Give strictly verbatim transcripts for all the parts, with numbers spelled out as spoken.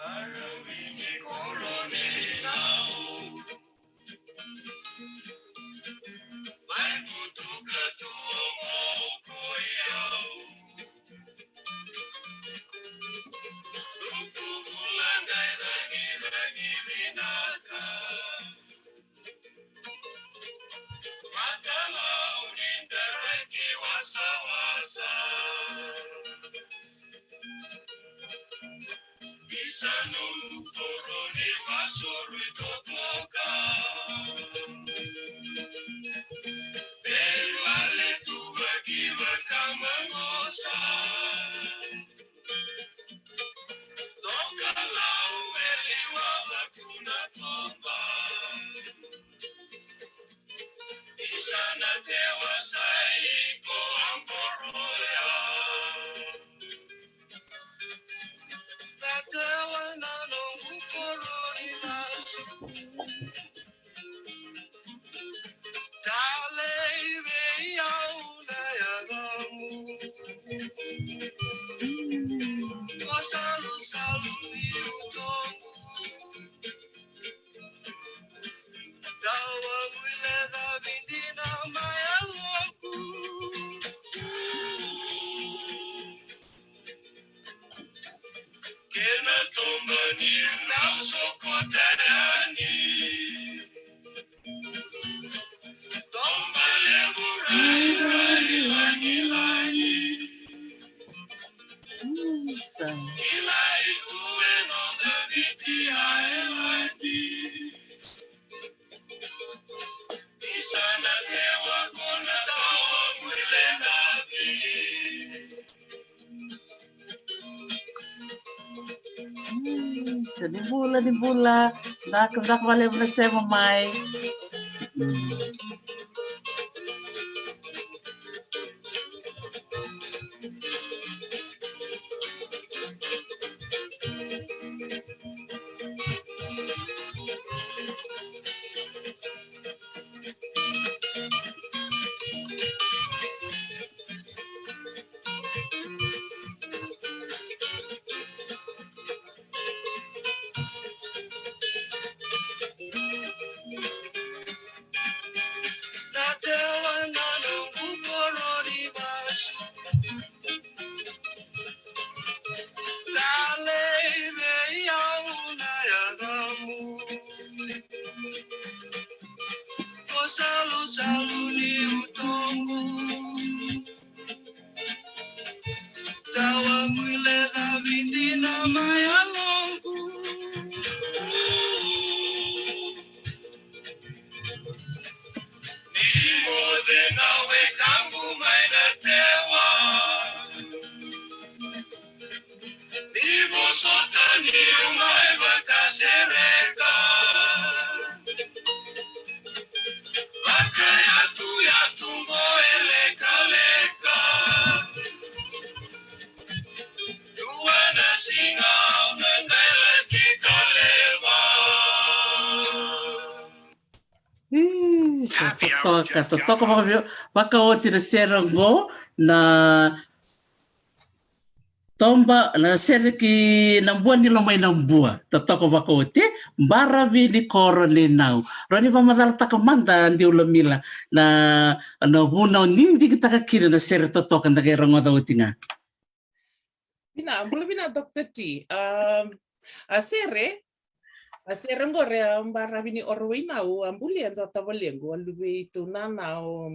Maravi ni koro ni nau. Mai butuka tu o moko i au. Lutu bula dai ragi ragi vinaka. Matalau ni daraki wasawasa. Isa nomu koro ni vasoru i totoka. Ei vale tu vaki vakamanosa. Tokalau e liwa vatu na toba. Isa na tewa sa iko a boroya. Na tewa na noqu koro ni masu. Talei vei au na yagamu. Ko salusalu ni utoqu. Dawa muile na vidina mai a loku. Kena tomba ni rau sokota yani. Tomba levu rairai lagilagi. Isa. Kilai tu e noda Viti a e lagi. Isa na tewa ko na tawa muile na vi. Mm, sa ni bula, ni bula. Vinaka, vinaka vakalevu na sema mai. Mm. Na tewa na noqu koro ni masu. Talei vei au na yagamu. Ko salusalu ni utoqu. Tawa muile na vidina mai a loku. Ni moce na wekaqu mai na tewa. Ni vosota niu mai vakasereka. Vakayatuyatu qo e lekaleka. Dua na siga au na qai laki kaleva. Ih, sa totoka, totoka vaka-, vakaoti na sere qo, na toba, na sere ki na bua ni lomai na bua. Totoka vakaoti, Baravi ni Koro ni Nau. Rawa ni vakamacalataka mada, Diulomila, na, na vuna o ni digitaka kina na sere totoka da qai rogoca oti ga. Vinaka, bula vinaka, Doctor T. Um, a sere, a sere qori a Baravi ni Oro Wainau, a bulia e dua tavalequ, a luvei tou nana o,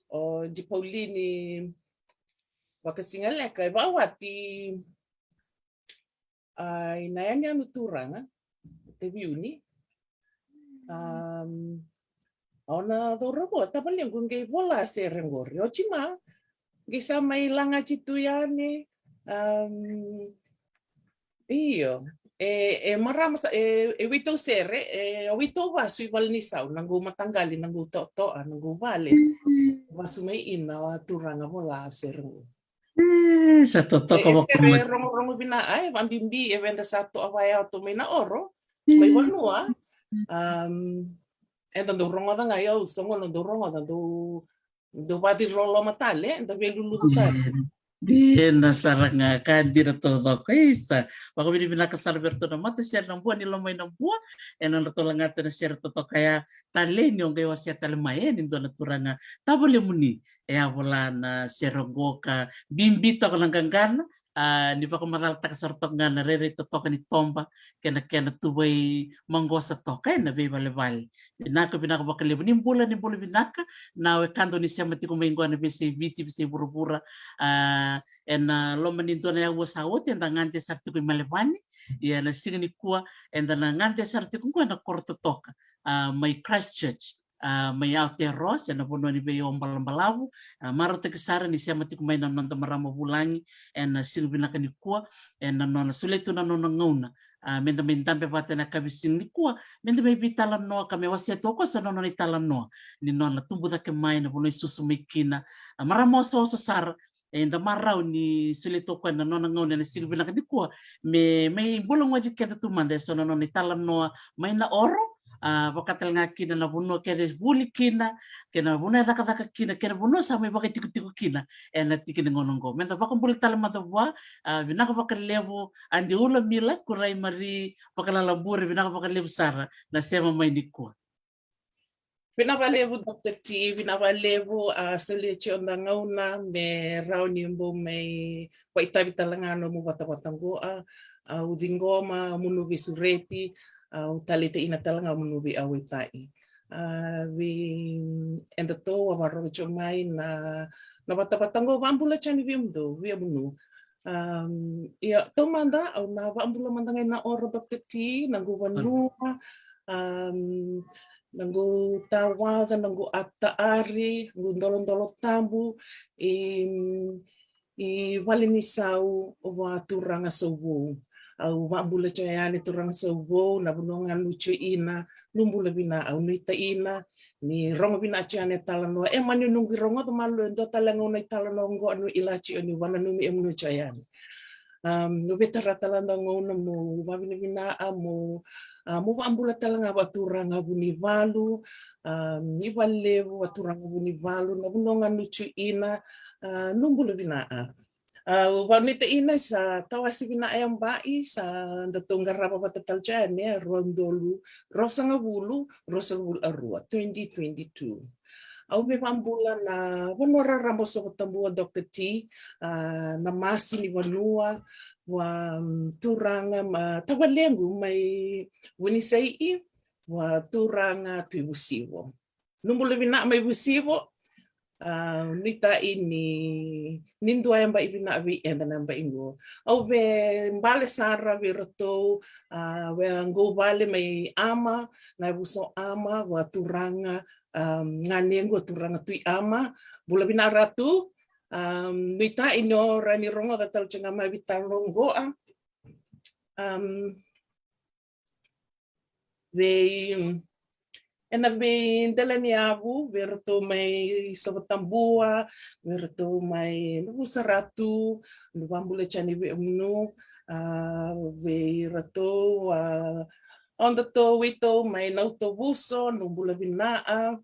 o Di Paulini Vakasigaleka, e vakawati, a, i na yanuyanu turaga, Taveuni. Um, au na cauravou, tavalequ qai vola sere qori. Oti ma, qai sa mai lagati tu yani. Um, io, e, e marama sa, e, e weitou sere, e weitou vasu i Valenisau, na qou mataqali, na qou totoa, na qou vale. Vasu mai ina, a turaga vola sere qo. E, sa totoka. E, e sere rogorogo vina, ai, vabibi, e veda sa toa vaya oto mai na oro, mai vanua. Um, eda dau rogoca ga, ia au sa gona dau rogoca, dau, dau vaciloloma tale, eda veilulutu tale. Dina sara ga, ka dina taucoko. Isa, vakavinavinaka sara vei iratou na matasere na Bua ni Lomai na Bua ena nodratou lagata na sere totoka ya. Talei ni o qai wasea tale mai e ni dua na turaga tavalemuni e a vola na sere oqo ka bibi toka na qaqana. A, ni vakamacalataka sara toka ga na rairai totoka ni toba kei na kena tuvai maqosa toka ena veivalevale. Vinaka, vinaka vakalevu. Ni bula, ni bula vinaka na wekada ni sema tiko mai qo ena veiyasai Viti, veiyasai vuravura. A, ena loma ni dua na aua sa oti eda gade sara tiko i Melevani. Ia na siga nikua eda na gade sara tiko qo ena koro totoka, a, mai Christchurch, a, mai Aotearoa, se na vanua ni veiyawa balabalavu. A, marautaki sara ni sema tiko mai na noda marama vulagi ena siga vinaka nikua, ena nona solia tu na nona gauna, a, meda mai dabe vata ena yakavi siga nikua, meda mai veitalanoa ka me wasea tu o koya so na nona italanoa ni nona tubu cake mai na vanua e susu mai kina. A, marama osooso sara, eda marau ni solia tu o koya na nona gauna ena siga vinaka nikua me mai bula gona vei keda tu mada e so na nona italanoa mai Naoro, a, vaka tale ga kina na vanua kece e vuli kina, kei na vanua e cakacaka kina, kei na vanua sa mai vakaitikotiko kina ena tiki ni gauna oqo. Meda vakabula tale mada vua. A, vinaka vakalevu Adi Ulamila Kuraimari Vakalalabure, vinaka vakalevu sara na sema mai nikua. Vinaka vakalevu Doctor T, vinaka vakalevu. A, solia tiko na gauna me rawa ni bau mai vakaitavi tale ga nomu vatavata oqo. A, au ciqoma mo ni veisureti, au taleitaka tale ga mo ni veiwasei. A, vei edatou a vakarorogo tiko mai na, na vatavata oqo, vakabula tiko yani vei kemudou, vei kemuni. Am, ia, taumada, au na vakabula mada ga i Naoro Doctor T, na noqu vanua, am, na noqu tawaca, na noqu ataari, noqu dolodolo tabu, i, i valenisau vua Turaga Sauvou. Au vakabula tiko yani Turaga Sauvou, na vanua ga o ni tiko kina, ni bula vinaka. Au nuitaka ni rogo vinaka tiko yani e talanoa. E mani noqu rogoca malua e dua tale ga na italanoa oqo, au nuitaka ni vakananumi kemuni tiko yani. Am, au veitara tale ga na gauna mo vakavinavinaka, mo, a, mo vakabula tale ga vua Turaga Vunivalu, am, ni vakalevu vua Turaga Vunivalu, na vanua ga o ni tiko kina, a, ni bula vinaka. A, au vakanuitaka ni sa tawase vinaka e yabaki, sa datou qarava vata tale tiko yani, e rua na udolu ruasagavulu, ruasagavulu ka rua, twenty twenty-two. Au via vakabula na vanua raraba o Sovotabua Doctor T, a, na masi ni vanua, vua, mm, turaga, a, tavalequ mai Vunisai'i, vua Turaga Tui Vusivo. Ni bula vinaka mai Vusivo. A, nuitaka ni, ni dua e yabaki vinaka vei keda na yabaki oqo. Au via bale sara vei iratou, a, vei a qau vale mai Ama, na yavusa o Ama, vua Turaga, am, ganequ a Turaga Tui Ama, bula vinaka Ratu. Am, nuitaka ni o rawa ni rogoca tale tiko ga mai vei tale oqo. Am, vei, ena vei dela ni yavu, vei iratou mai Sovotabua, vei iratou mai Navusa Ratu, ni vakabula tiko yani vei kemuni, a, vei iratou, a, o datou, o datou mai Nautavuso, ni bula vinaka,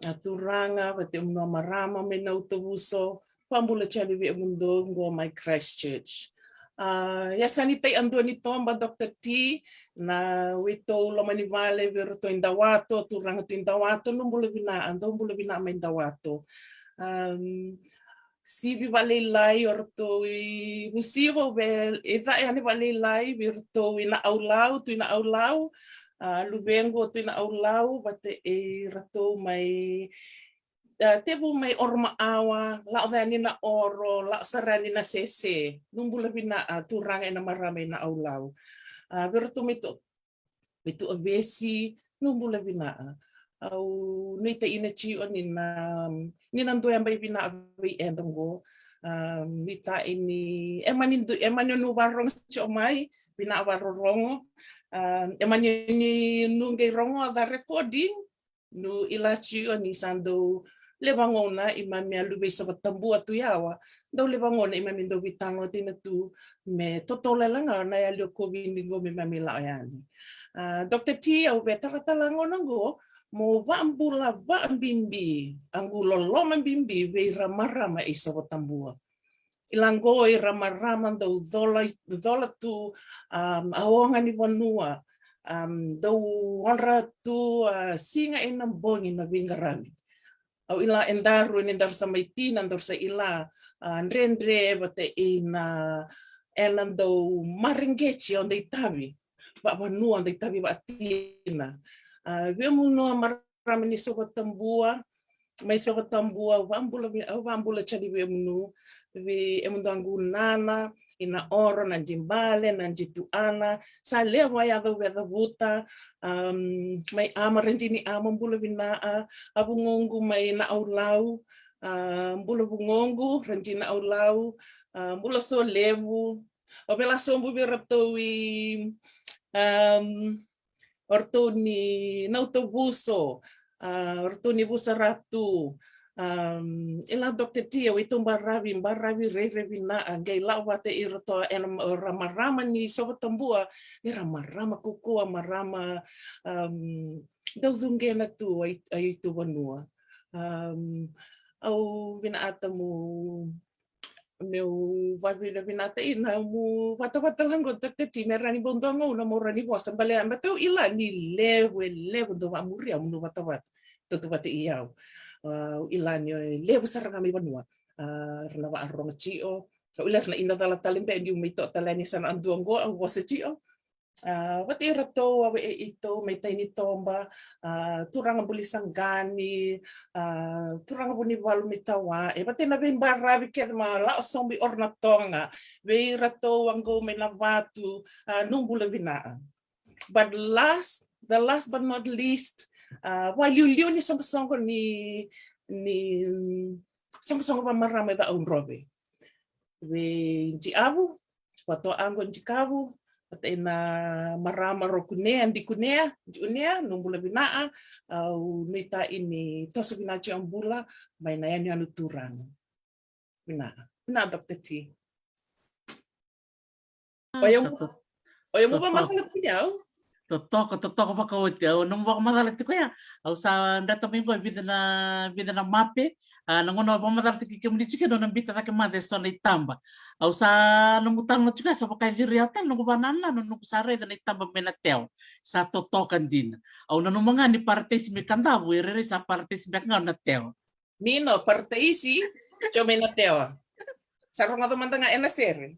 a, turaga, vata kei kemuni na marama mai Nautavuso, vakabula tiko yani vei kemudou qo mai Christchurch. A, ia sa ni tai a dua ni toba Doctor T, na waitou loma ni vale, vei iratou i Dawato, turaga tu i Dawato, ni bula vinaka, dou bula vinaka mai Dawato. Am, sivi vakalailai o iratou i Vusivo, vei, e ca yani vakalailai, vei iratou i Naaulau, Tui Naaulau, a, luvequ Tui Naaulau, vata kei iratou mai, a, tevu mai Oromaawa, lako yani Naoro, lako sara yani Nasese, ni bula vinaka, a, turaga kei na marama i Naaulau. A, vei iratou mai Tu, mai Tuavesi, ni bula vinaka. Au nuitaka tiko ni na, ni na dua e yabaki vinaka vei keda oqo. A, nuitaka ni, e mani du, e mani o ni vakarorogo tiko mai, vinaka vakarorogo. A, e mani o ni qai rogoca recording, ni kila tiko ni sa dau levu na gauna keimami a luve i Sovotabua tu yawa, dau levu na gauna keimami dau veitalanoataka tu me totolo tale ga na yali o COVID qo me keimami lako yani. A, Doctor T, au via tara tale na gauna oqo mo vakabula vakabibi, a qu loloma bibi vei ira marama i Sovotabua. I lago ira marama dau cola, cola tu, um, a oga ni vanua, um, dau odra tu, uh, siga ena bogi na veiqaravi. Au ila e daru, ni daru sa mai tina, daru sa ila, uh, dredre vata ina, ena dau mareqeti o dau itavi vavanua, o dau itavi vatina. Uh, vei au na marama ni Sovatabua, mai Sovatabua, au vabula, au vabula tale vei au, vei au dau qu nana, ina oro, na dibale, na dituana, sa levu a yaca au via cavuta, um, mai Ama, Radini Ama, bula vinaka, a vugoqu mai Naaulau, uh, bula vugoqu, Radini Naaulau, uh, bula so levu, o vela sobu vei ratou i, um, o ratou ni Nautavuso, uh, o ratou ni Vusaratu, um, ila Doctor T, o itou baravi, baravi rairai vinaka, qai lau vata i ratou ena ra marama ni Sovatabua, ira marama kukua, marama, um, dau cuqena tu a i, a itou vanua. Um, au vinakata mo meu vavinavinata ina mu vatavata lago Doctor T, me rani bau dua gauna mo rani vosa, bale a bau ila ni levu, e levu dau vamuria mo nu vatavata. Tautauvata i au. Uh, ila ni levu sara ga mai vanua. Uh, ra na varogo tio. Au ila ra na ina cala tale beka niu mai toa tale ni sa na dua qo au vosa tio. Uh, vata i ratou, a vei itou mai Tainitoba, uh, turaga Buli Saqani, uh, turaga Vunivalu mai Tawa, e vata na veibaravi kece ma lau sobu i Orotoga, vei ratou a qo mai Navatu, uh, nu bula vinaka. But last, the last but not least, uh, valiuliu ni soqosoqo ni, ni soqosoqo vamarama e Cakaudrove. Vei Jiavu, vatoa qo Jikavu, vata ina marama ro Kunea, Dikunea, Diunea, nu bula vinaka, au nuita ini toso vinaka tio a bula mai na yanuyanu turaga. Vinaka, vinaka Doctor T. Oya mu, oya mu vakamacala tiko ya. Totoka, totoka vakaoti. Au nomu vakamacala tiko ya. Au sa dreta mai qo e vica na, vica na mape. A, na gauna au vakamacala tiko kei kemuni tiko e nona bita cake mada e so na itaba. Au sa nomu talanoa tiko ya sa vaka e ciri au tale noqu vanananu noqu sa raica na itaba mai na Tewa. Sa totoka dina. Au nanuma ga ni Parataisi mai Kadavu e rairai sa Parataisi beka ga na Tewa. Nino, Parataisi, tio mai na Tewa. Sa rogoca mada ga ena sere.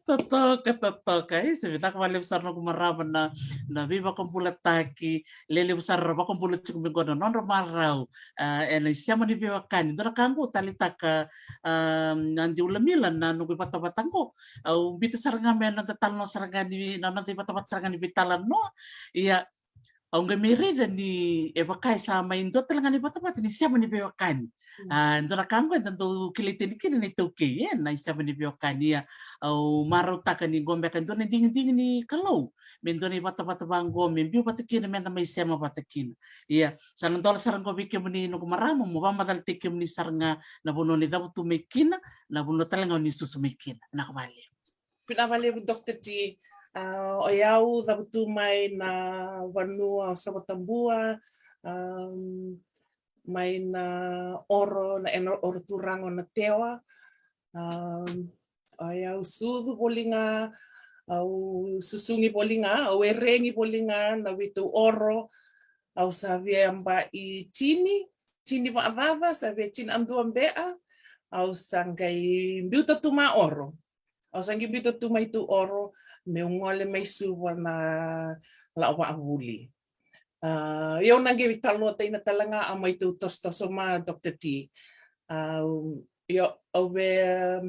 Totoka, totoka. Isa, vinaka vakalevu sara noqu marama na, na veivakabulataki, lelevu sara ra vakabula tiko mai qo na nodra marau, a, ena isema ni veiwekani. Dua na ka qo taleitaka, a, na Adi Ulamila na noqu ivatavata qo. Au bita sara ga me noda talanoa sara ga ni, na noda ivatavata sara ga ni veitalanoa. Ia, au qai mai raica ni e vaka e sa mai dua tale ga ni vatavata ni isema ni veiwekani. A, dua na ka qo eda dau kilai tani kina na iTaukei, e, na isema ni veiwekani. Ia, au marautaka ni qo beka e dua na digidigi ni Kalou me dua na ivatavata vaqo me biu vata kina, meda mai sema vata kina. Ia, sa na dola sara qo vei kemuni noqu marama mo vakamacalataki kemuni sara ga na vanua ni cavutu mai kina, na vanua tale ga ni susu mai kina. Vinaka vakalevu. Vinaka vakalevu Doctor T. A, o yau cavutu mai na vanua o Sovatabua, a, mai na oro, na ena oro turaga o Natewa. A, o yau sucu voli ga, au susugi voli ga, au eregi voli ga na vitu oro. Au sa via yaba i tini, tini vakacaca, sa via tini a dua beka. Au sa qai biuta tu mai oro. Au sa qai biuta tu mai tu oro meu gole mai Suva na lako vakavuli. A, io, na qai veitalanoataki na tale ga a mai tu tosotoso ma Doctor T. A, io, au via,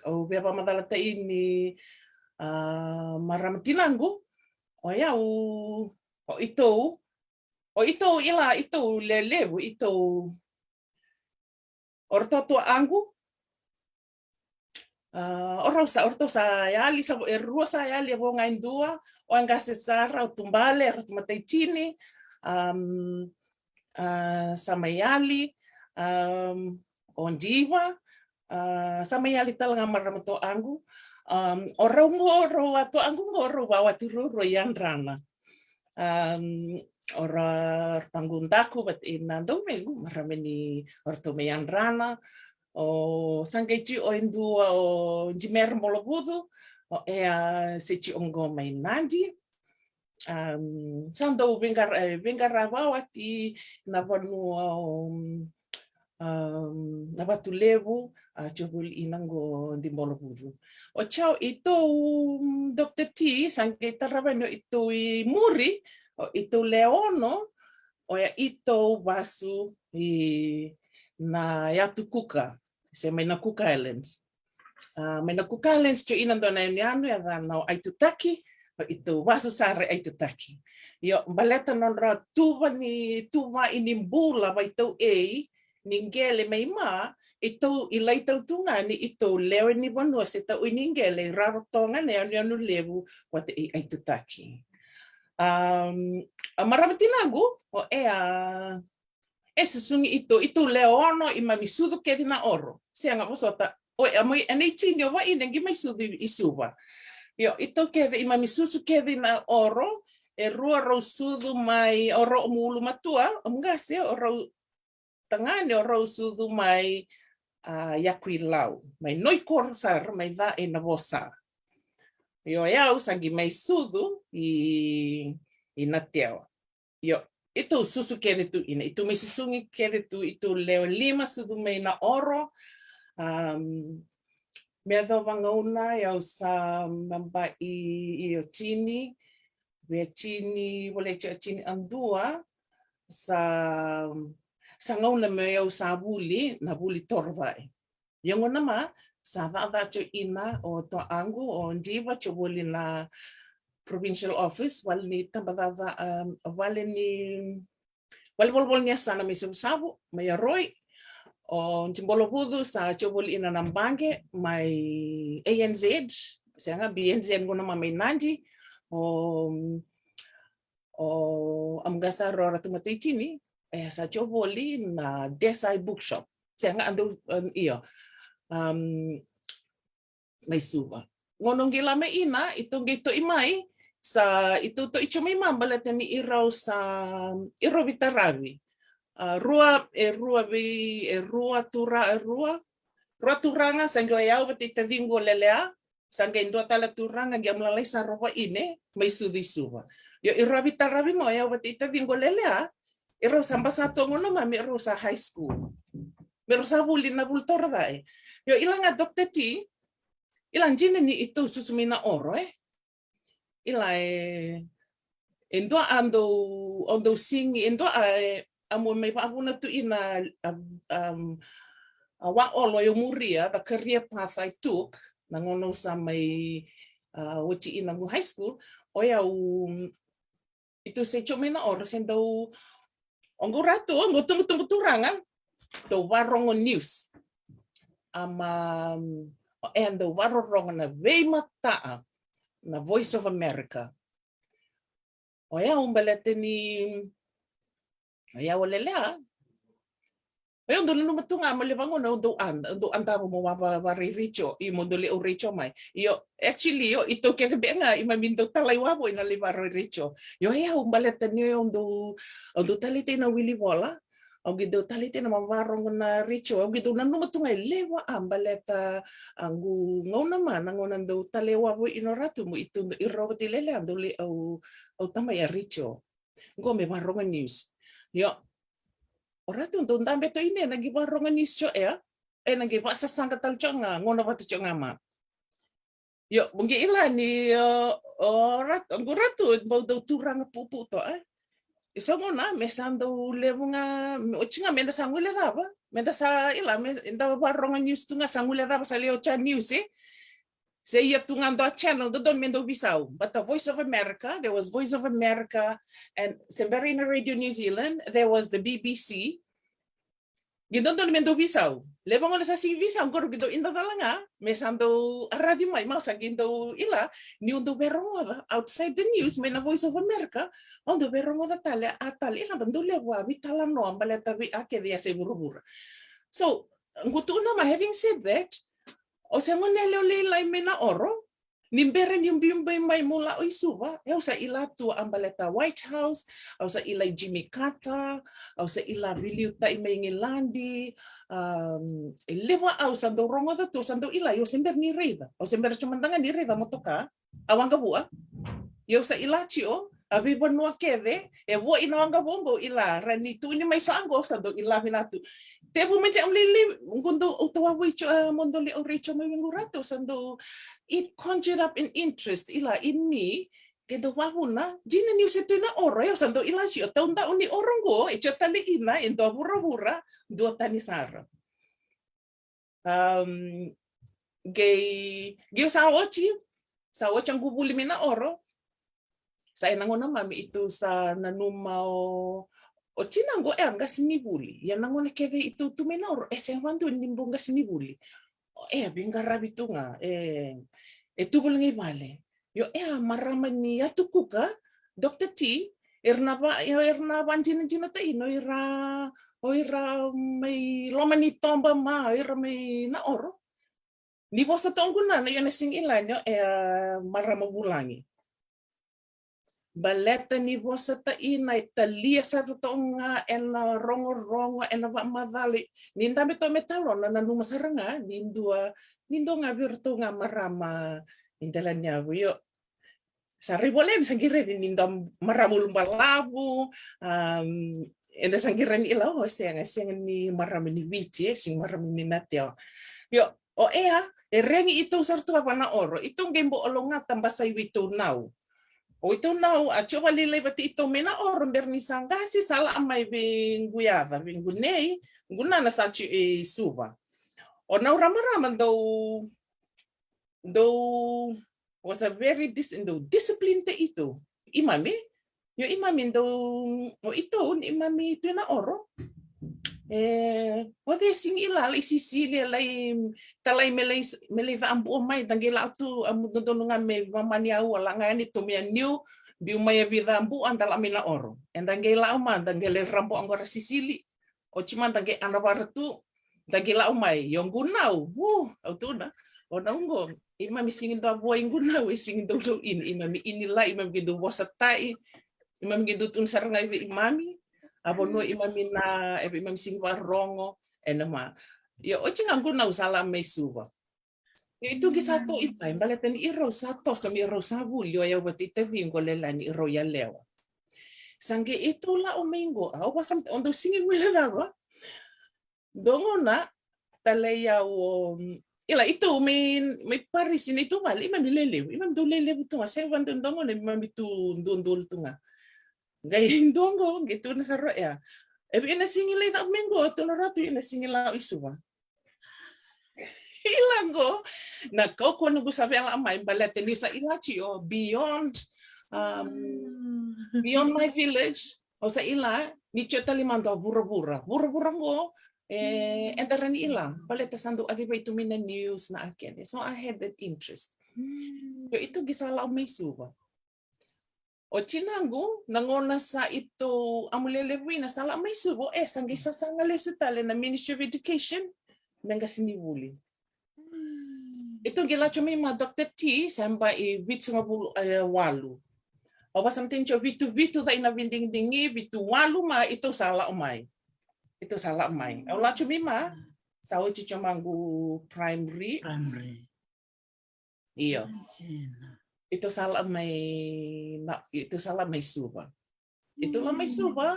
au via vakamacalataki ni, a, marama tinaqu, o yau, o itou, o itou ila, itou lelevu, itou o ratou tuaqu. A, o rau sa, o ratou sa yali, sa, e rua sa yali, e vo ga e dua, o e qase sara, o Tubale, e ratou matai tini, um, a, sa mai yali, um, o Diva, a, sa mai yali tale ga marama tuaqu. Um, o rau qo, o rau a tuaqu qo, o rau vawati ruarua i Yadrana. Um, o ra, o ra taqu daku vata ina dau mequ, marama ni o ratou mai Yadrana. O sa qai tiko e dua o Jimera Bolovucu, o Ea Seti Oqo mai Nadi. Am, sa dau veiqara, eh, veiqara vakawati na vanua o, am, na Vatulevu, a, tiko voli ina qo Jimera Bolovucu. O cau i tou, Doctor T, sa qai tarava ni o i tou i muri, o i tou lewe ono, oya i tou vasu i na Yatu Kuka, se mai na Cook Islands. A, mai na Cook Islands tiko ina dua na yanuyanu e yacana o Aitutaki, o i tou vasu sara i Aitutaki. Io, baleta nodra tuva ni, tuva i ni bula vai tou ei, ni qele mai ma, i tou i lai tau tu ga ni i tou lewe ni vanua se tau i ni qele i Rarotonga na yanuyanu levu, vata i Aitutaki. Am, a marama tinaqu, o Ea, e susugi i tou, i tou lewe ono i mami sucu kece na oro. Sega, vosota, o Ea mai, e nei tini o vaine qi mai sucu i, i Suva. Io, i tou kece i mami susu kece na oro, e rua rau sucu mai, o rau o mu ulumatua, o mu qase, o rau tagane o rau sucu mai, a, Yakuilau, mai Noikoro sara, mai ca e na vosa. Io, o yau sa qi mai sucu i, i Natewa. Io, i tou susu kece tu ina, i tou mai susugi kece tu, i tou lewe lima sucu mai na oro. Am, me yacova gauna, yau sa maba i, i o tini, via tini, volai tiko a tini a dua, sa, sa gauna me yau sa vuli, na vuli Torovae. Ia gauna ma, sa caca tiko ina o toaqu, o Diva tiko voli na provincial office, vale ni tabacaca, um, vale ni, vale volivoli ni yasana mai Savusavu, mai Aroi, o Jibolovucu sa tiko voli ina na baqe, mai A N Z, sega, B N Z gauna ma mai Nadi, o, o Amuqasaro Ratu Mataitini, e sa tiko voli na Desai Bookshop. Sega, a dau, um, io. Um, mai Suva. Gauna qi la mai ina, i tou qi to'i mai, sa i tou to'i tiko mai ma baleta ni i rau sa, i rau vitaravi. A, rua, e rua vei, e rua tura, e rua, rua turaga, sa qi o yau vata i taciqu o Lelea, sa qai dua tale turaga qi a mu lalai sara o vaine, mai sucu i Suva. Io, i rau vitaravi mai o yau vata i taciqu o Lelea, i rau sa basa tu gauna ma me rau sa high school. Me rau sa vuli na vuli Torovae. Io, i la ga Doctor T, i la dina ni i tou susu mai na oro, e. I la e, e dua a dau, a dau sigi, e dua a, e, a mu mai vavuna tu ina, a, um, a wa olo e muria, the career path I took, na gauna au sa mai, a, oti ina qu high school, o yau, um, i tou se tiko mai na oro, se dau, o qu ratu, o qu tubutubu turaga, dau varogo news. Ama, o e dau varorogo na veimataa, na Voice of America. O yau baleta ni, o yau o Lelea. O yau dau nanuma tu ga mo levu na gauna au dau ad-, dau adava mo va, va, varai retio, i mo dau lai au retio mai. Io, actually, io, i tou kece beka ga, i mami dau talai wavoki na lai varai retio. Io, o yau baleta ni o yau dau, au dau talei tei na wili vola. Au qi dau talei tei na ma varogo na retio. Au qi dau nanuma tu ga e levu a baleta a qu gauna ma, na gauna dau talei wavoki ina ratu mo i tou dau i rau vata i Lelea, dau lai au, au tamai a retio. Qo me varogo news. Io. O ratu dau dabe tu ina na qi varogo news tiko e. E na qi vasasaqa tale tiko ga, gauna vata tiko ga ma. Io, mo qi i la ni, o, o ratu, qu ratu, bau dau turaga pupu to, e. I so gauna, me sa dau levu ga, me, oti ga me da sa guilecava, me da sa i la, me da varogo news tu ga sa guilecava sa lai otia news, e. Se ia tu ga dua channel, dodonu me dau visau. But the Voice of America, there was Voice of America, and se bera ina Radio New Zealand, there was the B B C. Qi dodonu me dau visau. Levu gauna sa sigi visau, qori qi dau ida cala ga, me sa dau aravi mai, ma sa qi dau i la, niu dau veirogoca, outside the news, mai na Voice of America, au dau veirogoca tale, a tale, i la dau levu a veitalanoa, baleta vei a kece a se vuravura. So, qu tukuna ma, having said that, o se gone yalewa lailai mai na oro, Ni bera niu biubiu mai meu lako i Suva, e au sa ila tu a baleta White House, au sa ila i Jimmy Carter, au sa ila veiliutaki mai Igiladi. Um, e levu au sa dau rogoca tu, au sa dau ila, au se bera ni raica, au se bera tu mada ga ni raica motoka. A waqavua. Ia au sa ila tiko a veivanua kece e vo ina waqavua qo, ila ra ni tu ni mai sa qo, au sa dau ila vinaka tu. Tevu mai tiko au lili qo dau au tawa voi tiko, a mo dau le au rei tiko mai waqu ratu, au sa dau, it conjured up an interest ila i mi. Ke dau vavuna dina niu se tu ina oro, ia au sa dau ila tiko tau dau ni oro qo e tiko tale ina e dua vuravura, dua tani sara. Um, qei, qei sa oti, sa oti a qu vuli mai na oro. Sa ena gauna mami itou sa nanuma o, o tina qo e a qasenivuli. Ia na gauna kece itou tu mai na oro, e se vadua ni bau qasenivuli. O e a veiqaravi tu ga, e, e tu voli ga i vale. Io, e a marama ni Atukuka, Doctor T, era na va, io, era na vadinadinataki o ira, o ira mai loma ni toba ma, o ira mai na oro. Ni vosa toqu nana, io na sigi ilani, io, e a marama vulagi. Baleta ni vosa ta ina e talia sara toga ena rogorogo, ena vakamacala. Ni dabe toga me talona, nanuma sara ga ni dua, ni dua ga vei iratou ga marama i dela ni yavu, io. Sa rai voleni sa qireni ni da marama ulubalavu, um, eda sa qireni ila o sega, sega ni marama ni Viti, e sega marama ni natewa. Io, o ea, e regi itou sara tu a vana oro, itou qei bo ologa tabasa i vitou nau. O itou nau a tio valilai vati itou me na oro, bera ni sa qasi sa la mai vei quyaca, vei qunei, qunana sa tio i Suva. O nau ramarama dou dou was a very dis-, dou discipline te itou. I mami, io i mami dou, o itou ni i mami tu na oro. E, o de sigi ila, lai sisili, lai talai me lai, me lai vabu o mai, dangi la tu, a mudu donu ga me vamani au, a la ga ni tu me a niu, biu mai a vi vabu, anda la me na oro. E dangi la o ma, dangi lai rabo agora sisili. O ti mada qe ana vara tu, da qe lau mai, io qunau, vu, au tuna, o na uqo, i mami sigi dua vua i qunau, i sigi dua lau ini, i mami ini lai, i mami qe dua vosa tai, i mami qe dua tuna sara ga i vei i mami, a vanua i mami na, e vei i mami sigi varogo, e na ma. Io, o ti ga qunau sa la mai Suva. Io, i tu qi sa to i pai, baleta ni i rau sa toso, mi i rau sa vuli, o yau vata i tavi qo lela ni i rau yalewa. Sa qe i tu la o mai qo, au vasa, o dau sigi vuli cava. Dua gona, talei au, o, ila i tu mai, mai Parisi ni tu vale, i mami lelevu, i mami dau lelevu tu ga, se va dua gona, i mami tu dua dua tu ga. Qai dua qo, qe tu na sara ea. E vei na sigi lai cava mai qo, tu na ratu i na sigi la i Suva. Ila qo, na kaukaua noqu sa vela mai, baleta ni sa ila tio, beyond, um, beyond my village, au sa ila, ni tio tali mada vuravura, vuravura qo, e, eda rani ila, baleta sa dau a vei tu mai na news na akede. So I had that interest. Io i tu qi sa lau mai Suva. O tinaqu, na gona sa i tu a mu lelevu i na sa la mai Suva, e sa qi sasaga lesu tale na Ministry of Education, me qasi ni vuli. I tu qi la tu mai ma Doctor T, sa ba i vitu sagavulu, e, walu. O vasa matini tio vitu vitu ca i na vidigidigi, vitu walu ma i tu sa la o mai. I tu sa la o mai. Au la tu mai ma, sa oti tio maqu primary. Primary. Io. Ito sa la mai, na, ito sa la mai Suva. Ito la mai Suva.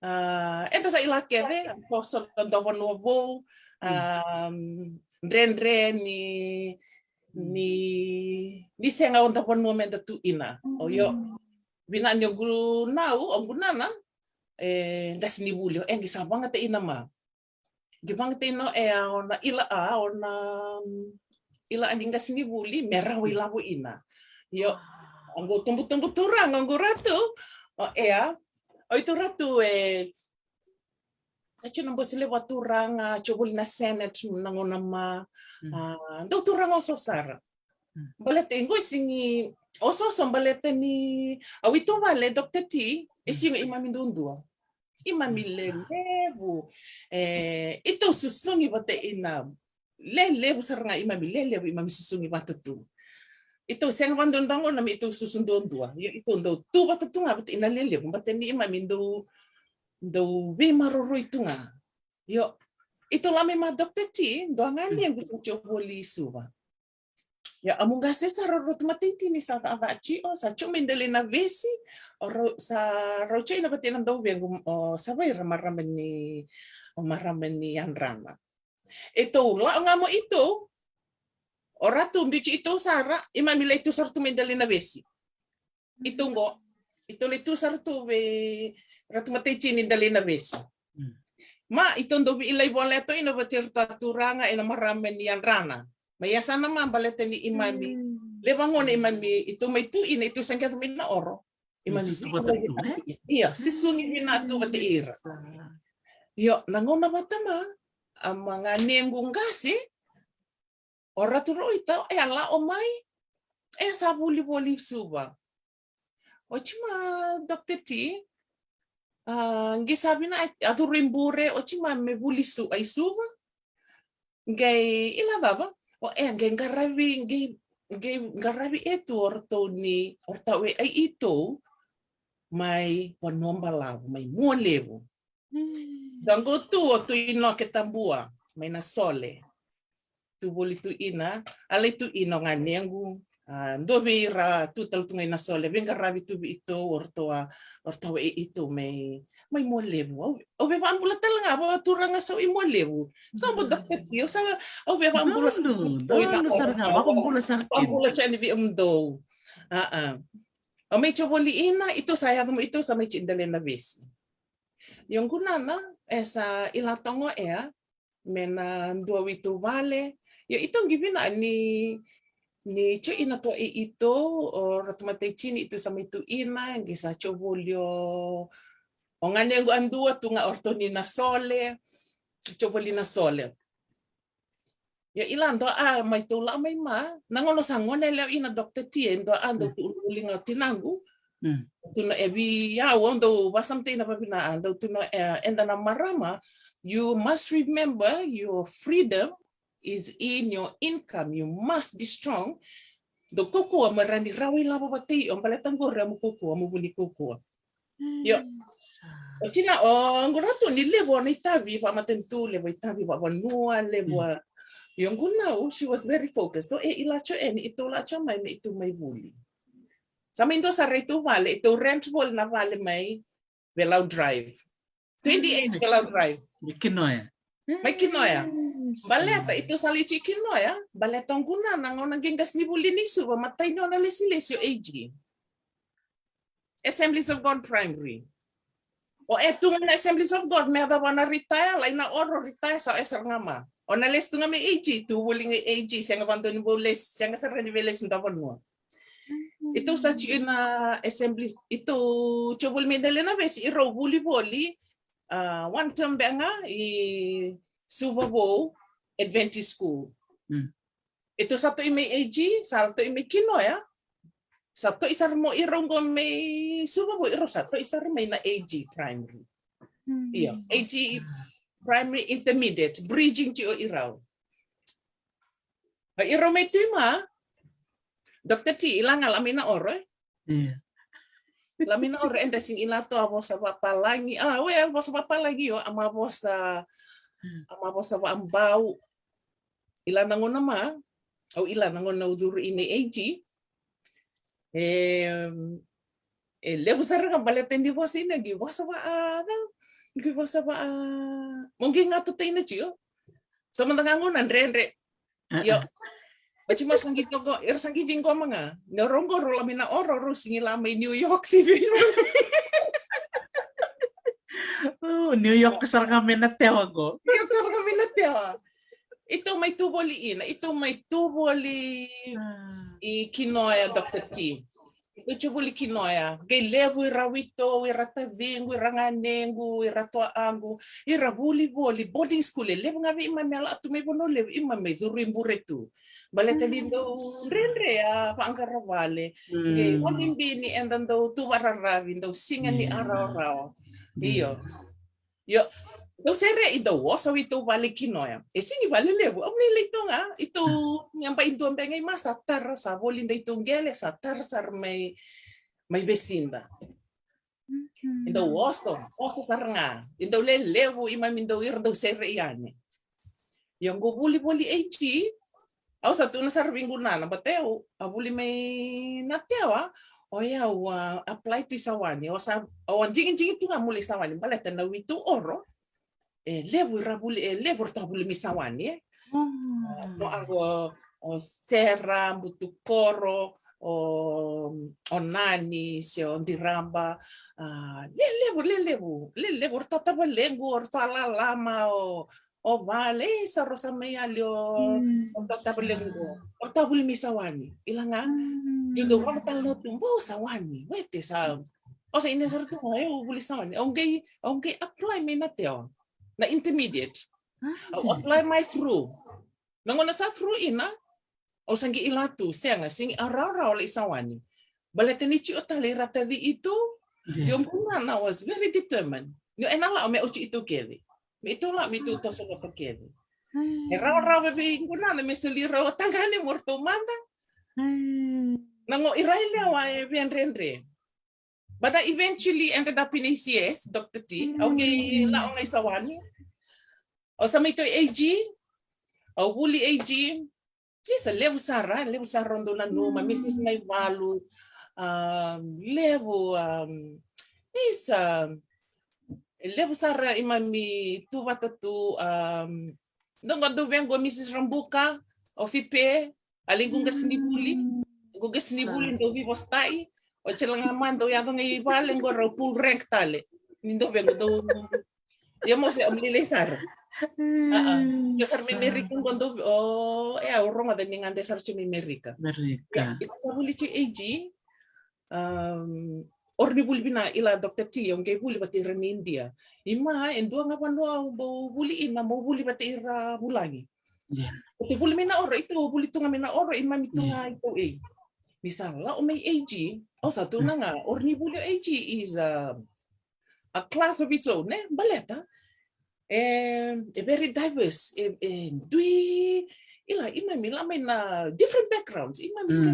A, eda sa ila kece, a, poso na dua vanua vou, a, dredre ni, ni, ni sega o dua vanua me da tu ina. O io. Vina ni o qunau, o qunana, e, qasi ni vuli, e qi sa vagata ina ma. Qi vagata ina o ea o na ila a, o na ila a ni qasi ni vuli, me rawa i lavo ina. Io, o qo tubutubu turaga, o qo ratu, o ea, o i tu ratu e, a tio na bosi levu a turaga, tio vuli na Senate, na gona ma, a, dau turaga o so sara. Baleta i qo i sigi, o so so baleta ni, a i tu vale, Doctor T, i sigi i mami dudua. I mami lelevu, e, i tu susugi vata ina, lelevu sara ga i mami lelevu, i mami susugi vata tu. Itou sega vadua na gauna me itou susu duadua. Io, itou dau tu vata tu ga vata ina lelevu, vata ni imami dau, dau veimaroroi tu ga. Io, itou la mai ma Doctor T, dua ga ni qu sa tio voli i Suva. Io, a mu qase sa rau rau tu matai tini sa va, va tio, sa tio mai dali na vesi, o rau, sa rau tio ina vata ina dau vequ, o sa vaira marama ni, o marama ni yadrana. Itou la o ga mo itou, o ratu biuti itou sara, imami lai tu sara tu mai dali na vesi. Itou qo, itou lai tu sara tu vei ratu matai tini dali na vesi. Ma itou dau vei ilai vola e to ina vati ratu a turaga ina marama ni yadrana. Ma ia sa na ma baleta ni imami. Leva gona imami, itou mai tu ina itou sa qeto mai na oro. Imami susu vata tu, e? Ia, susu ni vina tu vata ira. Io, na gauna vata ma, a ma ga nequ qase, o ratu rau itou, e a la o mai, e sa vuli voli Suva. Oti ma Doctor T, a, qi sa vina a, a curu i bure, oti ma me vuli su, a i Suva. Qai ila cava, o e, qai qaravi, qai, qai qaravi e tu o ratou ni, o ratou e, ai itou, mai vanua balavu, mai Mualevu. Daqo tu o tu ina ke tabua, mai na sole. Tu voli tu ina, a lai tu ina o ga nequ, a, dua vei ira tu tale tu ga ina sole, vei qaravi tu vei itou, o ratou a, o ratou e itou mai, mai Mualevu. Au, au vei vabula tale ga, va turaga sau i Mualevu. Sa vo Doctor T, au sa, au vei vabula sa. Donu, donu sara ga, vabula sara kina. Vabula tani vei mudou. A, a. Au mai tio voli ina, itou sa yaco mai, itou sa mai tio dale na vesi. Io qu nana, e sa ila togo ea, me na dua witou vale. Io itou qi vina ni, ni tio ina tu e itou, o ratu matai tini itou sa mai tu ina, qi sa tio voli o, o ga nequ a dua tu ga o ratou ni na sole, tio voli na sole. Ia ila dua a mai tou la mai ma, na gauna sa gone lewa ina Doctor T e dua a dau tu ulu liga o tinaqu. Tu na e vei au, au dau vasamata ina vavina a dau tu na e, eda na marama, you must remember your freedom is in your income, you must be strong. Dau kaukauwa me rani rawa ilavo vatei o baleta qori a mu kaukauwa, a mu vuli kaukauwa. Io. O tina o qo ratu ni levu o na itavi vamatanitu, levu itavi vavanua, levu a. Io qu nau, she was very focused. O e ila tio eni, itou la tio mai me itou mai vuli. Sa mai dua sara itou vale, itou rent voli na vale mai Velau Drive. Twenty-eight Velau Drive. Mai Kinoya. Mai Kinoya. Baleta, itou sa lai tio i Kinoya, baleta o qu nana gauna qi qasi ni vuli ni Suva, matai ni o na lesilesi o A G. Assemblies of God Primary. O e tu ga na Assemblies of God, me yacova na retire, lai na oro retire, sa o e sara ga ma. O na lesi tu ga me A G, tu voli ga A G, sega vadua ni vou lesi, sega sara ni vei lesi da vanua. Itou sa tio ina Assemblies, itou tio voli me dale na vesi, irau vuli voli, a, one term beka i Suva Vou Adventist School. Itou sa toi mai A G, sa toi mai Kinoya, sa toi sara mo irau qo mai Suva Vou, irau sa toi sara mai na A G Primary. Io, A G Primary Intermediate, bridging tio irau. A irau mai tu i ma, Doctor T, ila ga la mai na oro, e? Io. La mai na oro, eda sigi ila toa vosa vapalagi, a, we, vosa vapalagi, io, a ma vosa, a ma vosa vabau. Ila na gauna ma, au ila na gauna au curu ina A G. E, e levu sara ga baleta ni vosa ina qi vosa va a, qi vosa va a, mo qi gato taina tio. Sa mada ga gauna dredre. Io. Oti ma sa qi toqo, era sa qi viqoma ga. Na rogo ro la mai na oro, ro sigi la mai New York City. Oh, New York sara ga me na tewa qo. New York sara ga me na tewa. Itou mai tu voli ina, itou mai tu voli i Kinoya, Doctor T. Itou tio voli Kinoya, qai levu ira witou, ira taviqu, ira ganequ, ira toaqu, ira vuli voli, boarding school, e levu ga vei imami a la tu mai Vanua Levu, imami mai curu i bure tu. Baleta ni dau dredre a vaqara vale, qai o bibi ni eda dau tu vararavi, dau siga ni a rawarawa. Io. Io. Dau sere i dau oso i tou vale kinoya. E sini vale levu, au nei leitou ga, i tou nga bai dua bega i ma sa tara, sa voli dai tou gele, sa tara sara mai, mai vesida. I dau oso, oso sara ga. I dau lelevu, i mami dau ira dau sere i ane. Ia qo vuli voli A G, au sa tu na sara vei qunana, but eu, a vuli mai na tewa, o yau a apply tu i Sawani, o sa, o a digidigi tu ga muli i Sawani, baleta na witu oro, e levu ira vuli, e levu ira tu a vuli mai Sawani, e. No ago, o Sera, Butukoro, o, o Nani, se o Diraba, a, le levu, le levu, le levu, o ratou tavalequ, o ratou a lalama, o, o vale, e sa rosa mai ali, o, o ratou tavalequ, o ratou a vuli mai Sawani, ila ga, io dau rogo tale na tu, bo Sawani, wete sa, o sa ine sara tu ga, e, o vuli Sawani, au qai, au qai apply mai na tewa, na intermediate, au apply mai through, na gauna sa through ina, au sa qai ila tu, sega, sigi a rawarawa lai Sawani. Baleta ni tio tale ira taci i tu, io qunana was very determined. Ni ena lao me oti i tu kece. Me i tu lao, me i tu toso vata kece. E rawarawa vei qunana me soli rau a tagane mo ratou mada. Na qo ira i lewa e vedredre. But I eventually ended up in A C S, Doctor T. Au qai lao ga i Sawani. Au sa mai tu i A G, au vuli A G, isa levu sara, levu sara au dau nanuma, Mrs Naivalu, a, levu, a, isa, levu sara i mami tu vata tu, a, dau qo dau vei qo Mrs Rabuka, o Fipe, a lai qu qasenivuli, qu qasenivuli dau veivosata'i, o tela ga ma dau yaco ga i vale qo rau pull rank tale. Ni dau vei qo dau Ia mo se, au lailai sara. Io sara mai Merika qo dau, o, e, au rogoca ni gade sara tiko mai Merika. Merika. Ia, ita sa vuli tiko A G, um, ora ni vuli vina ila Doctor T, au qai vuli vata ira ni India. I ma, e dua ga vanua au bau vuli ina, mo vuli vata ira vulagi. Ia. Oti vuli mai na oro, ito vuli tu ga mai na oro, i mami tu ga ito e. Ni sa lao mai A G, au sa tu na ga, ora ni vuli A G is a a class of its own, ne? Baleta e, e very diverse, e, e dui, ila, i mami la mai na different backgrounds, i mami se,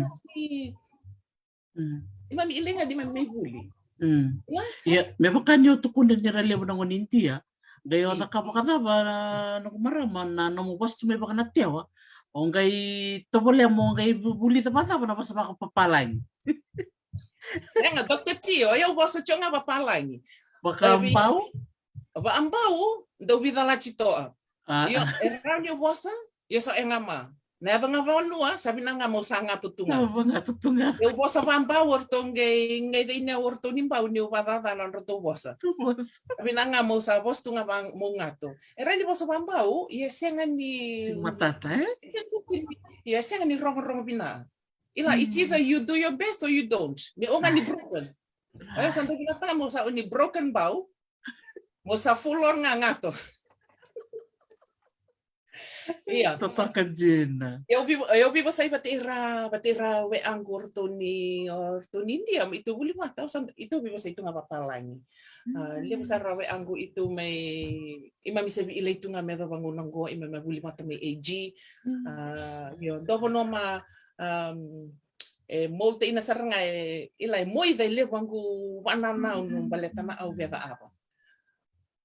i mami iliga ni mami mai vuli. Ia, me vaka ni o tukuna ni ra levu na gone Idia, qai o caka vakacava na noqu marama na nomu vosa tu mai vaka na tewa, o qai tovolea mo qai vu-, vulica vakacava na vosa vakapapalagi. Ega, Doctor T, o yau vosa tiko ga vapalagi. Vakabau? Vabau, dau vica lati toa. Io, e rawa ni o vosa, io sa ega ma. Na yaco ga vanua, sa vina ga mo sa gato tu ga. Mo gato tu ga. Io vosa vabau, o ratou qai, qai cei ne o ratou ni bau, ni o vacacana o ratou vosa. Sa vina ga mo sa vosa tu ga mo gato. E rawa ni vosa vabau, ia sega ni. Sega matata, e? Ia sega ni rogorogo vina. Ila, it's either you do your best or you don't. Ni o ga ni broken. Oya sa dau vinakata mo sa o ni broken bau. Mo sa full on ga gato. Ia. Totoka jina. Ia, au vi, au vivosai vata ira, vata ira we angu o ratou ni, o ratou ni India, ma itou vuli vata, au sa, itou vivosai tu ga vapalagi. A, levu sara we angu itou mai, i mami sa vi ilai tu ga me yacova gauna qo, i mami vuli vata mai A G. A, io, dua vanua ma, um, e, molta ina sara ga e, ila e moica e levu angu vananau nu baleta na au via cava.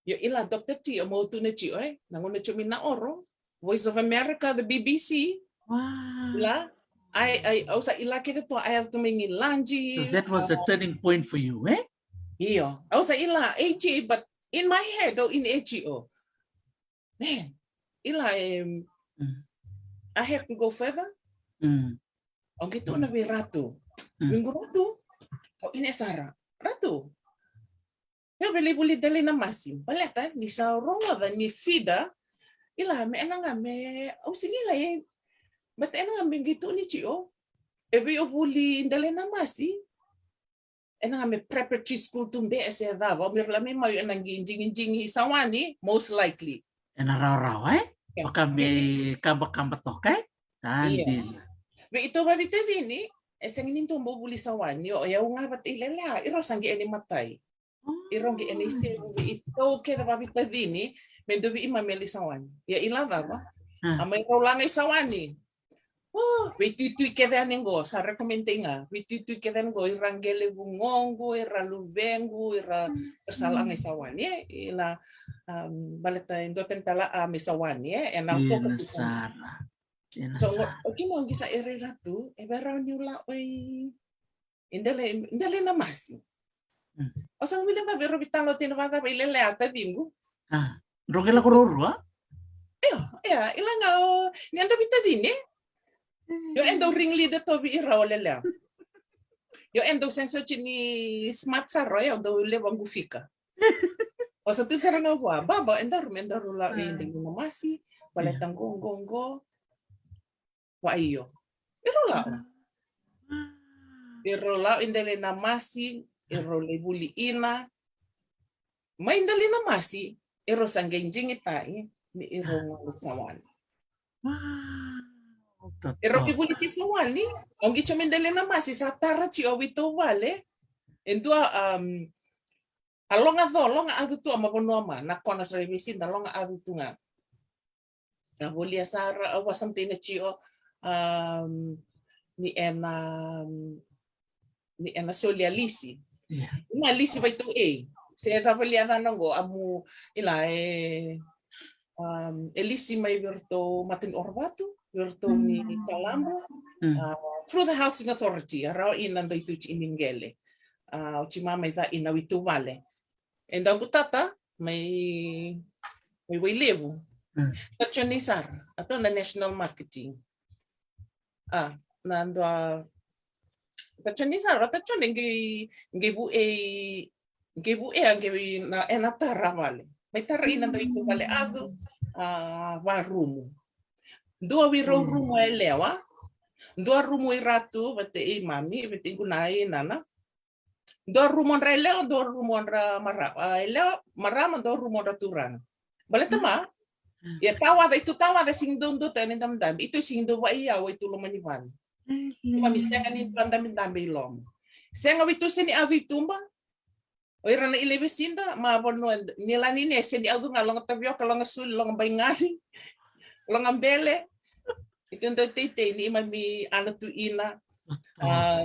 Io, ila Doctor T, o mau tu na tio, e, na gauna tio mi na oro, Voice of America, the B B C. Wow. Ila, ai, ai, au sa ila kece tu, ai, au tu mai ni lanji. So that was a turning point for you, e? Io, au sa ila A G, but in my head, au in A G, o. Man, ila, um, I have to go further. Au qai tukuna vei Ratu. Vei qu Ratu, au ine sara. Ratu, eu via lai vuli Delainamasi. Baleta, ni sa rogoca ni feeder, ila me ena ga me, au sega ni lai, but ena ga me qai tukuni tio. E vei o vuli Delainamasi, ena ga me preparatory school tu be e se cava, o mira la me mau ena qai digidigi Sawani, most likely. Ena rawarawa, e? Vaka me kabakaba toka, e? Sa dina. Vei itou vavitacini, e sega ni dua bau vuli Sawani, o yau ga vata i Lelea, i rau sa qai ena imatai. i rau qai ena isevu vei itou kece vavitacini me dua vei imami e lai Sawani. Ia i la cava? A mai rau laga i Sawani. O, veituitui kece yani qo, sa recommend-i ga. Veituitui kece yani qo, ira qelevu goqu, ira luvequ, ira, ira sa laga i Sawani, e? I la, um, baleta e dua tani tale a mai Sawani, e? E na toka tu sara. So, o kina qi sa e rai ratu, e vei rau niu la oi. I dela, i dela i Namasi. O sa wili cava e rau vitalo tina vacava i lele a taciqu. A, rau qai lako ruarua? Io, ia, i la ga o, ni eda vitacini. Io, eda o ring leader tovi i rau lele. Io, eda o sega soti ni smart sara, io, eda o levu qu fika. O sa tu sara ga vua, baba, eda ru, eda ru la, i dela i Namasi, baleta qo, qo, qo. Wa io. E rau lao. E rau lao i dela i Namasi, e rau lai vuli ina. Mai dela i Namasi, e rau sa qai digitaki, me e rau gole Sawani. E rau qai vuli ki Sawani, au qai tiko mai dela i Namasi, sa tara tiko au i tou vale. E dua, um, a loga co, loga acu tu a ma vanua ma, na kona sara i vesi, da loga acu tu ga. Sa volia sara, au a samtaina tio, um, ni ena, um, ni ena soli a lisi. Na lisi vaitou ei. Se e cava lia cana qo, a mu, i la e, um, e lisi mai vei ratou matani Orovatu, vei ratou ni Kalabo, uh, through the Housing Authority, a rawa ina dau i tuti i ni qele. A, oti ma mai ca ina witu vale. E dau qu tata, mai, mai Wailevu. Ta Joni sara, a tou na national marketing. A, na dua, ta Joni sara, ta Joni qi, qi vu e, qi vu e, qi na, e na tara vale. Mai tara ina dau i tu vale acu, a, va rumu. Dua wi rau rumu e lewa, dua rumu i ratu, vate i mami, vate i qu na i nana. Dua rumu dra e lewa, dua rumu dra marama, a, e lewa, marama, dua rumu dra turaga. Baleta ma, ia tawaca, i tu tawaca sigi dau dua tani dabedabe, i tu sigi dau vai au, i tu loma ni vale. Mami sega ni dua dabedabe i loma. Sega vi tu seni a vi tuba. O ira na i levi sida, ma vanua ni lani ne seni a vu ga loga tavioka, loga suli, loga baigani, loga bele. I tu dau teitei ni mami ana tu ina. A,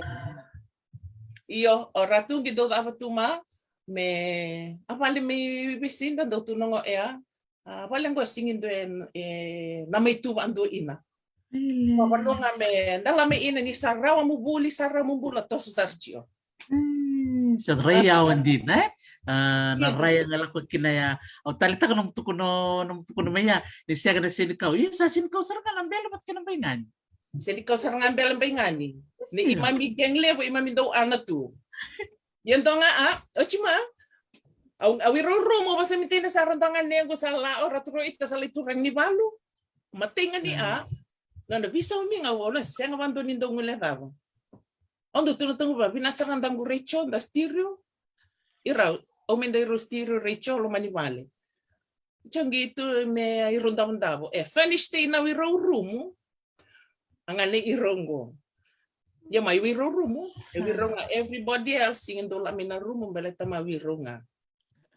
io, o ratu qi dau cava tu ma, me a vale mai vei sida dau tu nogo ea. A vale qo sigi dau e na mai tu va dau ina. Ma vanua ga me da la mai ina ni sa rawa mu vuli, sa rawa mu bula toso sara tio. Sa rai yawa dina, e? A, na rai ga lako kina ya. Au talitaka nomu tukuna, nomu tukuna mai ya. Ni sega na senikau. Ia sa senikau sara ga na bele vata kei na baigani. Senikau sara ga bele baigani. Ni i mami gang levu, i mami dau ana tu. Ia dua ga a, oti ma. Au, au i rau rumu, au vasamitaina sara dua ga nequ sa la, o ratu rau ita sa lai turaga ni valu. Matei ga ni a, nona visau mi ga, au la sega va dua ni dau gule cava. Au dau tuna tagu va, vinaka sara ga daqu retio, da stereo. I rau, au me dau i rau stereo retio, loma ni vale. Tio qi tu me i rau davodavo. E, finish tei na i rau rumu. A ga nei i rau qo. Ia mai i rau rumu, e i rau ga everybody else, sigi dau la mai na rumu, baleta ma i rau ga.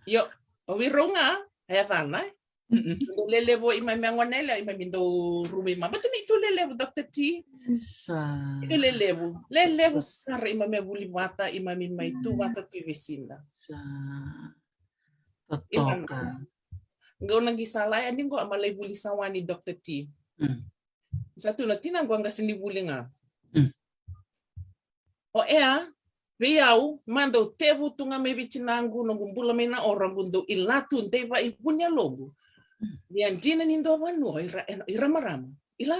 Io, o i rau ga, e a cana, e? Dau lelevu i mami a gone lewa, i mami dau rumu i mami. Bata ni tu lelevu, Doctor T. Isa. Tu lelevu. Lelevu sara i mami a vuli vata, i mami mai tu vata tu i vei sida. Isa. Totoka. Qau na qi sa lai yani qo a ma lai vuli sa wani Doctor T. Sa tu na tina qo a qasi ni vuli ga. O ea, vei au, ma dau tevu tu ga mai vei tinaqu, noqu bula mai na oro, qu dau i latu, dei va i vuni a loqu. Ni a dina ni dua vanua, ira, ira marama. Ila,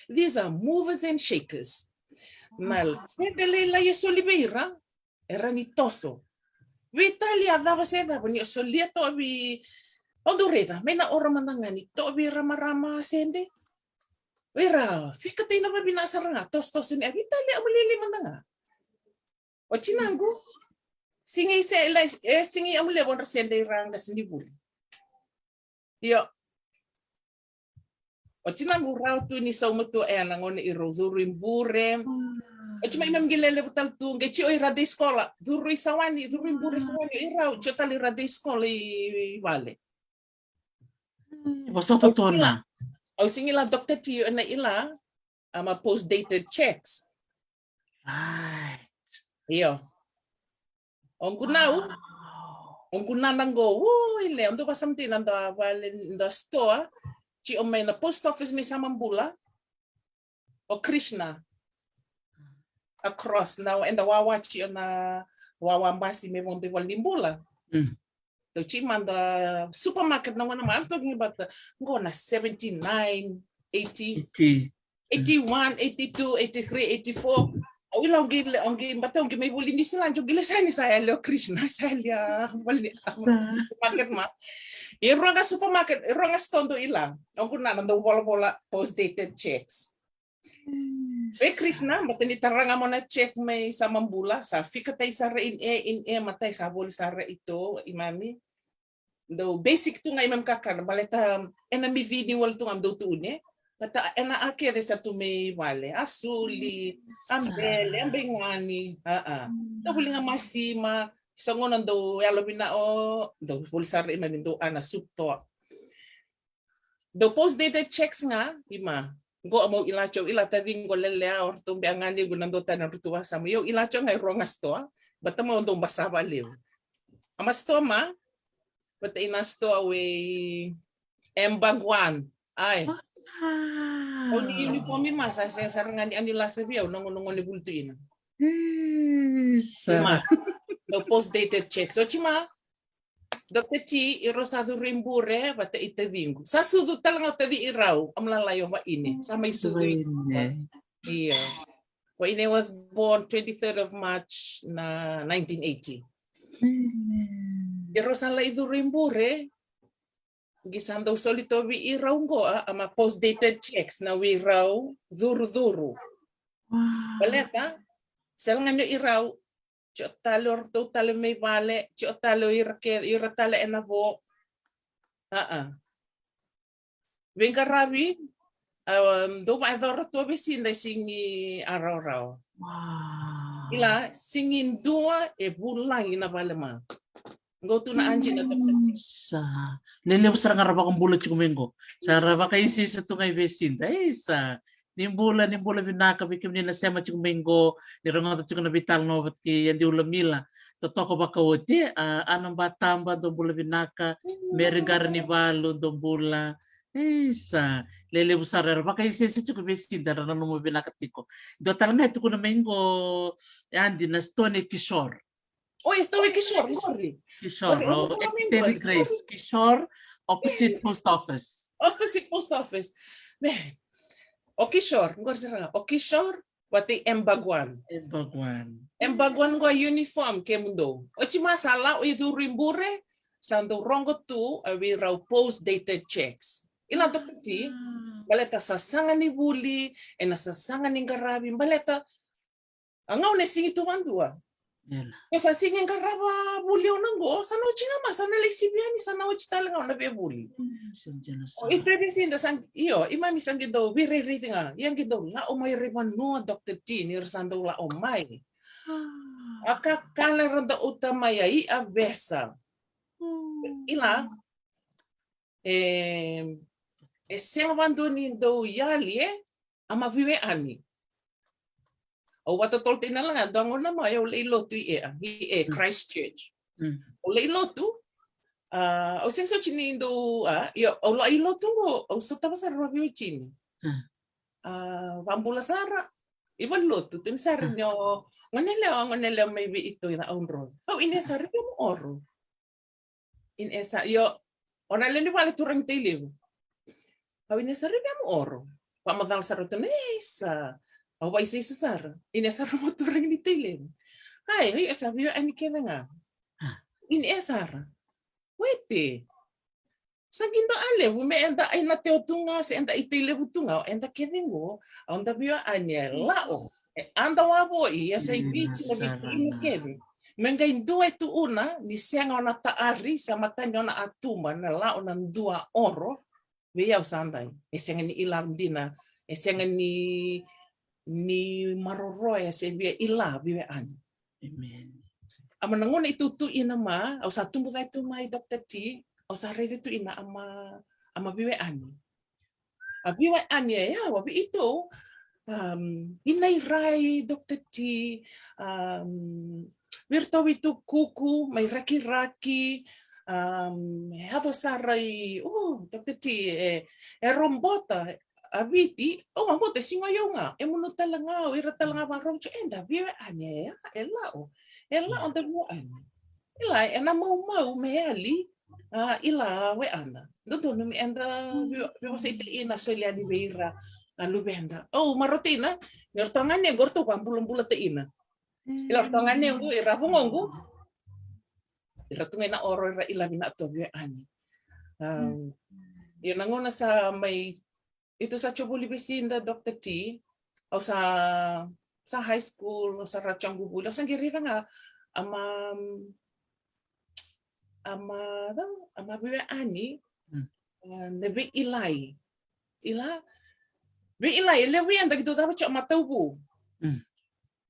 these are movers and shakers. Na sede lailai e soli vei ira, era ni toso. Vitali a cava se cava, ni o solia tovi, o dau raica, mai na oro mada ga ni tovi ira marama sede. Ira, fika tei na vavina sara ga, toso, toso ni a vitali a mulili mada ga. O tinaqu, sigi se, e sigi a mule vonra sede ira ga sini vuli. Io. Oti na qu rau tu ni sauma tu e na gone i rau curu i bure. Oti mai mam gile levu tal tu ge tio i ra dei skola. Curu i sawani, curu i bure sawani i rau. Tio tal i ra dei skola i vale. Vosota tona. Au sigi la Doctor T ena ila. Ama post dated checks. Right. Io. Oqu nau. Oqu nana qo. Ui le, oqu vasamti na da vale da store. Tio mai na post office me sama bula. O Krishna. Across. Nau eda wawa tio na wawa basi me vodo i vale ni bula. Dau tiko mada supermarket na gona ma, I'm talking about the, qo na seventy nine, eighty, eighty one, eighty two, eighty three, eighty four. Au ila au qi le, au qi bata au qi mai voli ni sila, au qi le sa ni sa yali o Krishna, sa yali a voli ni supermarket ma. E rua ga supermarket, e rua ga store dau ila. Au qu na na dau volavola post dated checks. Vei Krishna, bata ni tara ga mo na check mai sama bula, sa fika tai sara in e, in e, matai sa voli sara i to, i mami. Dau basic tu ga i mami kakana, baleta ena mi vini wal tu ga dau tu ne. Bata ena a kere sa tu mai vale, a suli, a bele, a begani, a a. Dau voli ga masima, sa gona dau yalo vina o, dau voli sara i mami dau ana sup to. Dau post dated checks ga, i ma. Qo a mau ila tio, ila tavi qo lele a, o ratou bea ga ni qu na dau tana rutu vasa mo. Io ila tio ga i rua ga store, bata mau dau basa valevu. A ma store ma, bata ina store we M Bhagwan. Ai. Au ni uniform i ma, sa, sa, sa ranga ni ani lasa via, au na gona, gona vuli tu ina. Isa. Ma, dau post dated checks. So, tima, Doctor T, i rau sa curu i bure, vata i taviqu. Sa sucu tale ga o tavi i rau, a malala i o vaine. Sa mai sucu i. Io. Vaine was born twenty-third of March na nineteen eighty. I rau sa lai curu i bure, qi sa dau soli tovi i rau qo, a, a ma post dated checks, na wi rau, curu, curu. Baleta, sela ga ni i rau, tio tale o ratou tale mai vale, tio tale o ira ke, ira tale ena vo. A a. Veiqaravi, a, dou vaecora tu a vesida e sigi a raorao. Ila, sigi dua e vulagi na vale ma. Qo tu na anti na tapa. Isa. Lelevu sara ga ra vakabula tiko mai qo. Sa ra vakaisiisa tu ga i vesida. Isa. Ni bula, ni bula vinaka vei kemuni na sema tiko mai qo, ni rogoca tiko na veitalanoa vata kei Adi Ulamila. Totoka vakaoti, a, Ana Bataba, dou bula vinaka, Mary Qaranivalu, dou bula. Isa, lelevu sara era vakaisiisi tiko vei sida ra nanuma vinaka tiko. Dua tale ga e tukuna mai qo, Adi, na Stone Kishore. O, e Stone Kishore, qori. Kishore, o, Extended Grace. Kishore, opposite post office. Opposite post office. Me, o Kishore, qori sara ga. O Kishore, vata i M Bhagwan. M Bhagwan. M Bhagwan qo a uniform kemudou. Oti ma sa la o i curu i bure, sa dou rogo tu a vei rau post dated checks. Ila Doctor T, baleta sasaga ni vuli, ena sasaga ni qaravi, baleta a gauna e sigi tu vadua. Ko sa sigi qarava vuli au na qo, sa na oti ga ma, sa na lai sivi yani, sa na oti tale ga au na via vuli. O i tui vei sida sa, io, i mami sa qi dau veirairaici ga, ia qi dau lao mai rai vanua Doctor T, ni ra sa dau lao mai. A kakana ra dau uta mai a i a vesa. Ila, e, e sega vadua ni dau yali, e, a ma viwe ani. Au vatotolo tena laga, dua gauna mai au lai lotu i e, i e Christchurch. Au lai lotu, a, au sega soti ni dau, a, io, au lai lotu qo, au sotava sara ma viwe tini. A, vabula sara, i vale lotu, tuni sara ni o, gone lewa, gone lewa mai vei ito i na au dro. Au ine sara i mu oro. Ine sa, io, o na lewe ni vale turaga Tailevu. Au ine sara i vemu oro. Vakamacala sara tu na, e sa. Au vaisaisa sara. Ine sara mo turaga ni Tailevu. Ai, ai, e sa vio ani kece ga. Ine sara. Wete. Sa qi dua a levu me eda ai na teo tu ga, se eda i Tailevu tu ga, eda kece qo, au da vio ani e lao. E ada wavoi, ia sa i Viti na vei kece. Me qai dua e tuuna, ni sega o na taari, sa matani o na a tuba, na lao na dua oro. vei au sa dai. E sega ni ila dina, e sega ni, ni maroroya se via ila veiwekani. Amen. Ama na gauna itou tu ina ma, au sa tubu cake tu mai Doctor T, au sa raica tu ina ama, ama veiwekani. A veiwekani e yawa vei itou, um, i Nairai, Doctor T, um, vei iratou i Tukuku, mai Rakiraki, um, e yaco sara i, oh, Doctor T, e, e robota, a Viti, o ga bota, siga o yau ga, e munu tale ga, o ira tale ga varogo, e da veiwekani, e, e lao, e lao da veiwekani. Ila, ena maumau me yali, a, ila wekada. Dodonu me eda veiwasei ina soli yani vei ira, a, luveda. O, marau tina, ni ratou ga nequ, ratou vabulabula tina. Ila ratou ga nequ, ira vogoqu. Ira tu ga ina oro, ira ila vina tu veiwekani. Um, ia na gauna sa mai Itou sa tiko voli vei Sida, Doctor T, au sa, sa high school, au sa ra tiko qo voli, au sa qai raica ga, ama, ama, ama veiwekani, mm, a, na veiilai. Ila, veiilai, e levu eda qai dau cava tiko, ama tauvu. Mm.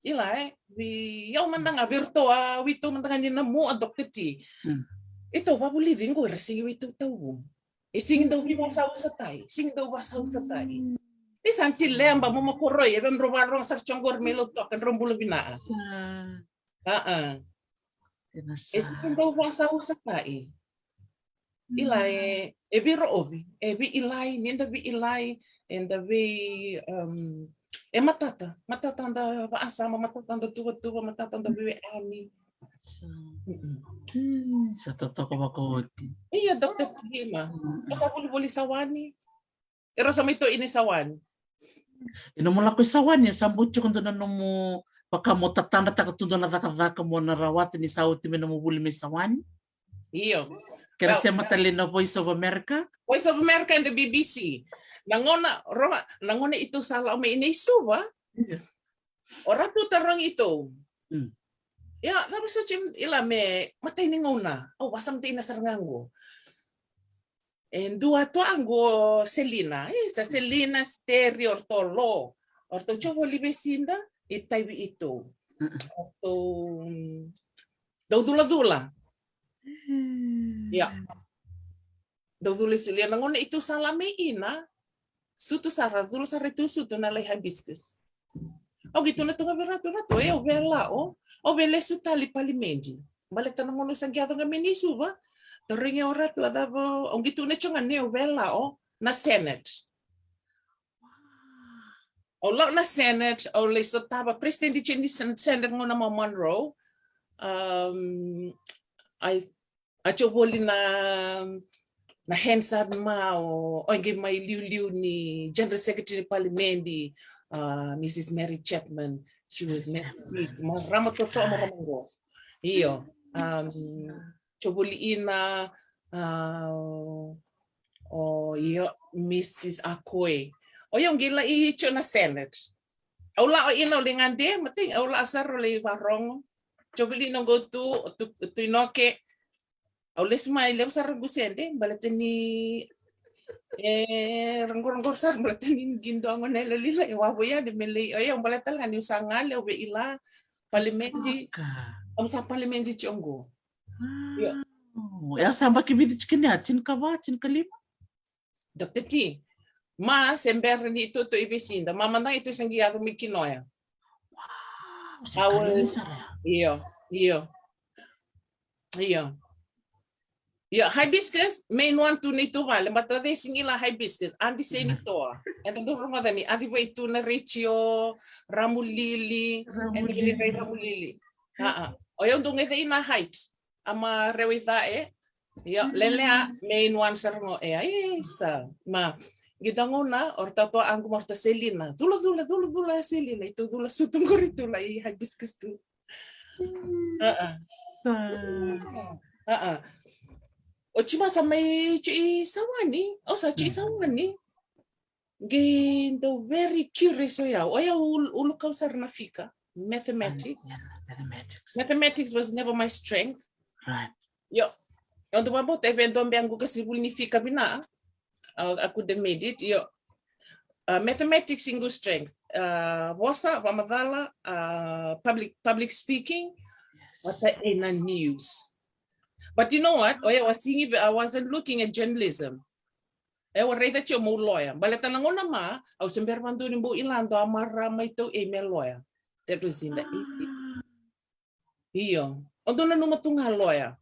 Ila, e, vei au mada ga, vei iratou, a, vei itou mada ga ni na mua, Doctor T. Mm. Itou vavulici qo era sigi vei itou tauvu. E sigi dau veivasausatai, sigi dau vasausatai. Mm. Ni sa ti leba mo makoroi, e vei drau varogo sara tiko qori me lotoka, drau bula vinaka. Sa. A, a. Tena sa. E sigi dau vasausatai. Ila, e, e veiroʻovi, e veiilai, ni da veiilai, eda vei, um, e matata, matata da vaasama, matata da tuvatuva, matata da veiwekani. Sa. Mm-mm. Mm, sa totoka vakaoti. Ia, Doctor Tima, mm-mm, o sa volivoli Sawani? Era sa mai toka i Sawani. Ina mo lako i Sawani, sa bau tiko dua na nomu vaka mo tatadrataka tu dua na cakacaka mo na rawata ni sa oti mai nomu vuli mai Sawani? Io. Kena, well, sema tale na Voice of America? Voice of America and the B B C. Na gauna, Roma, na gauna itou sa lako mai i Suva. Io. O ratou tarogi itou. Mm. Ia, cava soti, ila me, matai ni gauna. Au vasa matai na sara ga qo. E dua tu qo Selina. E, sa Selina, Steri, o ratou lo. O ratou tiko voli vei Sida, i taivi itou. Mm-mm. O ratou, mm, dau culacula. Mm. Ia. Dau cula i Suva, ia na gauna itou sa la mai ina, sutu sara, cula sara itou sutu na lai hibiscus. Au qai tukuna tu ga vei ratou, ratou, e, au via lako, au via lesu tale i palimedi. Baleta na gauna au sa qai yaco ga mai i Suva, tarogi au ratou, a cava, au qai tukuna tiko ga ni au via lako na Senate. Au lako na Senate, au lai sotava president tiko ni Sen-, Senate gauna mai Munro. Um, I, a tiko voli na, na Hansard ma, o, o qai mai liuliu ni General Secretary ni Palimedi, uh, Missus Mary Chapman. She was Mary Chapman. Marama totoka, marama qo. Io. Um, tiko voli ina, uh, o, io, Missus Akoi. O, io, qai lai tiko na Senate. Au lako ina, au lai gade, matai, au lako sara, au lai varogo. Tiko voli ina qo tu, tu, tu Inoke. Au lesu mai, levu sara qu sede, baleta ni, e, raqoraqo sara, baleta ni qai dua gone lailai, e wavoia de me lai, o, io, baleta ga ni au sa gale, au via ila, palimedi. Au sa palimedi tiko qo. Io. Wow. E sa yabaki vica tiko ni a, tinikava, tinikalima? Doctor T, ma se bera ni itou tu i vei Sida, ma mada ga itou se qai yaco mai kina oya. Wow, se kalili sara ya. Io, io. Io. Io, hibiscus, main one tu na itou vale, but they sing ila hibiscus, Adi Senitoa. Eda dau rogoca ni, Adi vei tu na retio, Ramulili, Ramulili. Eda vei Ramulili. A, a. O yau dau gece ina height. Ama rewa i ca e. Io, lelea, main one sara qo e, isa. Ma, qai dua gauna, o ratou tu qo ma ratou Selina. Cula, cula, cula, cula, Selina. Itou cula sutu qori tu lai hibiscus tu. A, a. Sa. A, a. Oti ma sa mai tiko i Sawani, au sa tiko i Sawani. Qai dau very curious o yau. O yau ul-, ulukau sara na fika. Mathematics. Ah, yeah, mathematics. Mathematics was never my strength. Right. Io. Au dau vakabauta e vei dua beka qu ka sivuli ni fika vina. I, I could have made it. Io. Uh, mathematics, English, strength. Uh, vosa, vakamacala, uh, public, public speaking, vata kei na news. But you know what? Oya, I was thinking, I wasn't looking at journalism. E, au raica tiko meu loya. Baleta na gauna ma, au se bera vakadua ni bau kila dua a marama i Tauei me loya. That was in the eighties. Io. Au dau nanuma tu ga loya.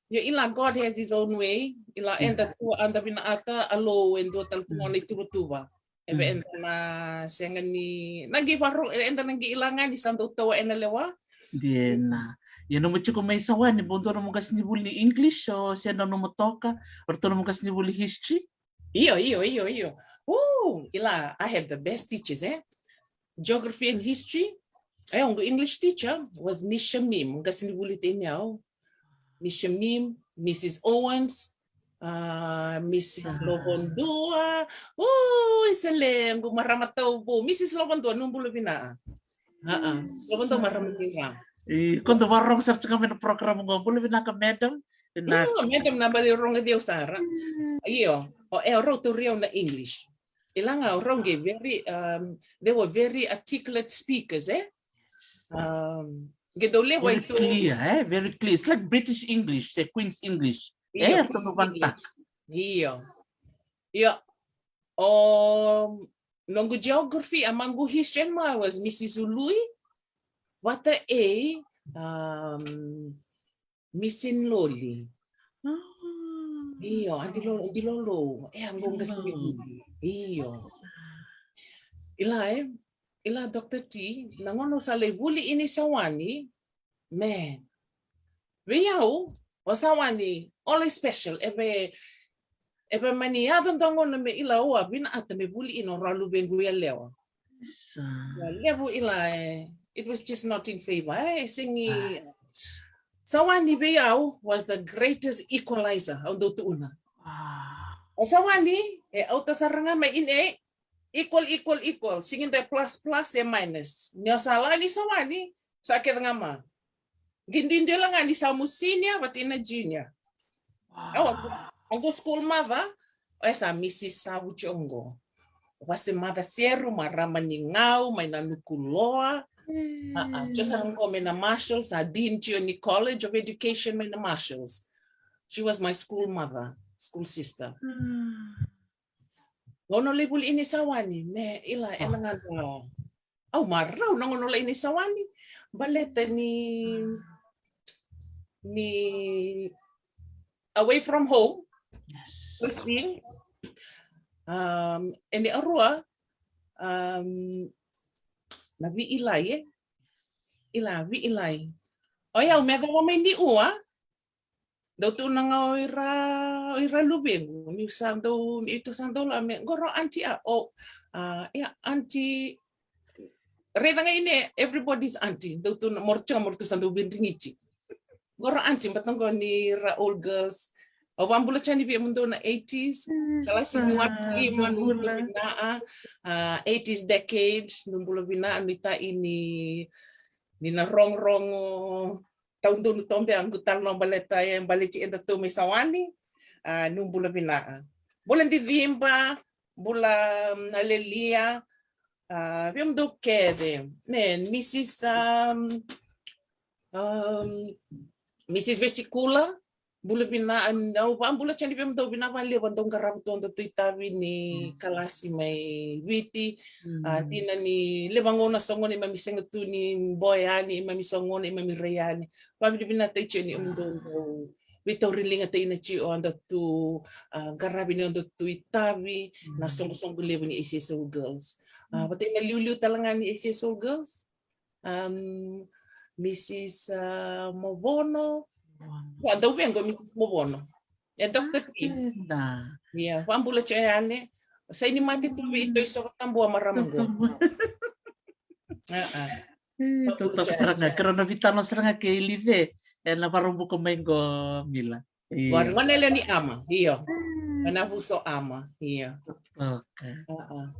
Io, ila God has his own way. Ila eda tu, eda vinakata, alo e dua tale tu ga na ituvatuva. E vei eda na sega ni, na qai varo, eda na qai kila ga ni sa dau tawa ena lewa. Dina. Ia nomu tiko mai Sawani, bau dua nomu qasenivuli ni English, o se na nomu toka, o ratou nomu qasenivuli history? Io, io, io, io. Ooh, ila, I had the best teachers, eh? Geography and history. Eh, oqo English teacher was Miss Shamim, qasenivuli tei ni au. Miss Shamim, Missus Owens, uh, Missus Lovondua. Ooh, isele, qo marama tau vou. Missus Lovondua, nu bula vinaka. Uh-uh. Lovondua marama ni ra. E, koto vakarorogo sara tiko mai na program qo. Bula vinaka, madam. Vinaka. Io, madam na bale rogo vei au sara. Io, o e rau tauri au na English. Ila ga o rau qai very, um, they were very articulate speakers, eh? Um, qai dau levu ai tu. Very clear, eh? Very clear. It's like British English, se Queen's English. Io, eh, Queen's English. Io. Io. O noqu geography, a maqu history and ma was Missus Ului, vata kei, um, Missus Noli. Io, a dilolo, dilolo. E, a qo qasenivuli. Io. Ila, eh? Ila, Doctor T, na gauna au sa lai vuli ini Sawani, man. Vei au, o Sawani, always special. E vei, e vei mani yaco dua gauna me ila au a vinakata me vuli ina o rau luvequ yalewa. Sa. Ia, levu ila, eh, it was just not in favor, eh, e segi. Sawani vei au was the greatest equalizer, au dau tuuna. O Sawani, e, au ta sara ga mai in a equal, equal, equal. Sigi de plus, plus, e minus. Ni o sa lani Sawani, sa kece ga ma. Qai duidui la ga ni sa mu senior vata na junior. Au, au qo school mother, o e sa Missus Savu tio qo. Vase mother Seru, marama ni Gau, mai na Nukuloa. A, a, tio sara qo mai na Marshalls, a dean tio ni College of Education mai na Marshalls. She was my school mother, school sister. Gauna lai vuli ini Sawani, me ila ena gauna. Au marau na gauna lai ini Sawani. Baleta ni, ni away from home. Yes. First thing. Um, eni arua, um, na viilai, eh? Ila viilai. O yau me cava mai ni ua. Dau tu na ga o ira, o ira luvequ, niu sa dau, niu sa dau la me, qo rau aunty a, o, a, ia, aunty, raica ga ine, everybody's aunty, dau tu na, mo ra tu, mo ra tu sa dau vidrigiti. Qo rau aunty, baleta qo ni ra old girls, au vabula tiko yani vei kemudou na eighties, kalasi ni watu lima, nu bula vinaka, a, eighties decade, nu bula vinaka, ni ta ini, ni na rogorogo, taudonu tobe a qu talanoa baleta e baleti edatou mai Sawani, a, nu bula vinaka. Bula Diviba, bula, um, Alelia, a, vei kemudou kece. Me, Missus, um, um, Missus Vesikula, bula vinaka, au vabula tiko yani vei kemudou vinaka vakalevu, dou qarava tu o datou itavi ni kalasi mai Viti. A, dina ni levu na gauna so gona imami sega tu ni boya yani, imami so gona imami rai yani. Vavinavinaka tiko ni kemudou dau veitauri liga tiko na tiko o datou, a, qaravi ni o datou itavi na soqosoqo levu ni A C S O girls. A, vata na liuliu tale ga ni A C S O girls. Um, Missus, a, Movono. Movono. Ia, dau vei qo Missus Movono. E Doctor T. Ia, vabula tiko yani. Sa ini mate tu vei ito i Sovatabua marama qo. A, a. E, totoka sara ga, keirau na vitano sara ga kei Live, e na Varobuka mai qo Mila. Io. Gone yalewa ni Ama, io. Gone yavusa o Ama, io. Totoka. A, a.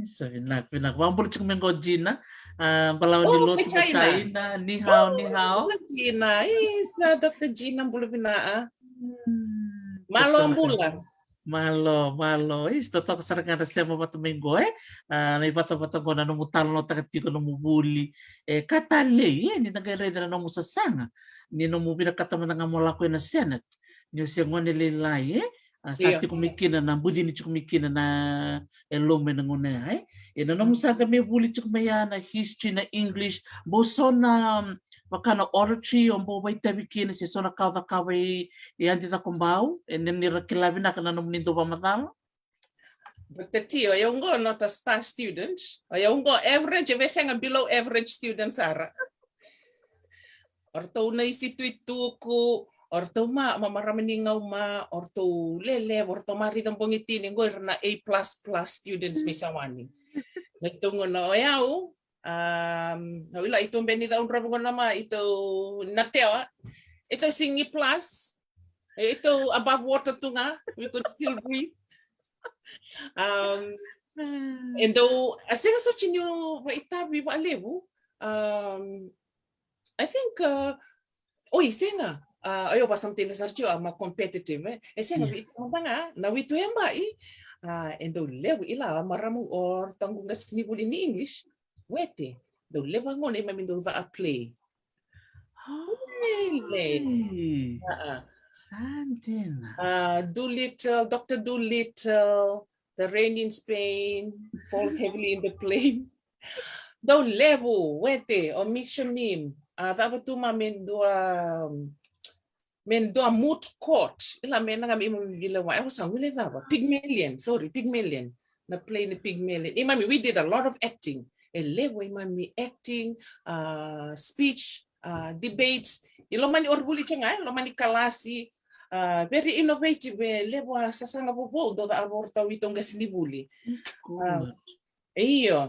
Sa vinaka, vinaka. Vabula tiko mai qo Gina. A, balavu ni lotu mai China. Ni hao, ni hao. Bula Gina, isa, Doctor Gina, bula vinaka. Malo bula. Malo, malo. Isa, totoka sara ga na sema vata mai qo, e? A, na ivatavata qo na nomu talanoataka tiko nomu vuli. E, ka talei, e, ni na qai raica na nomu sasaga. Ni nomu vinakata mada ga mo lako ena Senate. Ni o se gone lailai, e? A, sa tiko mai kina na bucini tiko mai kina na e loma ena gauna ya, e? E na nomu saga me vuli tiko mai ya na history, na English, bau so na, um, vaka na oratory o bau vaitavi kina se so na ka o cakava i, i Adi Cakobau, e, ni, ni ra kila vinaka na nomuni dau vakamacala? Doctor T, o yau qo not a star student, o yau qo average, e vei sega below average student sara. O ratou na isi tu i tuku, o ratou ma, ma marama ni gauma, o ratou lelevu, o ratou marica bogi tini, qo ira na A plus plus students mai Sawani. Na tou gauna o yau, um, au ila i tou beni cau drava gauna ma i tou na tewa, i tou sigi plus, i tou above water tu ga, we could still breathe. Um, e dau, a sega soti niu vaitavi valevu, um, I think, uh, oi, sega. Uh, oi, au vasamtena sara tiko, I'm a competitive, e. E sega, vei tou mada ga, na vitu e bai. Uh, e dau levu, ila, marama o ratou qu qasenivuli ni English. Wete, dau levu a gauna, e mami dau va a play. Lele. Uh-uh. Uh, Dolittle, Doctor Dolittle, The Rain in Spain, Falls Heavily in the Plain. Dau levu, wete, o Miss Shamim. A cava tu ma me dua, me dua moot court. Ila me na ga me ima mi vila wa. E, au sa wile cava. Pygmalion, sorry, Pygmalion. Na play na Pygmalion. I mami, we did a lot of acting. E levu i mami acting, uh, speech, uh, debates. I loma ni orvuli tiko ga, e, loma ni kalasi. Uh, very innovative, e levu a sasaga vovou, dau ca a vorta o i tou qasenivuli. Io.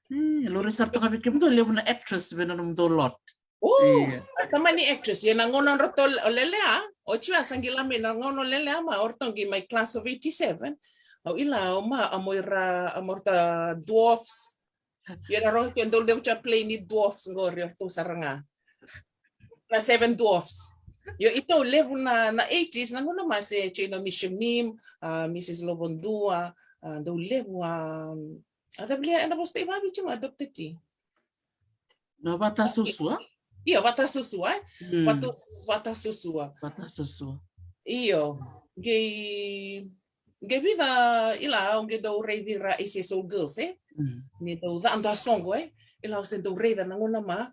E, lo resa toka vei kemudou levu na actress vei na nomudou lot. O, a tamani actress, ia na gauna o ratou o lelea, o tiu a sa qila mai na gauna o lelea ma o ratou qi mai class of eighty-seven. Au ila, au ma, amo ira, amo rata dwarfs. Ia na rogo tiu e dau levu tia play ni dwarfs qori o ratou sara ga. Na seven dwarfs. Io, i tou levu na, na eighties, na gauna ma se tia na Miss Shamim, a, Missus Lovondua, a, dau levu, a, a cava lia, ena vosa i vavi tiu ma Doctor T. Na vata susua? Io, vata susua, e? Mm. Vata, vata susua. Vata susua. Io, qei, qei vica ila, au qei dau raici ira A C S All Girls, e? Mm. Ni dau ca dua soqo, e? Ila au se dau raica na gauna ma,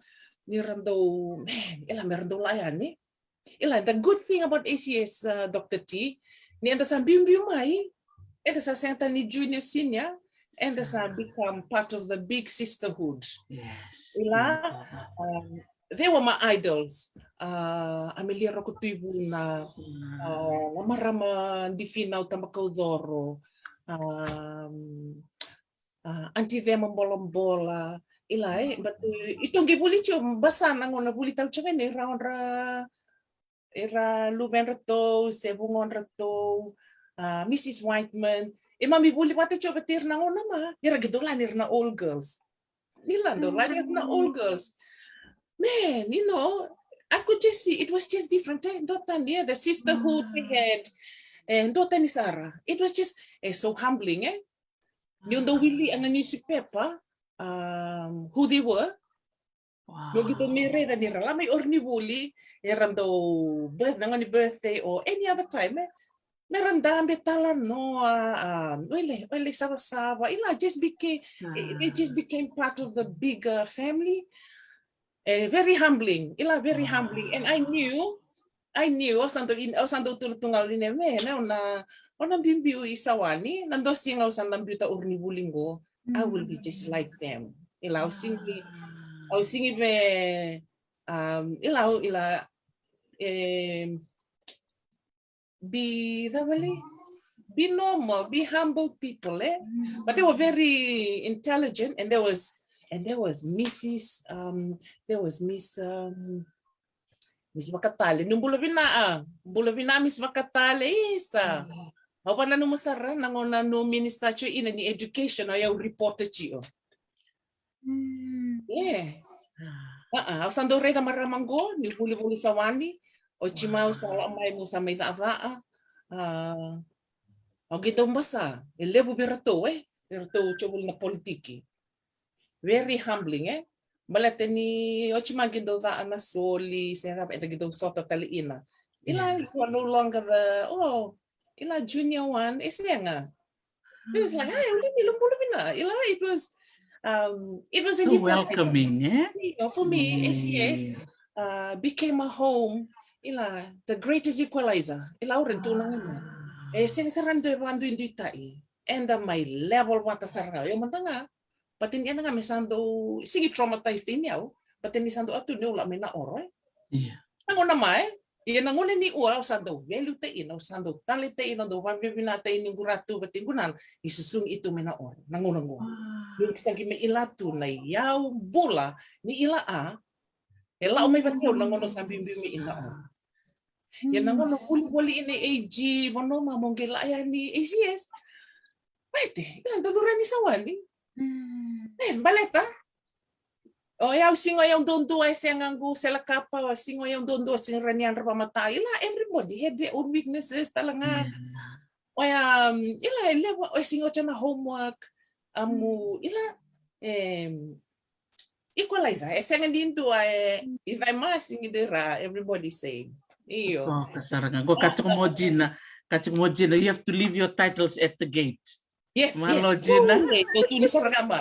ni ra dau, man, ila me ra dau la yani. Ila, the good thing about A C S, uh, Doctor T, ni eda sa biubiu mai, eda sa sega tale ni junior, senior, eda sa become part of the big sisterhood. Yes. Ila, um, they were my idols. Uh, Amelia Rokotuivuna, uh, na marama Difina Tabakaucoro, um, uh, Aunty Vema Bolabola, ila, e, but, uh, i tou qei vuli tiko, basa na gauna vuli tale tiko vei ira odra, ira luvedratou, se vugodratou, uh, Missus Whiteman, e mami vuli vata tiko vata ira na gauna ma, ira qei dau la ni ira na All Girls. Ni la dau la ni ira na All Girls. Man, you know, I could just see, it was just different, e, dua tani, e, the sisterhood they had, e, dua tani sara. It was just, e, so humbling, e. Niu dau wili ena newspaper, um, who they were. Wow. Niu qito me raica ni ra la mai ornivuli, era dau birth, na gauna ni birthday or any other time, e. Me ra dabe talanoa, um, oile, oile savasava, ila just became, it, it just became part of the bigger family. E, very humbling, ila very humbling. And I knew, I knew, au sa dau, au sa dau tulutuga au line me, me, o na, o na biubiu i Sawani, na dua siga au sa na biuta ornivuli qo, I will be just like them. Ila au sigi, au sigi me, um, ila, ila, e, be, cava li? Be normal, be humble people, e? But they were very intelligent, and there was, and there was Missus, um, there was Miss, um, Miss Vakatale. Ni bula vina, a, bula vina Miss Vakatale, isa. Au vananuma sara na gauna niu minister tiko ina ni education, au reporter tiko. Yes. A, au sa dau raica marama qo, ni vulivuli Sawani, o tima au sa la mai, meu sa mai cakacaka. A, au qai dau basa, e levu vei iratou, e, vei iratou tiko voli na politiki. Very humbling, e. Baleta ni oti mai qai dau ca na soli, se cava, eda qai dau sota tale ina. Ila, yeah, you are no longer the, oh, ila junior one, e sega. It was like, "Ai, au ni lubulu vina." Ila, it was, um, it was a so different welcoming, eh? You know, for me, mm, S E S, uh, became a home. Ila, the greatest equalizer. Ila, au raica tu na gauna. E sega sara ni dua e vakaduiduitai. Eda mai level vata sara ga. Io mada ga. Baleta ni ena ga me sa dau, sigi traumatized ni au. Baleta ni sa dau atu ni au lako mai na oro, e. Ia. Na gauna mai, ia na gauna ni ua, au sa dau value-tai ina, au sa dau taletai ina, au dau vavinavinakatai ni quratu, baleta ni qunana, ni susugi tu mai na oro. Na gauna qo. Wow. Ni sa qai mai ila tu na iyau bula, ni ila a, e lako mai vata kei au na gauna sa biubiu mai ina oro. Ia na gauna vuli voli ina A G, vanua ma mo qai la yani A C S. Baleta, ila da curu ni sa wali. Mm. E, baleta. O yau siga yau duadua e sega qu sela kapa, o siga yau duadua siga rani andra vamata. Ila everybody had their own weaknesses, tala ga. Mm. O ya, um, ila e lewa, o siga o tena homework, amu, mm, ila, em, equalizer, e sega ni dua e, i vai ma sigi de ra, everybody same. Io. Toka sara ga. Qo ka tiko mo Gina, ka tiko mo Gina, you have to leave your titles at the gate. Yes, malo, yes. Gina. Io, io, tu ni sara ga ma.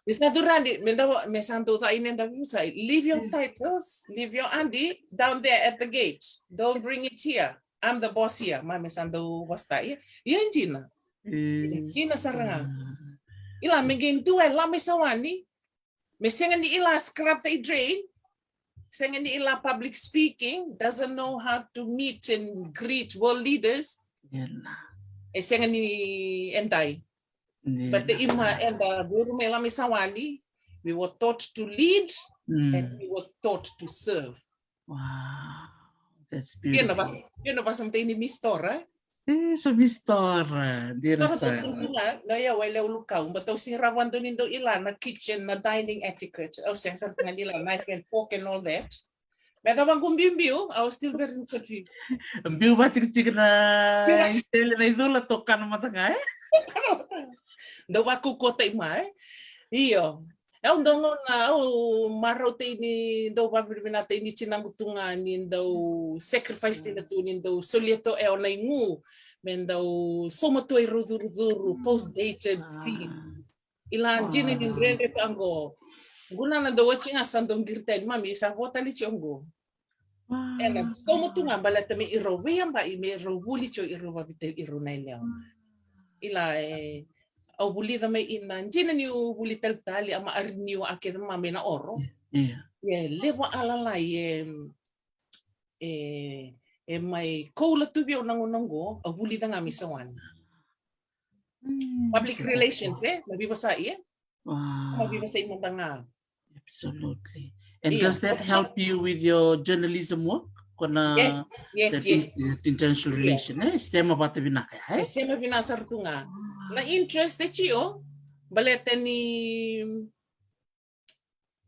Ni sa durani, me da, me sa dau ta ine da visa. Leave your titles, leave your andi down there at the gate. Don't bring it here. I'm the boss here. Ma me sa dau vasta ia. Ia Gina. Eh, Gina sara ga. Ila me qai dua e la mai sa wani. Me sega ni ila scrap tai drain. Sega ni ila public speaking. Doesn't know how to meet and greet world leaders. Ia. E sega ni edai. Ia. But the ima eda vuru me la mai sa wani. We were taught to lead, mm, and we were taught to serve. Wow, that's beautiful. Ia na vasa, ia na vasa mata ini mistora. Eh, so mistora, dira sa. Na ia wai le ulukau, mata au sigi rawa dau ni dau ila na kitchen, na dining etiquette. Au sega sara ga ni ila knife and fork and all that. Me ka vaqu biubiu, I was still very confused. Biu vatikitiki na isele na icula toka na mata ga, eh? Dau vakukuatai mai, eh? Io. Au dau gauna, au marautai ni dau vavinavinakatai ni tinaqu tu ga ni dau sacrifice tina tu ni dau solia tu e o na igu me dau sauma tu e rau curucuru, post dated piece. Ila dina ni dredre tu oqo. Qu na na dau oti ga sa dau qiritai ni mami sa votali ti oqo. Ena sauma tu ga baleta me irau veiyabai me irau vuli tio irau vavitali irau na ilewa. Ila e au vulica mai ina dina niu vuli talitali ama ari niu a kece ma mai na oro. Ia levu a lalai e e e mai koula tu vei au na gauna oqo au vulica ga mai sa wani. Public relations, eh? Na vivasai, eh? Wow. Na vivasai mada ga. Absolutely. And does that help you with your journalism work? Kona, yes, yes, yes. International relation, eh? Sema vata vinaka, eh? Sema vinaka sara tu ga. Na interest e tio, baleta ni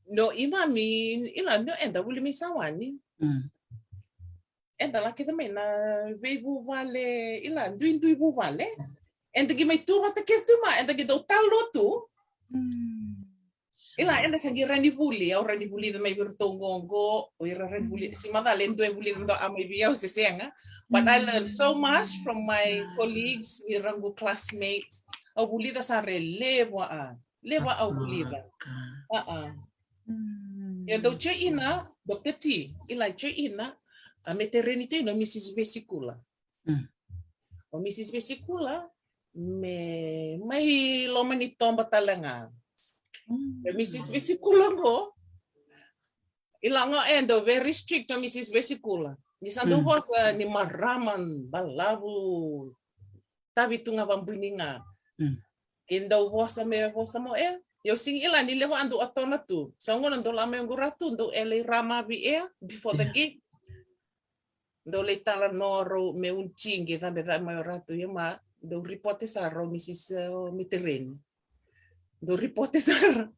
no imami, ila no eda vuli mai sa wani. Eda la kece mai na veivuvale, ila duidui vuvale. Eda qi mai tu vata kece tu ma, eda qi dau talo tu. Ila eda sa qi rani vuli, au rani vuli mai vei iratou qoqo, o ira rani vuli, si macala e dua e vuli dau a mai vei au se sega. But I learned so much from my colleagues, vei ira qu classmates. Au vulica sara e levu a, levu a au vulica. A a. Ia dau tio ina, Doctor T, ila tio ina, a me tereni tio ina o Missus Vesikula. O Missus Vesikula, me mai loma ni toba tale ga. O Missus Vesikula qo, ila qo e dau very strict o Missus Vesikula. Ni sa dau vosa ni marama balavu, tavi tu ga vabuni ga. E dau vosa me vosa mo e. Ia au sigi ila ni levu a dau atona tu. Sa gauna dau la mai oqu ratu, dau elei rama vi e, before the gig. Dau lei tala no rau me un tigi, cabe cabe mai o ratu, ia ma, dau ripote sa rau Missus Mitereni. Dau ripote sa rau.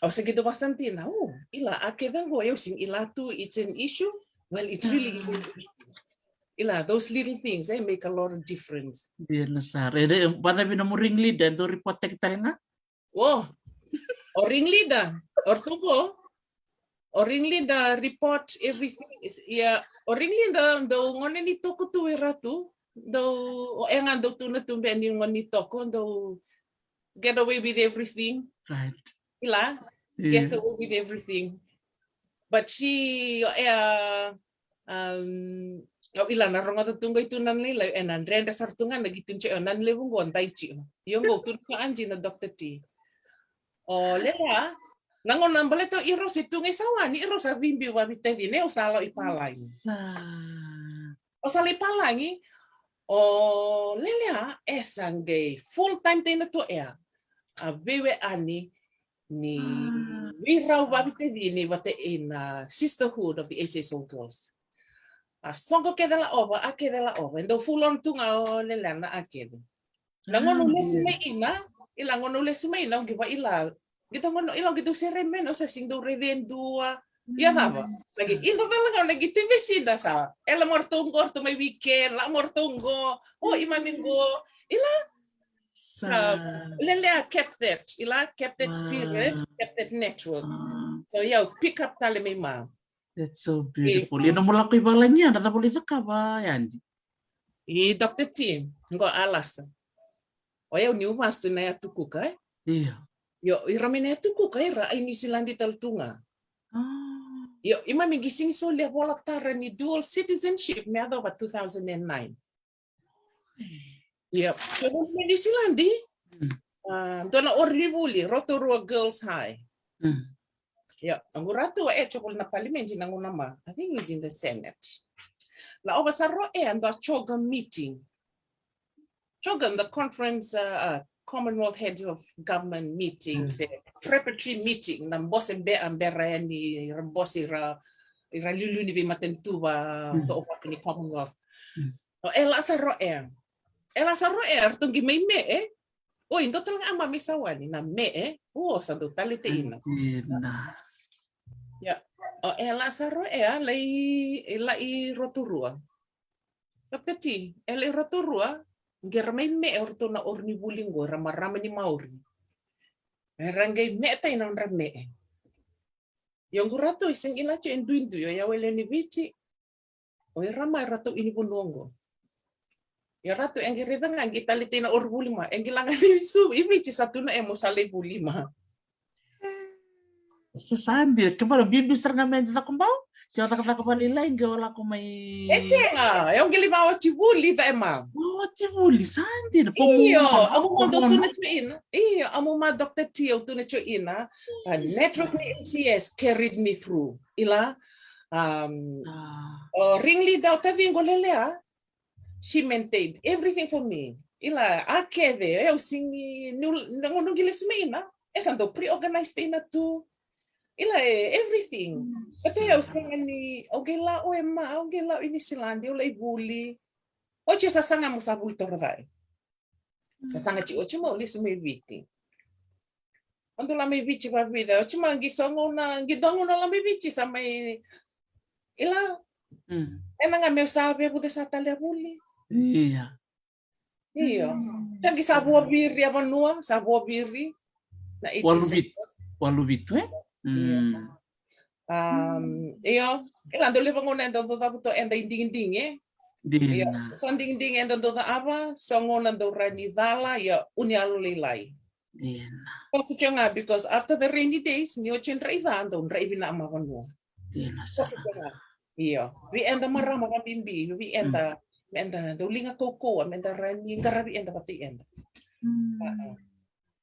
Au sa qi dau vasa dina, o, ila a kece qo, ia au sigi ila tu, it's an issue. Well, it really is an issue. Ila, those little things, eh, make a lot of difference. Dina sara. E, e, vacava na nomu ring leader, e dau report-taki tale ga? O, o ring leader, o ratou qo. O ring leader report everything. Ia, o ring leader dau gone ni toko tu i ra tu. Dau, o e ga dau tu na tu be ni gone ni toko, dau get away with everything. Right. Ila, get away with everything. But she, o e a, um, o ila na rogoca tu qai tu na nilai, e na dredre sara tu ga na qi tu ni tio, na levu qo dai tio. Io qo tu na ka anji na Doctor T. O lelea, na gauna baleta o iro se tu ga i Sawani, iro sa vibiu vavitavi, ne o sa lau i palagi. Sa. O sa lai palagi, o lelea e sa qai full time tei na tu ea. A veiwe ani ni wirau vavitacini vata ina Sisterhood of the S S O Girls. A soqo kece la ova, a kece la ova. E dau full on tu ga o lelea na a kece. Na gauna u lesu mai ina, ila gauna u lesu mai ina, u qiva ila Qito gona ila qito sere mena o sa sing dau raive dua. Ia cava? Lagi ilo vela ga na qito i vesida sa. Ela mo ratou qo ratou mai weekend, la mo ratou qo. O i mami qo. Ila sa lelea kept that. Ila kept that spirit, kept that network. So ia pick up tale mai ma. That's so beautiful. Ia na mo lako i valagi ia na cava lai cakava yani. I Doctor T, qo a lasa. O yau niu vasu na yatu kuka, e? Io. Io, ira mai na yatu kuka, ira ai Niusiladi tale tu ga. Io, i mami qi sigi solia vola tara ni dual citizenship me yacova two thousand and nine. Io, io mai Niusiladi. Dua na oronivuli, Rotorua Girls High. Ia, a guratu e tiko voli na palimedi na gauna ma, I think he was in the Senate. La ova sa ro e a dua CHOGM meeting. CHOGM, the conference, uh, uh, Commonwealth Heads of Government meeting, se preparatory meeting, na bose be a bera yani, ira bose ira, ira liuliu ni veimatanitu va, to o ni Commonwealth. O e la sa ro e. E la sa ro e, ratou qi mai me e, Oi, dua tale ga a mami sa wani na me e. O sa dau tale te ina. Ia, o e la sa ro e a lai, e la i Rotorua. Doctor T, e la i Rotorua, qera mai me e o ratou na oronivuli qo, ra marama ni Maori. Era qai me ta ina nodra me e. Ia qu ratou i sega i la tio e duidui, o yau e lewe ni Viti. O ira ma e ratou ini vanua oqo. Ia ratou e qi raica ga qi tale tei na oronivuli ma e qi laga ni su i Viti sa tu na e mo sa lai vuli ma. Sa sa dina, ke bala bibi sara ga me da cakobau. Se o cakacaka valailai qe o lako mai. E sega, e o qi lai vaoti vuli ca e ma. Vaoti vuli, sa dina. Io, a mo mo dau tu na tio ina. Io, a mo ma Doctor T au tu na tio ina. Network ni A C S carried me through. Ila, Um, o ring leader o tavi qo lelea, she maintained everything for me. Ila a kece, e au sigi, na gauna qi lesu mai ina, e sa dau pre-organized ina tu. Ila e everything. But e au sega ni, au qai la o e ma, au qai la o i Niusiladi, au lai vuli. Oti sa saga mo sa vuli toro cai. Sa saga ti oti mo lesu mai Viti. O dou la mai Viti vavica, oti ma qi so gauna, qi dua gauna la mai Viti sa mai ila. Ena ga meu sa vevuce sa tale a vuli. Ia. Io. Sa qi sa vuaviri a vanua, sa vuaviri. Na eighty-seven. Waluvitu, waluvitu, e? Io. Um, io, ila dau levu gauna eda dau cavuta eda i digidigi, e? Dina. Io, so digidigi eda dau cava, so gauna dau rai ni cala, ia, uni alo lailai. Dina. Kasi tio ga, because after the rainy days, ni oti drai ca, dau drai vina ma vanua. Dina, kasi tio ga. Io, vi eda marama vabibi, vi eda, me eda dau liga kaukauwa, me eda rai ni qaravi eda vata i eda.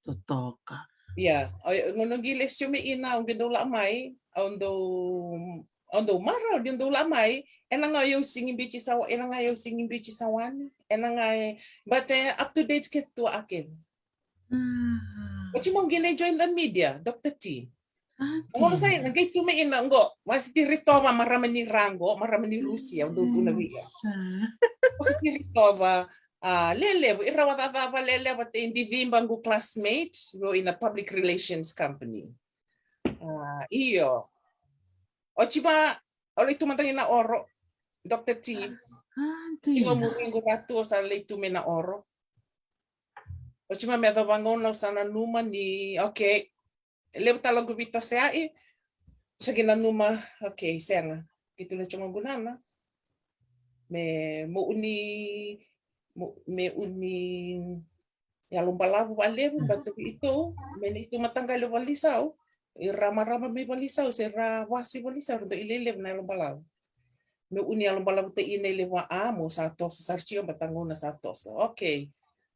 Totoka. Ia, o gauna qi lesu mai ina, au qi dau la mai, au dau, au dau marau, au dau la mai, ena ga au sigi Viti sa wa, ena ga au sigi Viti sa wani, ena ga e, but e up to date kece tu a kece. Oti mo qi lai join the media, Doctor T. Au sa ina qai tu mai ina qo, Wasi Tiritova, marama ni ra qo, marama ni Rusia, au dau tu na via. Wasi Tiritova, a, lelevu, ira wa cacava lelevu, te Divimba qu classmate, qo ina public relations company. A, io. Oti va, au lai tu mada ina oro, Doctor T. Io, muri qu ra tu, au sa lai tu mai na oro. Oti ma me yacova gauna au sa nanuma ni, okay, levu tale qu veitosoyaki. Sa qai nanuma, okay, sega. Qai tu na tsogo qu nana. Me, mo uni, mo, me uni yalo balavu valevu, baleta vei iratou, me na itou mataqali o Valisau, ira marama mai Valisau, se ra vasu i Valisau, ra dau ilelevu na yalo balavu. Me uni yalo balavu ta ina ilevu a mo sa toso sara tio, baleta gauna sa toso. Okay.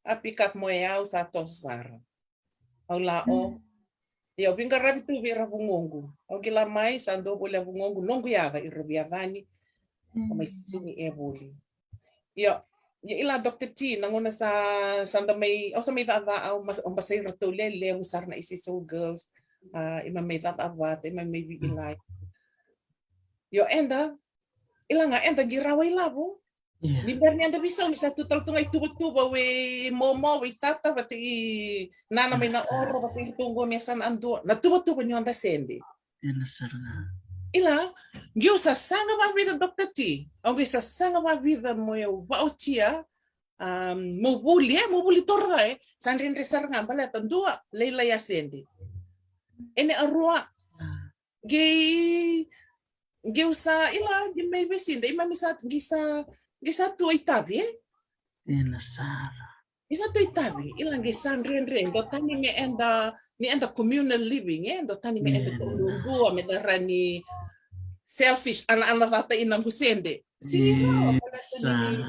A pick up mo e au sa toso sara. Au la o. Ia, au veiqaravi tu vei ira vugoqu. Au qai la mai, sa dua voli a vugoqu, noqu yaca, ira via cani. Au mai susugi e voli. Io, ia ila Doctor T, na gauna sa, sa da mai, au sa mai caca, au mas-, au basai iratou lelevu sara na S S O girls, a, i mai mai caca vata, i mai mai vei ilai. Io, eda, ila ga, eda qai rawa ilavo. Ni bera ni eda veisau, ni sa tu tale tu ga i tuvatuva, we momo, we tata, vata i nana mai na oro, vata i iratou qo me sa na dua. Na tuvatuva ni oda sede. Ena sara ga. Ila, qai au sasaga vavica Doctor T. Au qai sasaga vavica mo au vaotia, um, mo vuli, e, mo vuli toro ca, e. Sa dredre sara ga, baleta dua, lailai a sede. Ena arua, qai, qai au sa, ila, qai mai veisau, i mami sa, qai sa, qai sa tu itavi, e? Ena sara. Isa tu itavi, ila qai sa dredre, dua tani me eda, ni eda communal living, e, dua tani me eda dua, me da rani selfish, ana, ana vata i na qu sede. Sega ni rawa, baleta ni,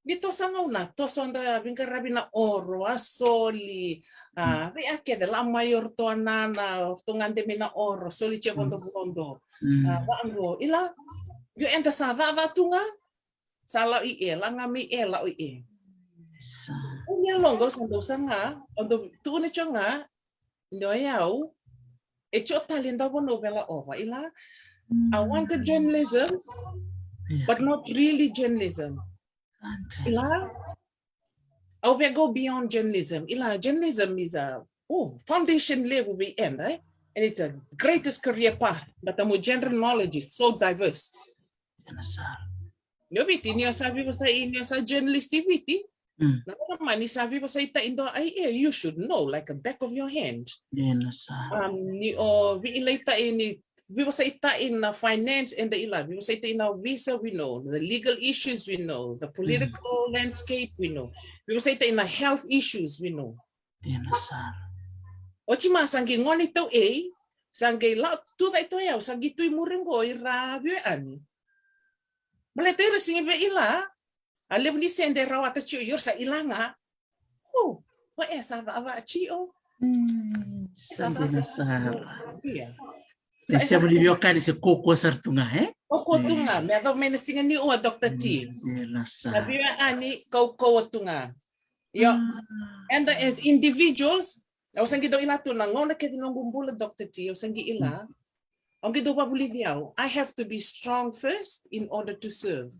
ni toso gauna, toso da veiqaravi na oro, a soli, a, vei a kece, la mai o ratou a nana, o ratou gade mai na oro, soli tse vodovodo. A, vaqo, ila, io eda sa caca tu ga, sa lau i e, la ga mai e, lau i e. Sa. O ni a logo, sa dau sa ga, o dau tu ni tso ga, ni o yau, e tso tale dau vanua vela ova, ila. I wanted journalism, but not really journalism. Ila, au via go beyond journalism. Ila, journalism is a, oh, foundation levu vei eda, e? And it's a greatest career path, but the more general knowledge is so diverse. Ena sara. Ni o Viti, ni o sa veivosaki, ni o sa journalist i Viti. Na loma ni sa veivosaki ta i dua I A, you should know, like a back of your hand. Ena sara. Um, ni o veilaitaki ni, veivosaki ta i na finance eda ila, veivosaki ta i na visa, we know. The legal issues, we know. The political landscape, we know. Veivosaki ta i na health issues, we know. Ena sara. Oti ma sa qai gone tau ei, sa qai la tu cai tau yau, sa qai tu i muri qo i ra vioe ani. Baleta ira sigi vei ila, a levu ni sede rawata tio, io sa ila ga. Hu, o e sa vava tio. Sa qai na sara. Ia. Sa sema ni vioka ni se kaukauwa sara tu ga, e? Kaukauwa tu ga, me yacova mai na siga ni ua Doctor T. Ena sara. Na vioe ani kaukauwa tu ga. Io. And as individuals, au sa qai dau ila tu na gauna kece noqu bula Doctor T, au sa qai ila. Au qai dau vavulici au. I have to be strong first in order to serve.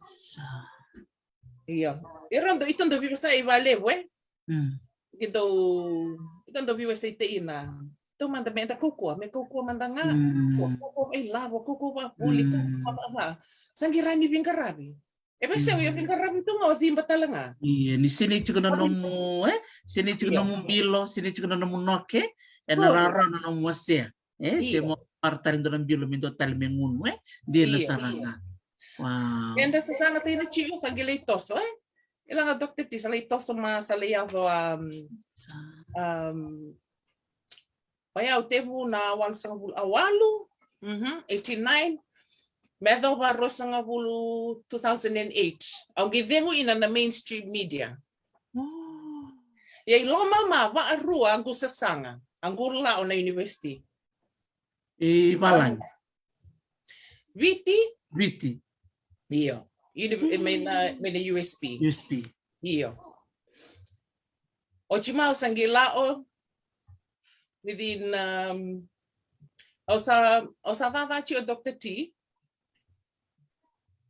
Io. Ira dau, ita dau veivosaki valevu, e? Qai dau, ita dau veivosaki teina. Tou mada me da kaukauwa, me kaukauwa mada ga. Kaukauwa vailavo, kaukauwa vavuli, kaukauwa vava. Sa qai rawa ni veiqaravi. E vei sega, io veiqaravi tu ga o ciba tale ga. Ia, ni sinai tiko na nomu, e? Sinai tiko na nomu bilo, sinai tiko na nomu noke, e na rawarawa na nomu wasea. E, se mo para tale dua na bilo me dua tale me gunu, e? Dina sara ga. Wow. Eda sasaga tale na tiko, sa qai lai toso, e? Ila ga Doctor T, sa lai toso ma, sa lai yaco, um, um, O yau tevu na walusagavulu, a walu, eighty-nine, me yacova ruasagavulu, two thousand and eight. Au qai cegu ina na mainstream media. Ia i loma ma vakarua a qu sasaga, a qu lao na university. I valagi. Viti? Viti. Io. Uni-, mai na, mai na U S P. U S P. Io. Oti ma au sa qai lao within, um, au sa, au sa caca tio Doctor T.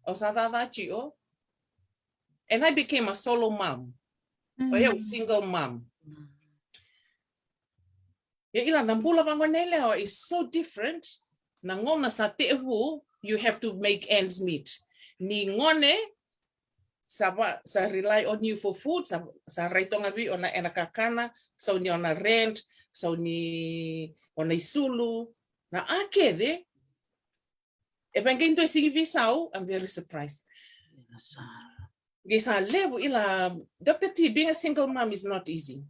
Au sa caca tio. And I became a solo mom. O yau single mom. Ia ila na bula vagone yalewa is so different. Na gauna sa tevu, you have to make ends meet. Ni gone, sa va, sa rely on you for food, sa, sa rai toka ga vei o na ena kakana, sau ni o na rent, sau ni o na isulu, na a kece. E vaqei dua e sigi veisau, I'm very surprised. Qei sa levu ila, Doctor T, being a single mom is not easy.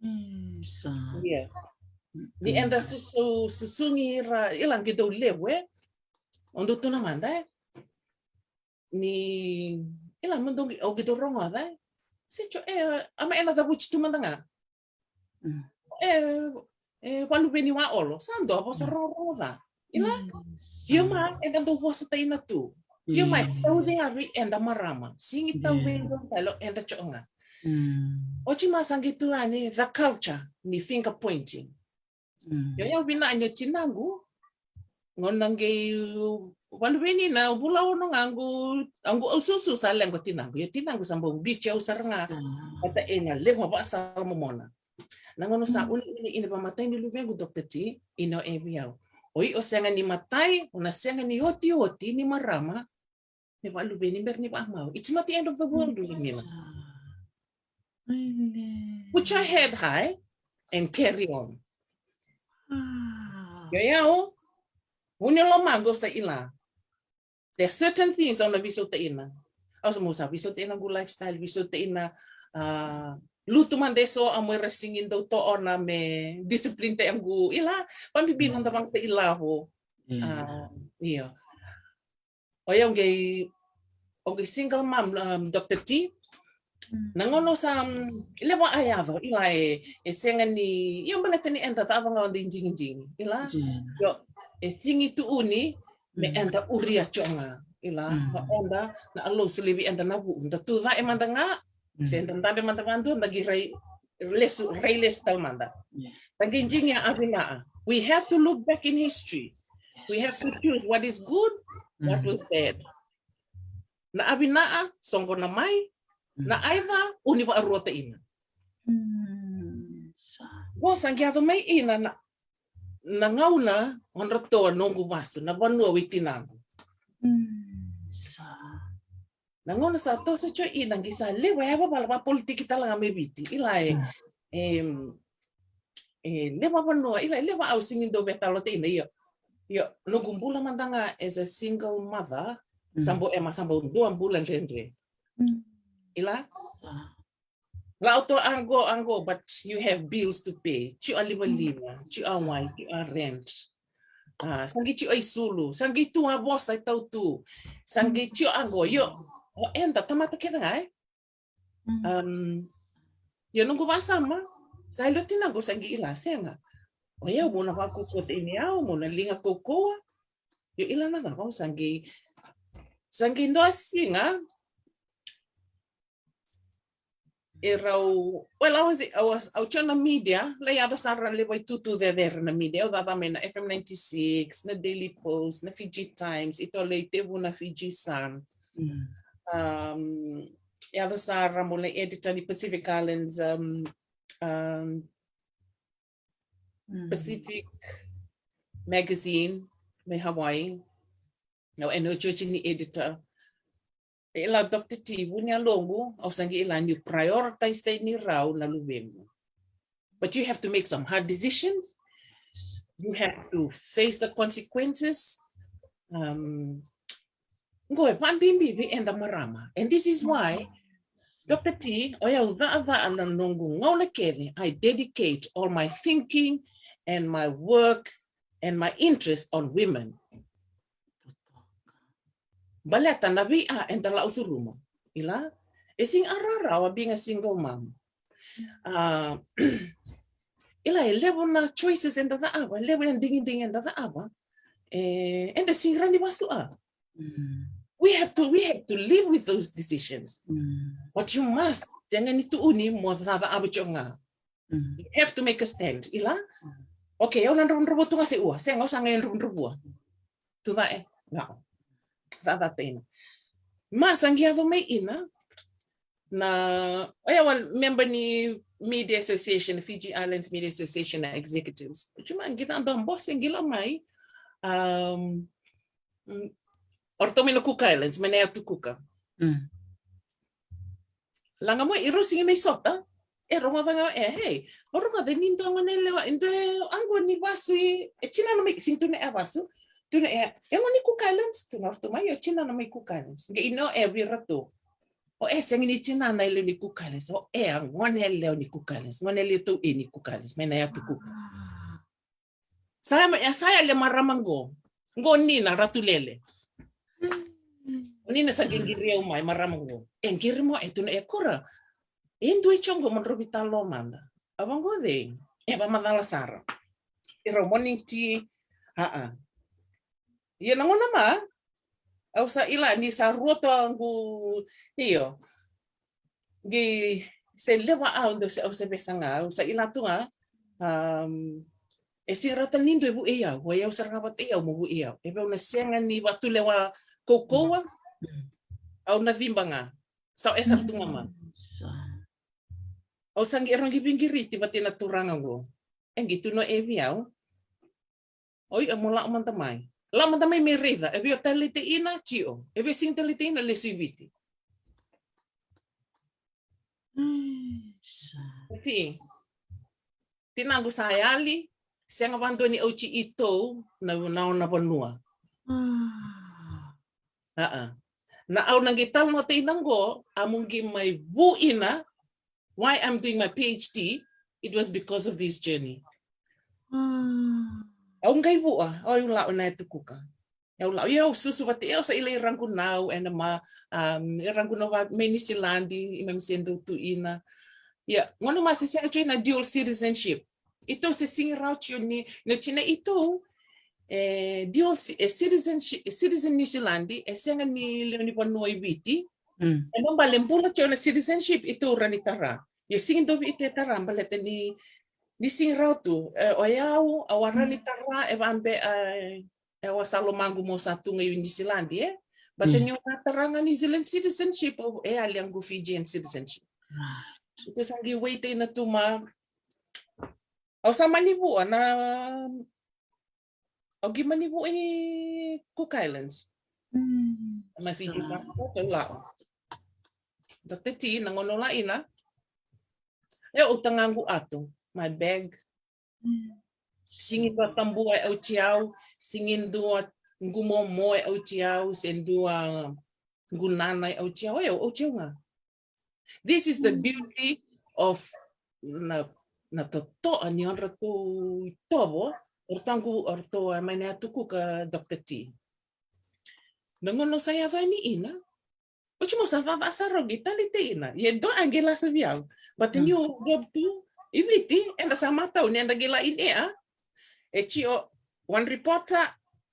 Mm, sa. Yeah. Ni eda susu, susugi ira, ila qei dau levu, e? O dau tu na mada, e? Ni, ila mada, o qei dau rogoca, e? Se tio, e, ama ena cavuti tu mada ga. Mm. E, e, valuveni wa olo, sa dua vosa rogorogo ca. Ila? Mm, sa. Io ma, eda dau vosa taina tu. Io ma, e tauci ga vei eda marama. Sigi tau vei eda talo, eda tio ga. Mm. Oti ma sa qei tu yani, the culture, ni finger pointing. Mm. Io, io, vina ni o tinaqu, gauna qei valuveni na vula ono ga qu, qu au susu sa lequ tinaqu. Io tinaqu sa bau biuti au sara ga. Mm. Vata ena levu vaka sa momona. Na gauna sa uneune ina vamatai ni luvequ Doctor T, ina o e vei au. O i o sega ni matai, o na sega ni otioti ni marama, me valuveni bera ni vamau. It's not the end of the world, Wilhelmina. Put your head high and carry on. Io, io, vuni lomaqu sa ila. There are certain things au na veisautaina. Au sa, meu sa veisautaina qu lifestyle, veisautaina, a, lutu mada eso, a, meu ra sigi dau toona me discipline ta qu ila, vabibi noda vakailavo. Mm. A, io. O yau qei, o qei single mom, um, Doctor T. Mm. Na gauna sa, um, levu a yaco, ila e, e sega ni, io baleta ni eda cava ga o dei digidigi, ila? Io, e sigi tuuni, me eda uria tio ga, ila? O eda, na alou solia vei eda na vu, da tu ca e mada ga, se da dabe mada vadua, da qei rai lesu, rai lesu tale mada. Da qei digi a vinaa. We have to look back in history. We have to choose what is good, what was bad. Na a vinaa, soqona mai, na a ica, uni vaarua taina. Mm, sa. Qo sa qei yaco mai ina na, na gauna o dra toa noqu vasu, na vanua wei tinaqu. Mm, sa. Na gauna sa toso tio ina qei sa levu e vavala vapolitiki tale ga mai Viti. Ila e, e, e levu a vanua, ila e levu au sigi dau veitalanoataka ina io. Io, noqu bula mada ga as a single mother, sa bau, ema sa bau dua bula dredre. Ila? Lau toa qo, qo, but you have bills to pay. Tio a livaliva, tio a wai, tio a rent. A, sa qei tio a isulu, sa qei tu a vosa e tau tu. Sa qei tio qo, io, o eda tamata kece ga, e? Io, noqu vasama, sa ilo tinaqu sa qei ila, sega. O yau, meu na vakaukauwa taina yau, meu na liga kaukauwa. Io, ila na cava, sa qei, sa qei dua siga, e rau, well, I was, I was, au tio na media, lai yaco sara levu a itutu cecere na media, au cava mai na F M ninety-six, na Daily Post, na Fiji Times, ito lai tevu na Fiji Sun. Um, yaco sara mo lai editor ni Pacific Islands, um, um, Pacific Magazine, mai Hawaii. Au ena otiotia ni editor. E la Doctor T, vuni a loqu, au sa qei la niu prioritize tani rau na luvequ. But you have to make some hard decisions. You have to face the consequences. Um, qo e vabibi vei eda marama. And this is why, Doctor T, o yau cakacaka na noqu gauna kece, I dedicate all my thinking and my work and my interest on women. Baleta na vei a eda lau curuma. Ila? E sega ni rawarawa being a single mom. A, ila e levu na choices eda cakava, e levu na digidigi eda cakava. E, eda sega ni rawa ni vasuka. We have to, we have to live with those decisions. But you must, sega ni tukuni mo cakacaka tiko ga. You have to make a stand, ila? Okay, au na dravudravua tu ga se ua, sega, au sa qai dravudravua. Tu cake, na. Cakacaka ina. Ma sa qai yaco mai ina, na, o yau a member ni Media Association, Fiji Islands Media Association na executives. Tiko mai qai caka dua bose qai la mai, um, o ratou mai na Cook Islands, mai na yatu Kuka. Laga mai, e rau sigi mai sota. E rogoca ga, e, hey, o rogoca ni dua gone yalewa, e dua e qo ni vasu i, e tinana mai, sigi tu na e vasu. Tu na e, e gone ni Cook Islands, tu na ratou mai, o tinana mai Cook Islands. Qai ina o e vei ratou. O e sega ni tinana yalewa ni Cook Islands, o e a gone yalewa ni Cook Islands, gone yalewa tou e ni Cook Islands, mai na yatu Cook. Sa ya, sa ya le marama qo. Qo Nina Ratulele. O Nina sa qiriqiri au mai, marama qo. E qiri mo, e tu na e kura. E dua i tiko qo mo drau veitalanoa mada. A vaqo cei? E vamacala sara. E rau morning tea. A, a. Ia na gauna ma, au sa ila ni sa rua tu a qu, io. Qai se levu au dau se, au se vesa ga, au sa ila tu ga. Um, e sega rawa tale ni dua e vu'i au, o yau sara ga vata i au mo vu'i au. E vei au na sega ni vatulewa kaukauwa, au na ciba ga. Sa e sara tu ga ma. Au sa qai, e rau qai veiqiriti vata na turaga qo. E qai tu na e vei au. Oi, e mo la'o mada mai. La'o mada mai me raica. E vei o taleitei ina, tio. E vei sega taleitei ina, lesu i Viti. Ti. Tinaqu sa yali, sega vadua ni oti i tou na, na nona vanua. A, a. Na au na qai talanoatei na qo, a mo qai mai vu ina, why I'm doing my PhD, it was because of this journey. Au qai vua, au la'o na e tukuka. Au la'o, ia au susu vata, ia au sa ila i raqu nau, ena ma, um, i raqu nau va, mai Niusiladi, i mai se dau tu ina. Ia, gauna ma se sega tu ina dual citizenship. I tou se sigi rawa tio ni, na tina i tou, e, dual ci-, e, citizenship, e, citizen Niusiladi, e sega ni lewe ni vanua i Viti. E na bale bula tio na citizenship, i tou rani tara. Ia sigi dovi i te tara, baleta ni, ni sigi rawa tu, e, o yau, a wa rani tara, e va be, e, e wa sa lomaqu mo sa tu ga i Niusiladi, e? But ni o na tara ga New Zealand citizenship, o, e ali a qu Fijian citizenship. Tu sa qai wait ina tu ma, au sa mani vua na, au qai mani vua i Cook Islands. Ma Fiji passport, au la'o. Doctor T, na gauna au la ina. Ia au taga qu ato, my bag. Sigi dua tabua e oti au, sigi dua qu momo e oti au, se dua qu nana e oti au, e oti au ga. This is the beauty of na, na totoa ni o ratou itovo, o ratou qu, o ratou mai na yatu Cook, Doctor T. Na gauna au sa yaco yani ina, oti mo sa vava sara au qai taleitei ina. Ia dua a qai lasa vei au. But niu drop tu i Viti, eda sa matau ni eda qai la in air. E tio, one reporter,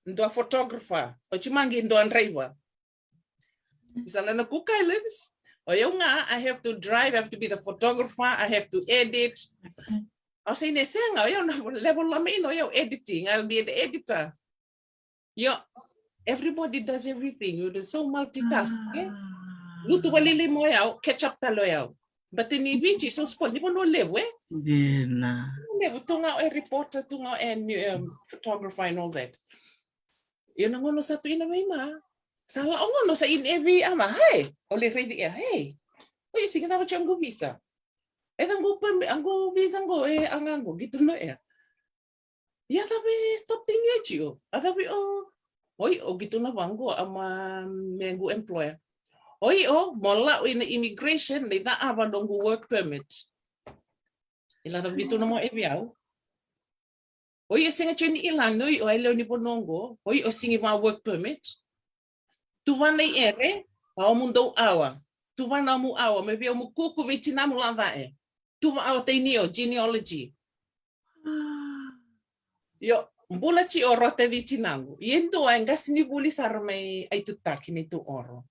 dua photographer. Oti ma qai dua driver. Sa na na Cook Islands. O yau ga, I have to drive, I have to be the photographer, I have to edit. Au sa ina sega, o yau na level lama ina, o yau editing, I'll be the editor. Io, everybody does everything. You're so multitask, e? Lutu valili mo yau, catch up tale o yau. But ni Viti, so spot, ni vanua levu, e? Dina. Levu, tu ga o e reporter, tu ga o e, um, photographer and all that. Io na gauna sa tu ina vei ma. Sa la o gauna sa in e vei ama, hey, o le raivi e, hey. Oi, sigi cava tio qu visa. E ca qu pami, a qu visa qu, e a ga qu, qai tu na e. Ia cava e stop tei ni oti o. A cava o. Oi, o qai tu na vaqo, a ma me qu employer. Oi, o, mo la o ina immigration, ni ca ava no qu work permit. I la cava qai tu na mo e vei au. Oi, o sega tio ni ilani, oi, o e lewe ni vanua qo. Oi, o sigi va work permit. Tuvana i ere, a omu dou awa. Tuvana omu awa, me vei omu kuku vei tinamu la vae. Tuva awa tei ni o, genealogy. Io, bula ti o rota vei tinaqu. Ia dua e qasi ni vuli sara mai Aitutaki nei tu oro.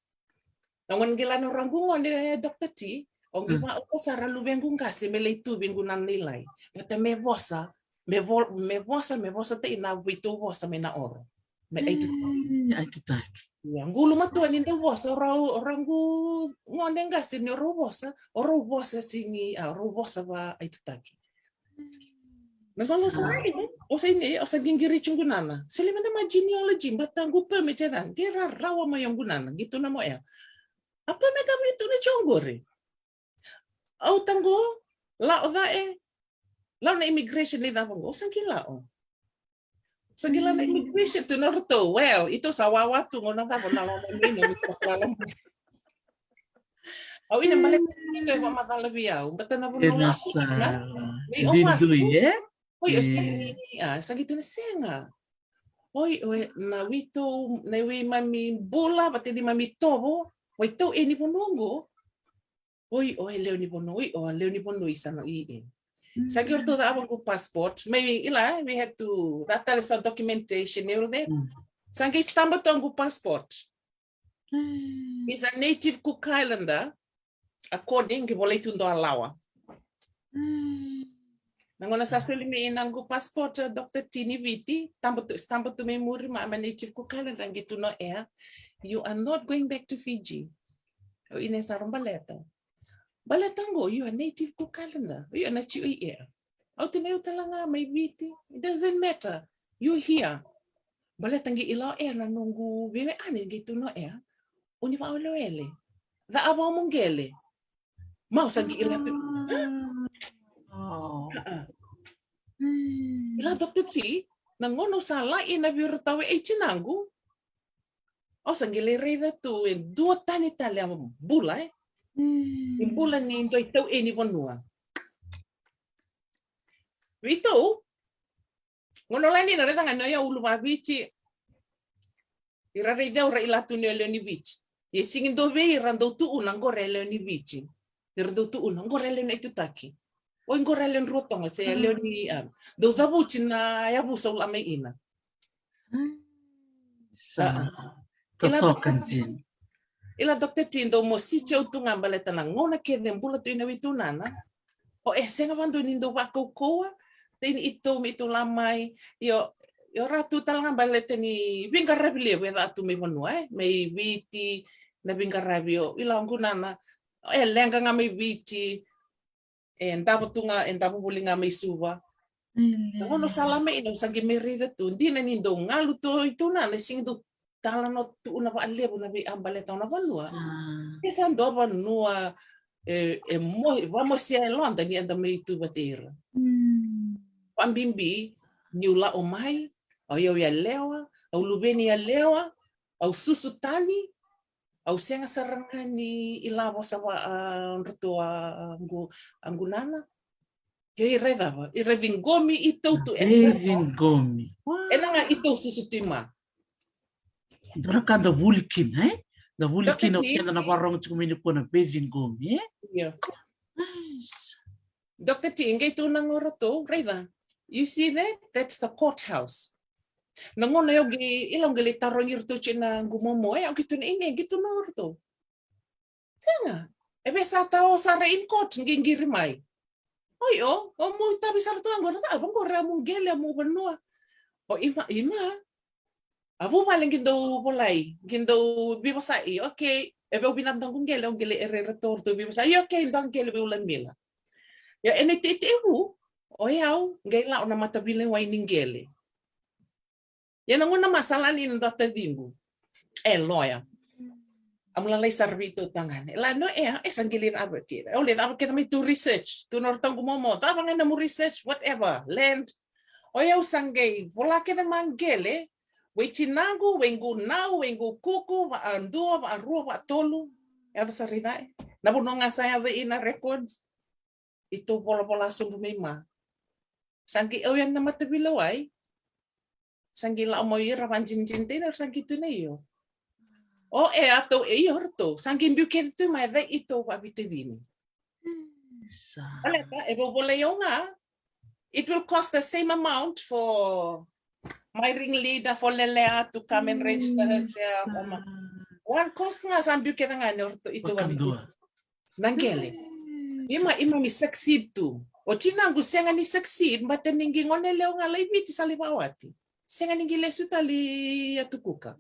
Na gona qilana o raqu gone Doctor T, o qi va uka sara luvequ qase me lai tu vei qu nana lailai. Vata me vosa, me vo-, me vosa, me vosa tei na veitou vosa mai na oro. Me Aitutaki. Aitutaki. Ia, qulu matua ni dau vosa, o rau, o raqu gone qase ni o rau vosa, o rau vosa sigi, a, o rau vosa va Aitutaki. Na gauna sa, o sa ini, o sa qinqiri ti qu nana. Sili mada ma genealogy, bata qu permit e ca, qi rarawa mai o qu nana, qi tu na mo ea. A permit a vei tu na ti o qori. Au taqo, lao ca e, lao na immigration ni cava qo, sa qi lao. Sa qi lao na immigration tu na ratou, well, ito sa wawa tu qo na cava na lao na mino, mi sa lao. Au ina bale ito e vamacala vei au, bata na vanua. Ena sara. Didui, e? Oi, o sini, a, sa qi tu na sega. Oi, oi, na witou, na wi mami bula, vata ni mami tovo, oi tou e ni vanua qo. Oi, o e lewe ni vanua, oi, o lewe ni vanua i sana i e. Sa qi ratou cava qu passport, maybe ila, we had to, that tale sa documentation, e ule. Sa qi stamp tu qu passport. Is a native Cook Islander, according, qi volai tu dua lawa. Na gona sa soli me ina qu passport, Doctor T ni Viti, stamp tu, stamp tu me muri ma, I'm a native Cook Islander, qi tu no ea. You are not going back to Fiji. O ina sa ro baleta. Baleta qo, you are native Cook Islander. You are na ti oi ea. Au tu na eu tala ga mai Viti. It doesn't matter. You here. Baleta qi ila ea na noqu veve ane qi tu no ea. Uni vaawelewele. Ca a vao mo qele. Mau sa qi ila tu. Ila Doctor T, na gona sa la ina viro tau e tinaqu. Au sa qi lai raica tu e dua tani tale a bula, e. I bula ni dua i tau e ni vanua. Vitou, gona la ni na raica ga ni o ia ulu va Viti. Ira raica au ra ila tu ni o lewe ni Viti. Ia sigi dua vei ira dau tu una qore e lewe ni Viti. Ira dau tu una qore e lewe ni Aitutaki. Oi qore e lewe ni Ruatoga se lewe ni, a, dau cavuti na yavusa au la mai ina. Sa totoka jina. Ila Doctor T dau mo siti au tu ga baleta na gauna kece bula tu ina witu nana. O e sega vadua ni dau vakaukauwa, tei ni itou me itou la mai, io, io ratu tala ga baleta ni viqaravi levu e ca tu mai vanua, e, mai Viti, na viqaravi o, ila qu nana, e leqa ga mai Viti, e davo tu ga, e davo voli ga mai Suva. Na gauna sa la mai ina au sa qi mai raica tu, dina ni dau galu tu, itou nana, e sigi dau tala no tu na valevu na vei a baleta na vanua. E sa dua vanua, e, e mo, vamosia e loda ni eda mai tu vata ira. Vabibi, niu lao mai, au yau yalewa, au luveni yalewa, au susu tani, au sega sara ga ni ilavo sa va, a, dratou a, a, qu, a qu nana. Ke ira e cava, ira e ciqomi i tautu e. Ira e ciqomi. Ena ga i tau susu tu i ma. Dua na ka da vuli kina, e? Da vuli kina o keda na vakarogo tiko mai nikua na veiciqomi, e? Io. Doctor T, qai tu na qo ratou, raica. You see that? That's the courthouse. Na gauna au qai, ila au qai lai tarogi iratou tiko na qu momo, e, au qai tu na ine, qai tu na qo ratou. Sega. E vei sa tau sara in court, qi qiri mai. Oi, o, o mu tavi sara tu qo, na cava qo ra mu qele, mu vanua. O ima, ima. A vuvale qi dau volai, qi dau vivasai, okay. E vei au vinaka dau qu qele, au qele e rere tor tu vivasai, okay, dau qele vei ula mila. Ia, ena iteitei vu, o yau, qai lau na matavilewai ni qele. Ia na gauna ma sa la ni na dua taciqu. E loya. A mu lalai sara vei tou tagane. La no e, e sa qi lai cava kece. Au lai cava kece mai tu research. Tu na ora taqu momo. Cava ga na mu research, whatever. Land. O yau sa qai vola kece ma qele. Vei tinaqu, vei qu nau, vei qu kuku, va a dua, va a rua, va a tolu. Yaco sa raica e. Na vanua ga sa yaco ina records. I tou volavola sobu mai ma. Sa qi au yani na matavilewai. Sa qi lau mai ira vadinadina, sa qi tu na io. O e a tou e io ratou. Sa qi biu kece tu mai vei i tou vavitavini. Sa. Baleta, e vou volai au ga. It will cost the same amount for my ring leader, for Lelea to come and register herself. One cost ga sa biu kece ga ni o ratou i tou vavitavini. Na qele. Ima, ima mi succeed tu. O tinaqu sega ni succeed, bata ni qi gone lewa ga lai Viti sa lai vawati. Sega ni qi lesu tali a tukuka.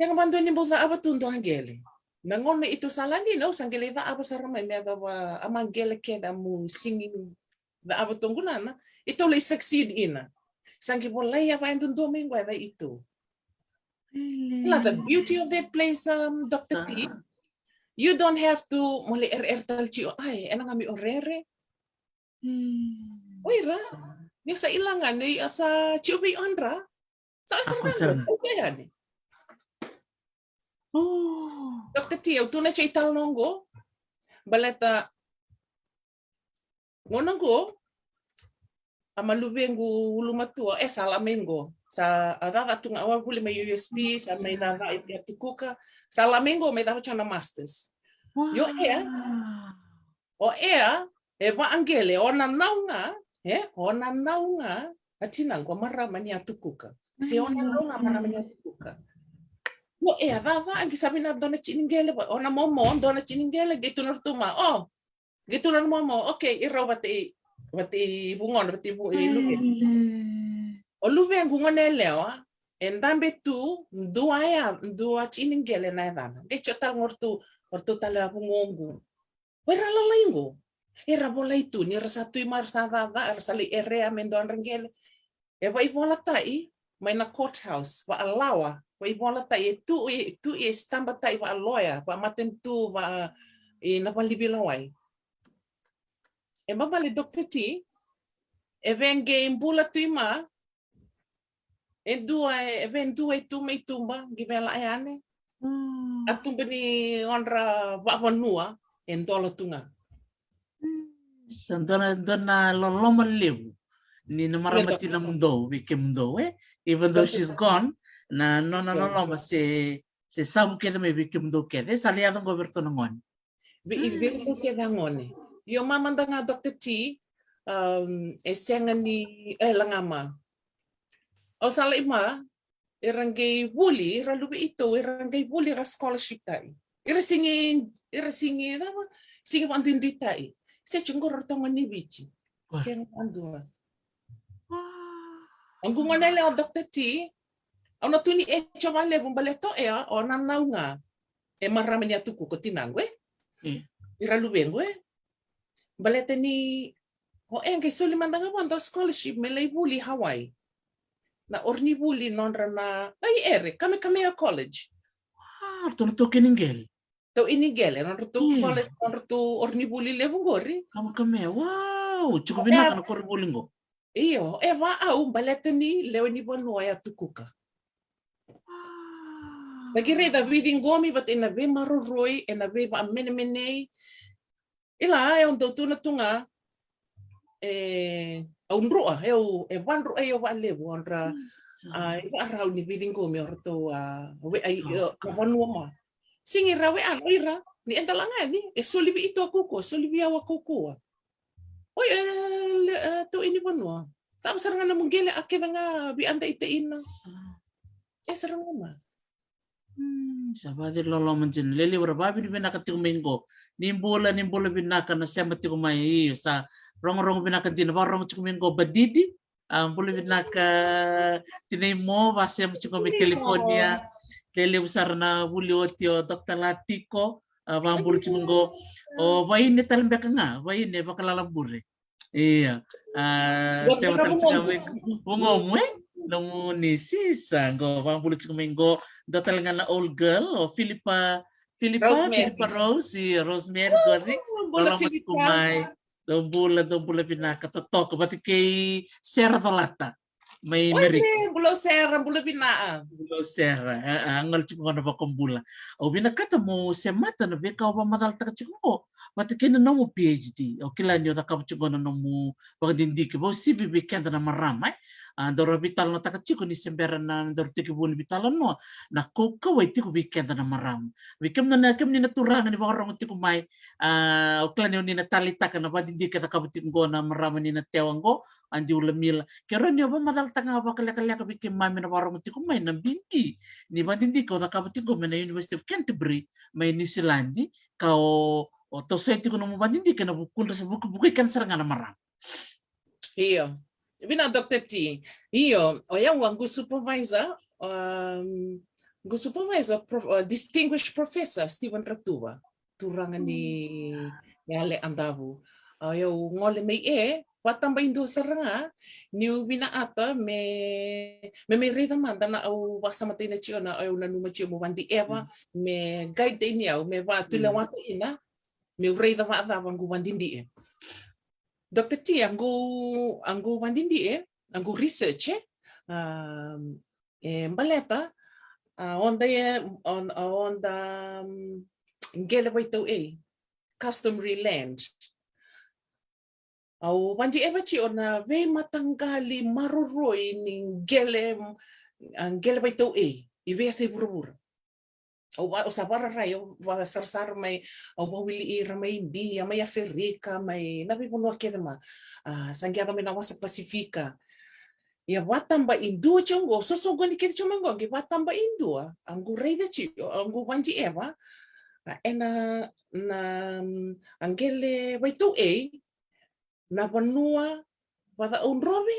Sega vadua ni bau cava tu dua qele. Na gone i tu sa la ni nau sa qi lai cava sara mai me cava a ma qele kece a mu sigi cava tu qu nana. I tu lai succeed ina. Sa qi volai a va e dudua mai qu e va i tu. Ila the beauty of that place, um, Doctor T. You don't have to mo lai ereere tale tiko, ai, ena ga me o rere. O ira, ni sa ila ga ni a sa tiko vei odra. Sa o sa ga, okay yani. Doctor T, au tu na tiko i talanoa qo. Baleta gauna qo, a ma luvequ ulumatua, e sa la mai qo. Sa a cava tu ga, a vuli mai U S P, sa mai cava i Tukuka. Sa la mai qo, mai cava tiko na masters. Io, e a. O ea, e vaqele, o nanau ga, e, o nanau ga, a tinaqu a marama ni a Tukuka. Se o nanau ga a marama ni a Tukuka. O ea, cava, a qi sa vina dua na tini qele, o na momo, dua na tini qele, qi tu na rutu ma, o, qi tu na momo, okay, i rau vata i, vata i vugona, vata i vu, i luve. O luvequ gone yalewa, e dabe tu, dua ya, dua tini qele na yacana. Qi tio tale ga o ratou, o ratou tale a vugoqu. O ira lalai qo. Era volai tu, ni ra sa tu i ma, ra sa cava, ra sa lai erea me dua dra qele. E vaivolataʻi mai na courthouse, vaalawa, vaivolataʻi e tu, e tu e stabataʻi vaaloya, vamatanitu, va i na valivilawai. E mavale Doctor T, e vei qei bula tu i ma, e dua, e vei dua e tu mai tuba, qi vela e ane. A tuba ni odra vavanua, e dola tu ga. Sa dua na, dua na loloma levu ni na marama tina mudou, vei kemudou, e? Even though she's gone, na nona loloma se, se savu kece mai vei kemudou kece, sa lai yaco qo vei ratou na gone. Vei, vei ratou kece a gone. Io, ma mada ga Doctor T, um, e sega ni, e la ga ma. Au sa lai ma, era qei vuli, era luve i tou, era qei vuli, era scholarship taʻi. Era sigi, era sigi, cava, sigi vaduidui taʻi. Se tiko qo ratou gone ni Viti. Sega vadua. A qu gone yalewa Doctor T, au na tu ni e tio valevu baleta o ea, o nanau ga. E marama ni a Tukuka tinaqu, e? Ira luvequ, e? Baleta ni, o e qei soli mada ga vua dua scholarship me lai vuli Hawaii. Na or ni vuli nodra na, na i ere, Kamehameha College. Wow, ratou na tou kini qele. Tou ini qele, nodra tou college, nodra tou or ni vuli levu qori. Kamehameha, wow, tiko vinaka na koronivuli qo. Io, e va au baleta ni lewe ni vanua e a Tukuka. Laki raica veiciqomi vata ena veimaroroi, ena veivakamenemenei. Ila, e au dau tu na tu ga, e, au drua, e au, e vadrua, e au valevu, odra, a, e varau ni veiciqomi, o ratou, a, we, ai, na vanua ma. Sigi ra we, a, ira, ni eda la ga ni, e soli vei ito a kaukauwa, soli vei au a kaukauwa. Oi, e, le, e, tou ini vanua. Cava sara ga na mugele a kece ga vei ada i te ina. E sara ga ma. Hmm, sa vaciloloma dina. Lelevu ra vavinavinaka tiko mai qo. Ni bula, ni bula vinaka na sema tiko mai. Io, sa rogorogo vinaka dina. Vakarorogo tiko mai qo, Badidi. A, bula vinaka, tinai mo, vasema tiko mai California. Lelevu sara na vuli oti o Doctor Latiko. A, vabula tiko qo. O vaine tale beka ga, vaine vakalala bure. Ia. A, sema tale tiko mai vugomu, e? Nomuni sisa, qo, vabula tiko mai qo. Dua tale ga na old girl, o Philippa, Philippa, Rosemary. Philippa Rose, ia, Rosemary, qori. Bula Philippa. Mai. Dou bula, dou bula vinaka, totoka, vata kei Sera Colata. Mai Merika. Bula Sera, bula vinaka. Bula Sera, a, a, gole tiko gona vakabula. Au vinakata mo semata na veika o vakamacalataka tiko qo. Vata kei na nomu P H D. Au kila ni o cakava tiko na nomu vakadidike. Vausivi vei keda na marama, e. A, daru veitalanoataka tiko ni se bera na daru tekivu ni veitalanoa. Na kaukauwa e tiko vei keda na marama. Vei kemuni na, kemuni na turaga ni vakarogo tiko mai. A, au kila ni o ni na taleitaka na vakadidike e cakava tiko qo na marama ni na tewa qo, Adi Ulamila. Ke rawa ni o vakamacalataka ga vakalekaleka vei keimami na vakarogo tiko mai na bibi ni vakadidike o cakava tiko mai na University of Canterbury, mai New Zealand, ka o, o toso tiko nomu vakadidike na vukudra sa vuki, vukei keda sara ga na marama. Io. Vinaka Doctor T. Io, o yau a qu supervisor, um, qu supervisor, prof, uh, distinguished professor Stephen Ratuva. Turaga ni Yale Adavu. A, o yau gole mai e, Vatabaidua sara ga, niu vinakata me, me mai raica mada na au vasamataina tio na au nanuma tio mo vadi eva, me guide ni au, me vatulewata ina, meu raica vacava qu vadidie. Doctor T, a qu, a qu vadidie, a qu research, e? Um, e baleta, a oda e, on, a oda, um, qele vaitau ei, customary land. Au vadi eva tio na veimataqali maroroi ni qele, a, qele vaitau ei, i veiyasai vuravura. Au va, au sa vararai, au vasarasara mai, au vawili ira mai Idia, mai Aferika, mai na veivanua kece ma, a, sa qai yaco mai na wasa Pasifika. Ia vatabaidua tio qo, sosoqoni kece tio mai qo, qai vatabaidua, a qu raica tio, a qu vadi eva, a, ena, na, a qele vaitau ei, na vanua, vata au drove,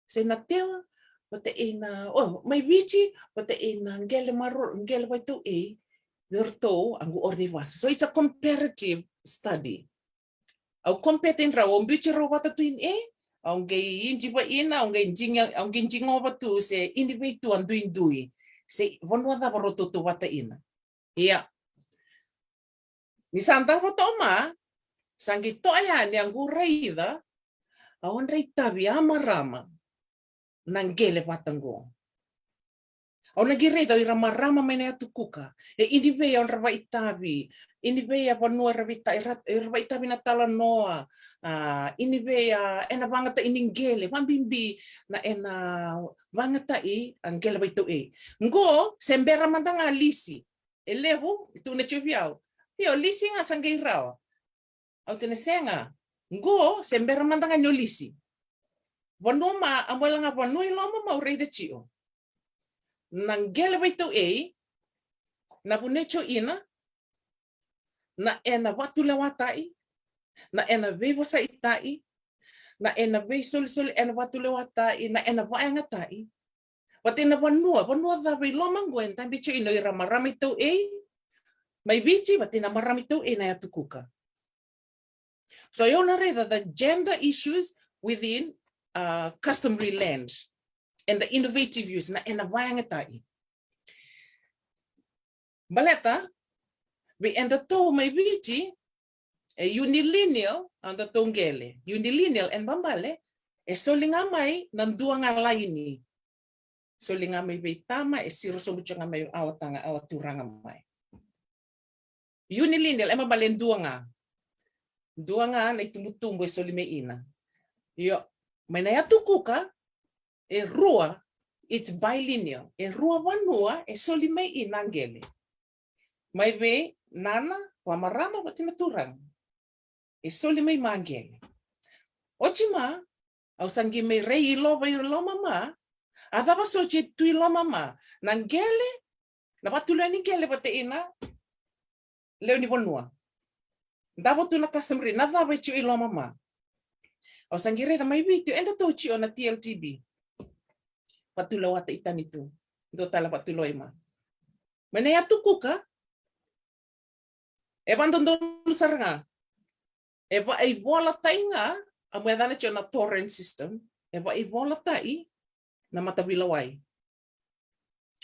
se na tewa, vata ei na, o, mai Viti, vata ei na qele maro, qele vaitau ei, vei ratou, a qu ori ni vasa. So it's a comparative study. Au compare-taki rau, au biuti rau vata tu ini e, au qai idiva ina, au qai diga, au qai digova tu se ini vei tu a duidui, se vanua cava rau tautauvata ina. Ia. Ni sa davo to'o ma, sa qai to'a yani a qu raica, a odra itavi a marama, na qele vata qo. Au na qai raica o ira marama mai na yatu Kuka. E ini vei a odra vaitavi, ini vei a vanua era vaita, era vaitavi na talanoa, a, ini vei a ena vagata ini qele, vabibi na ena vagata i a qele vaitau ei. Qo, se bera mada ga lisi. E levu, e tukuna tio vei au. Io, lisi ga sa qai rawa. Au tukuna sega. Qo, se bera mada ga ni o lisi. Vanua ma, a mo ela ga vanua i loma ma au raica tio. Na qele vaitau ei, na vune tio ina, na ena vatulewatai, na ena veivosaitai, na ena veisolisoli ena vatulewatai, na ena vaegatai. Vata ina vanua, vanua cava i loma qo e dabe tio ina o ira marama i tau ei, mai Viti, vata ina marama i tau ei na yatu Kuka. So, io na raica the gender issues within, uh, customary land and the innovative use, na ena vaegatai. Baleta, vei edatou mai Viti, e unilineal, a datou qele. Unilineal, e babale, e soli ga mai na dua ga laini. Soli ga mai vei tama, e siro sobu tio ga mai awa taga, awa turaga mai. Unilineal, e babale dua ga. Dua ga na itubutubu e soli mai ina. Io, mai na yatu Kuka, e rua, it's bilineal. E rua vanua, e soli mai ina qele. Mai vei nana, vamarama, vata na turaga. E soli mai ma qele. Oti ma, au sa qai mai rai i loma, i loma ma, a cava so tio tu i loma ma, na qele, na vatulewa ni qele vata ina lewe ni vanua. Davo tu na customary, na cava e tio i loma ma. Au sa qai raica mai Viti, edatou tio na T L T B. Vatulewata i tani tu. Dua tale vatulewa i ma. Mai na yatu Kuka, e vadodonu sara ga. E vaivolatai ga, a mo yacana tio na torrent system. E vaivolatai na matavilawai.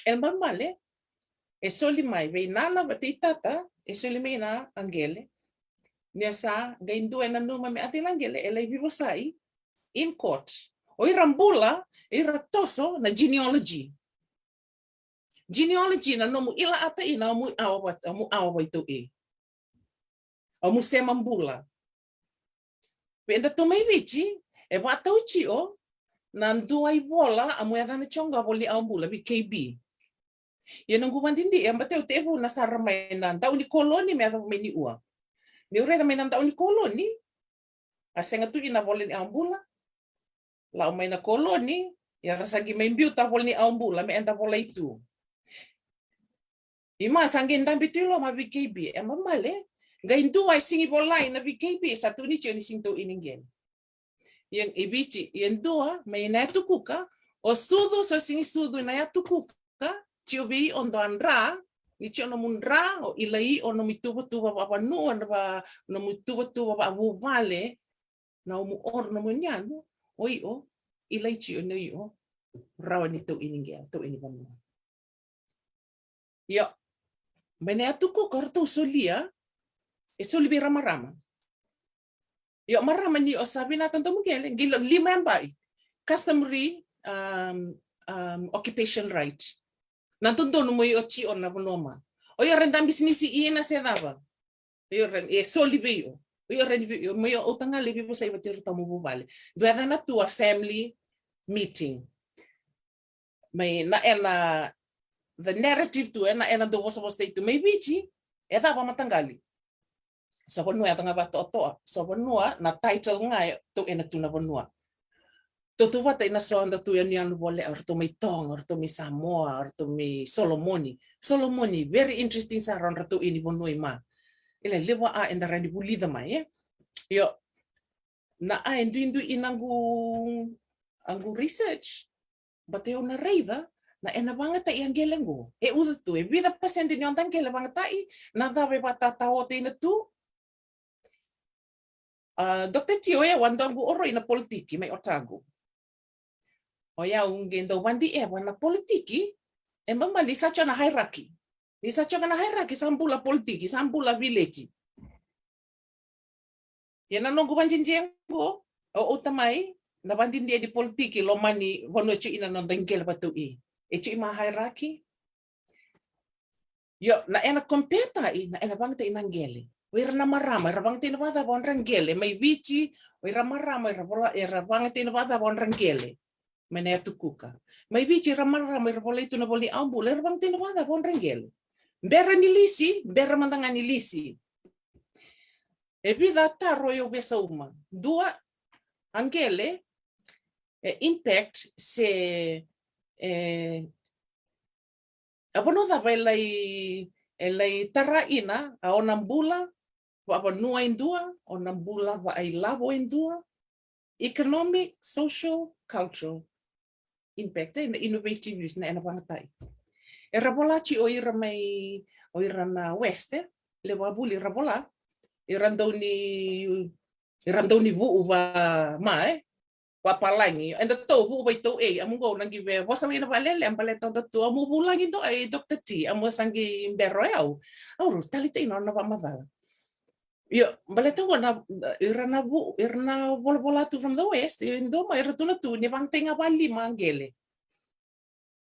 E babale, e soli mai vei nana vata i tata, e soli mai na qele. Ni a sa qai dua e nanuma me ati na qele, e lai veivosai in court. O ira bula, ira toso na genealogy. Genealogy na nomu ila ata ina o mu awa, o mu awa vaitou e. O mu sema bula. Vei edatou mai Viti, e vatau tio na dua ivola a mu yacana tio ga voli au bula, V K B. Ia na qu vadidie, e bateu tevu na sara mai na dau ni koloni me yacova mai ni ua. Niu raica mai na dau ni koloni, a sega tu ina vola ni au bula. Lau mai na koloni, ia ra sa qai mai biuta vola ni au bula, me eda volai tu. I ma sa qai dabe tu i loma V K B, e babale, qai dua e sigi volai na V K B, sa tu ni tio ni sigi tou ini qele. Ia i Viti, ia dua, mai na yatu Kuka, o sucu, so sigi sucu na yatu Kuka, tio vei o dua dra, ni tio nomu dra, o ilai o nomu ituvatuva vavanua, na va, nomu ituvatuva vavuvale, nomu oro, nomu yanu, o io, i lai tio ni o io rawa ni tauini qele, tauini vanua. Io, mai na yatu Kuka o ratou solia, e soli vei ira marama. Io, marama, ni o sa vinakata domo qele, qai lima yabaki. Customary, um, um, occupation right. Na dodonu mo io tio na vanua ma. O io rawa ni da bisinisi ina se cava. Io rawa ni, e soli vei io. Io rawa ni vei io, mo io o ta ga lai veivosaki vata ira tou mo vuvale. Dua e yacana tu a family meeting. Mai na ena, the narrative tu, ena, ena dau vosavosataki tu mai Viti, e cava mataqali. So vanua e yaco ga vakatoatoa, so vanua na title ga e tou ena tu na vanua. Tou tu vata ina so da tu yanuyanu vole, o ratou mai Toga, o ratou mai Samoa, o ratou mai Solomoni. Solomoni, very interesting sara o ratou ini vanua i ma. Ila levu a eda rawa ni vulica mai, e? Io, na a e duidui ina qu, a qu research. But e au na raica, na ena vagatai a qele qo. E uca tu, e vica pasede ni oda qele vagatai, na cava e vakatataotaina tu. A, Doctor T, o yau a dua qu oro ina politiki mai Otago. O yau qe dau vadi eva na politiki, e mama ni sa tio na hierarchy. Ni sa tio na hierarchy, sa bula politiki, sa bula village. Ia na noqu vadidia qo, o uta mai, na vadidia ni politiki, loma ni vanua e tio ina noda qele vatau i. E tio i ma hierarchy. Io, na ena compare tai, na ena vagatai na qele. O ira na marama, era vagatai na vacava o dra qele. Mai Viti, o ira marama, era vola, era vagatai na vacava o dra qele. Mai na yatu Kuka. Mai Viti, ira marama, era volai tu na voli au bula, era vagatai na vacava o dra qele. Bera ni lisi, bera mada ga ni lisi. E vica taro e au via sauma. Dua, a qele, e impact se, e, a vanua cava e lai, e lai tara ina, a ona bula, vavanua e dua, ona bula, vailavo e dua, economic, social, cultural impact, e, na innovative use, na ena vagatai. Era vola tio o ira mai, o ira na West, e, levu a vuli era vola, ira dau ni, ira dau ni vuu va ma, e, vapalagi, eda tou vuu vai tou ei, amu qo na qi ve, vosa wina valele, baleta da tu, amu vulagi do, e, Doctor T, amu sa qi bero e au. Au ru, tali tai na, na vamacala. Io, baleta qo na, ira na vu, ira na volavola tu from the West, e dua ma ira tu na tu, ni vagatai ga valima qele.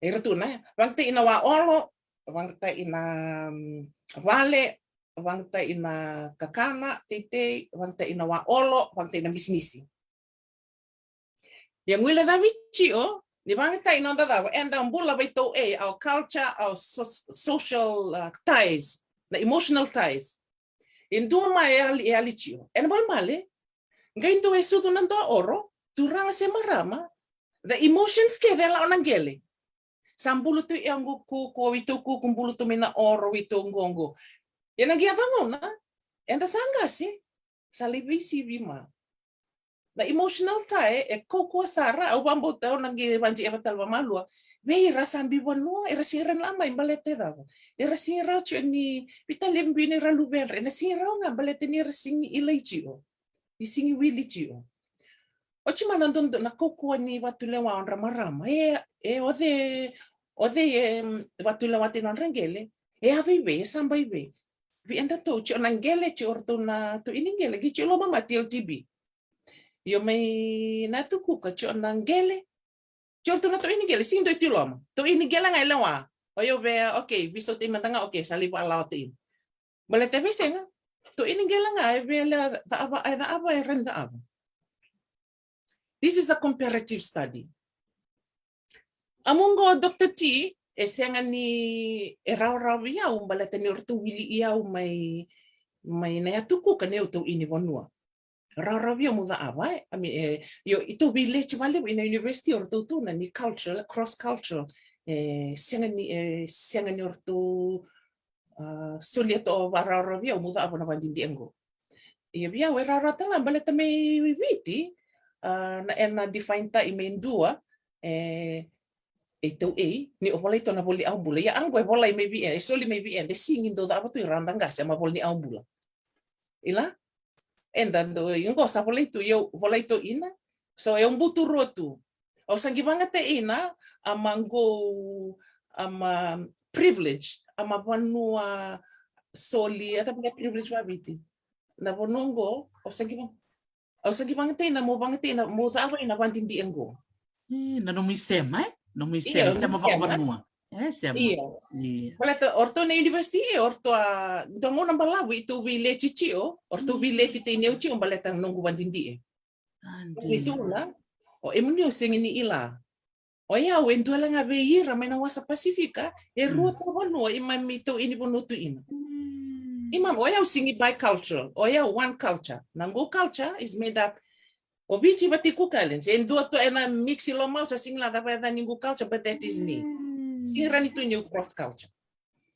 Ira tu na, vagatai ina wa olo, vagatai ina, mm, vale, vagatai ina kakana, teitei, vagatai ina wa olo, vagatai ina bisinisi. Ia guilecavi tio, ni vagatai na noda cava, eda bula vai tou ei, our culture, our so-, social, uh, ties, na emotional ties. E dua mai e ali, e ali tio. Ena balebale, qai dua e sucu na dua oro, turaga se marama, the emotions kece e lako na qele. Sa bulu tu e qo kuku, o i tou kuku bulu tu mai na oro, i tou qoqo. Ia na qia cagona, eda sa qase, sa lai veisivi ma. Na emotional tie e kaukauwa sara, au vabauta au na qi vadi eva tale vamalua. Vei ira sa bi vanua, ira sigi ra na mai baleta e cava. Ira sigi ra tio ni vitali bini ra luvedra, ena sigi ra ga baleta ni ira sigi ilai tio. Ni sigi wili tio. Oti ma na dodonu na kaukauwa ni vatulewa o dra marama. E, e oce, oce e, mm, vatulewa tei na dra qele. E a vei vei, e sa bai vei. Vi eda tou tio na qele, tio ratou na tou ini qele, qi tio loma ma T L T B. Io mai na tukuka tio na qele. Tio ratou na tou ini qele, sigi doi tio loma. Tou ini qele ga e lewa. O io vea, okay, vi sau tei mada ga, okay, sa li va lawa tei. Baleta vei sega, tou ini qele ga, e vea le cava, e cava, e ren cava. This is the comparative study. A muqo Doctor T, e sega ni, e rawarawa vei au, baleta ni o ratou wili i au mai, mai na yatu kuka ni o tou ini vanua. Rawarawa vei au mo cava, e, I mean, e, io, i tou village vale, i na university o ratou tu na ni cultural, cross cultural, e, sega ni, e, sega ni o ratou, a, solia toka vakarawarawa vei au mo cava na vadidi qo. Ia vei au e rawarawa tale baleta mai Viti, a, na ena define tai mai dua, e, e tou ei, ni o volai tu na voli au bula. Ia qo e volai mai vei, e soli mai vei, e sigi dou cava tu i rada qase, ma voli au bula. Ila? Eda dau, qo sa volai tu, io, volai tu ina. So, e buturua tu. Au sa qai vakateina, ama qo, ama privilege, ama vanua soli, e cava na privilege vaviti. Na vanua qo, au sa qai va-, au sa qai vakateina, mo vakateina, mo cava ina vadidi e qo. Ih, na nomu isema, e? Nomu isema, io, isema nomu isema vakavanua. E, sema. Io. Io. Baleta o ratou na university, e, o ratou a, dua gauna balavu, i tou veileti tio, o ratou veileti tei neu tio, baleta noqu vadidi e. Adi. Ni tu na, o emuni o sega ni ila. O yau e dua la ga vei ira mai na wasa Pasifika, e rua tu vanua, i mami tou ini vanua tu ina. Mm. I mami, o yau sigi bicultural, o yau one culture. Na qo culture is made up. O Viti vata Cook Islands, e dua tu ena mix i loma, au sa sigi la cava e ca ni qo culture, but that is me. Mm. Sigi rani tu niu cross culture.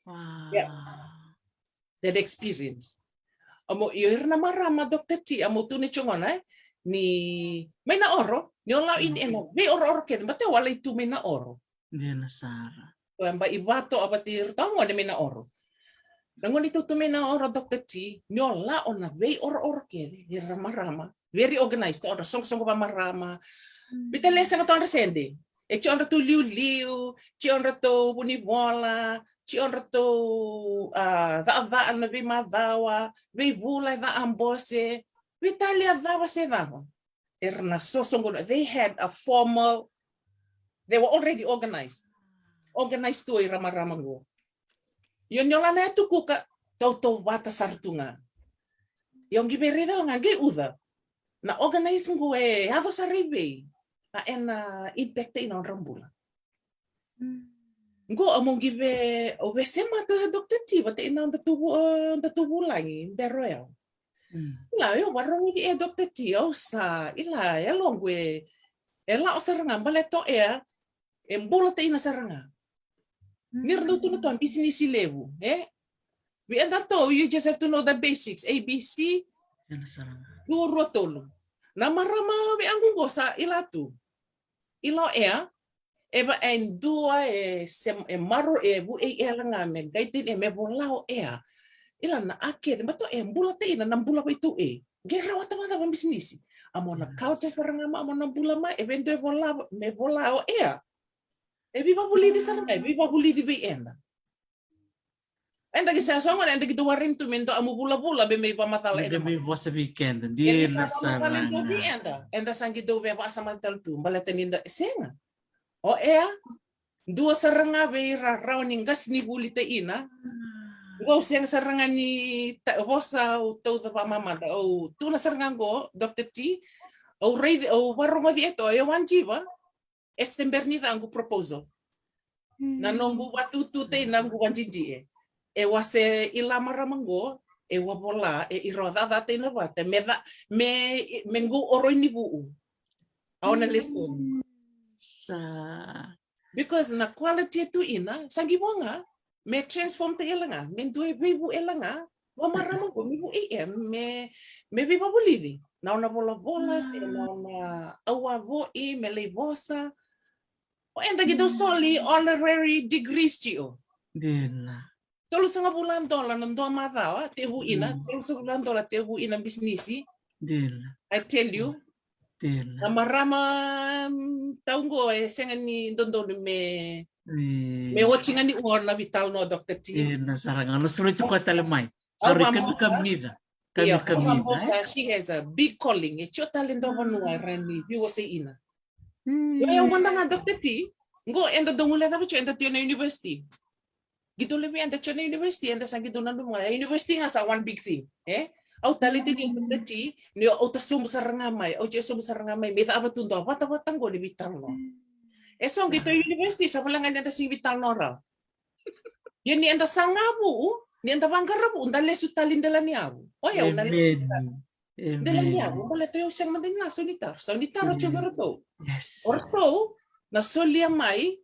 Wow. Yeah. That experience. Amo, io ira na marama, Doctor T, amo tu ni tiko gona, e? Ni, mai na oro, ni o lau ini ena veiorooro kece, bate wala i tu mai na oro. Dina sara. Ko e ba i vato a vati ira tau gone mai na oro. Na gone tu tu mai na oro, Doctor T, ni o la o na veiorooro kece, ira marama. Very organized, odra soqosoqo vamarama. Mm. Vita le sega tu odra sede. E ti odra tu liuliu, ti odra tu vunivola, ti odra tu, a, caa caa na veimacawa, veivula e caa bose, veitalia cava se cava. Era na sosoqo, they had a formal, they were already organized. Organized tu ira marama qo. Io ni o la na yatu Kuka, tautauvata sara tu ga. Io qi vei raica la ga qi uca. Na organize qo e yaco sara i vei. A ena impact ina odra bula. Mm. Qo au mo qi ve, au ve semata Doctor T, vata ina da tuvu, eh, da tuvu lagi, bero yau. Mm. Ila, io, varogi e Doctor T, au sa, ila, e loqu e, e lao sara ga, baleto e, e bula ta ina sara ga. Ni ra dau tu na tua bisinisi levu, e? Vei eda tou, you just have to know the basics, A B C, dua, rua, tolu. Na marama vei au qo sa ila tu. Ila o ea, e va e dua e sem, e maro e vu e ela ga me gaitini e me vola o ea. Ila na a kece, bato e bula te ina na bula vei tu e. Qe rawa ta vata va bisinisi. Amo na culture sara ga ma, amo na bula ma, e vei dua e vola, me vola o ea. E vei vavulici sara ga, e vei vavulici vei eda. Eda qi sa sogo, eda qi dau warini tu me dua amu vulavula, me, me vamacala ena me vosa vei keda. Dina sara ga. Eda, eda sa qi dau vei vasa matala tu, baleta ni da, sega. O ea, dua sara ga vei ira rawa ni qasi ni vuli ta ina. Qo sega sara ga ni ta, vosa au tauca vamamada, au tu na sara ga qo, Doctor T, au raici, au varogoci e to, e wanjiva, e se bera ni caqu proposal. Na noqu vatutu tei na noqu vadidie. E wase ila marama qo, e wavola, e iro cacatei na vata, me ca, me, me qu oroi ni vuu. Au na lesoni. Sa. Because na quality e tu ina, sa qi vo ga, me transform te ela ga, me dua e veivu ela ga, vamarama qo, me vu A M, me, me veivavulici. Na ona volavola, se na ona aua voi, me lai vosa. O eda qi dau soli honorary degrees tio. Dina. Tolusagavulu na dola na dua macawa, tevu ina, tolusagavulu na dola tevu ina bisinisi. Dina. I tell you. Dina. Na marama, mm, tau qo e sega ni dodonu me, me oti ga ni ua na vital no Doctor T. Dina sara ga, na sureti koya tale mai. Sorry, kamikamica. Io, kamikamica, eh? She has a big calling. E tio tale dua vanua e rawa ni veiwasei ina. Io, io, mada ga Doctor T. Qo, eda dau guilecava tio, eda tio na university. Qi dau levu eda tio na university, eda sa qi dau nanuma ga. University ga sa one big thing, eh? Au tale tini Doctor T, ni au ta sobu sara ga mai, au tio sobu sara ga mai, me cava tu dua vatavata qo ni vitalanoa. E so qi tio university, sa vala ga ni eda sigi vitalanoa rawa. Ia ni eda saga vuu, ni eda vaqara vuu, da lesu tale dela ni yavu. O yau na lesu tale. Dela ni yavu, baleta yau sega mada ni na sau ni taro. Sau ni taro tio vei ratou. O ratou na solia mai.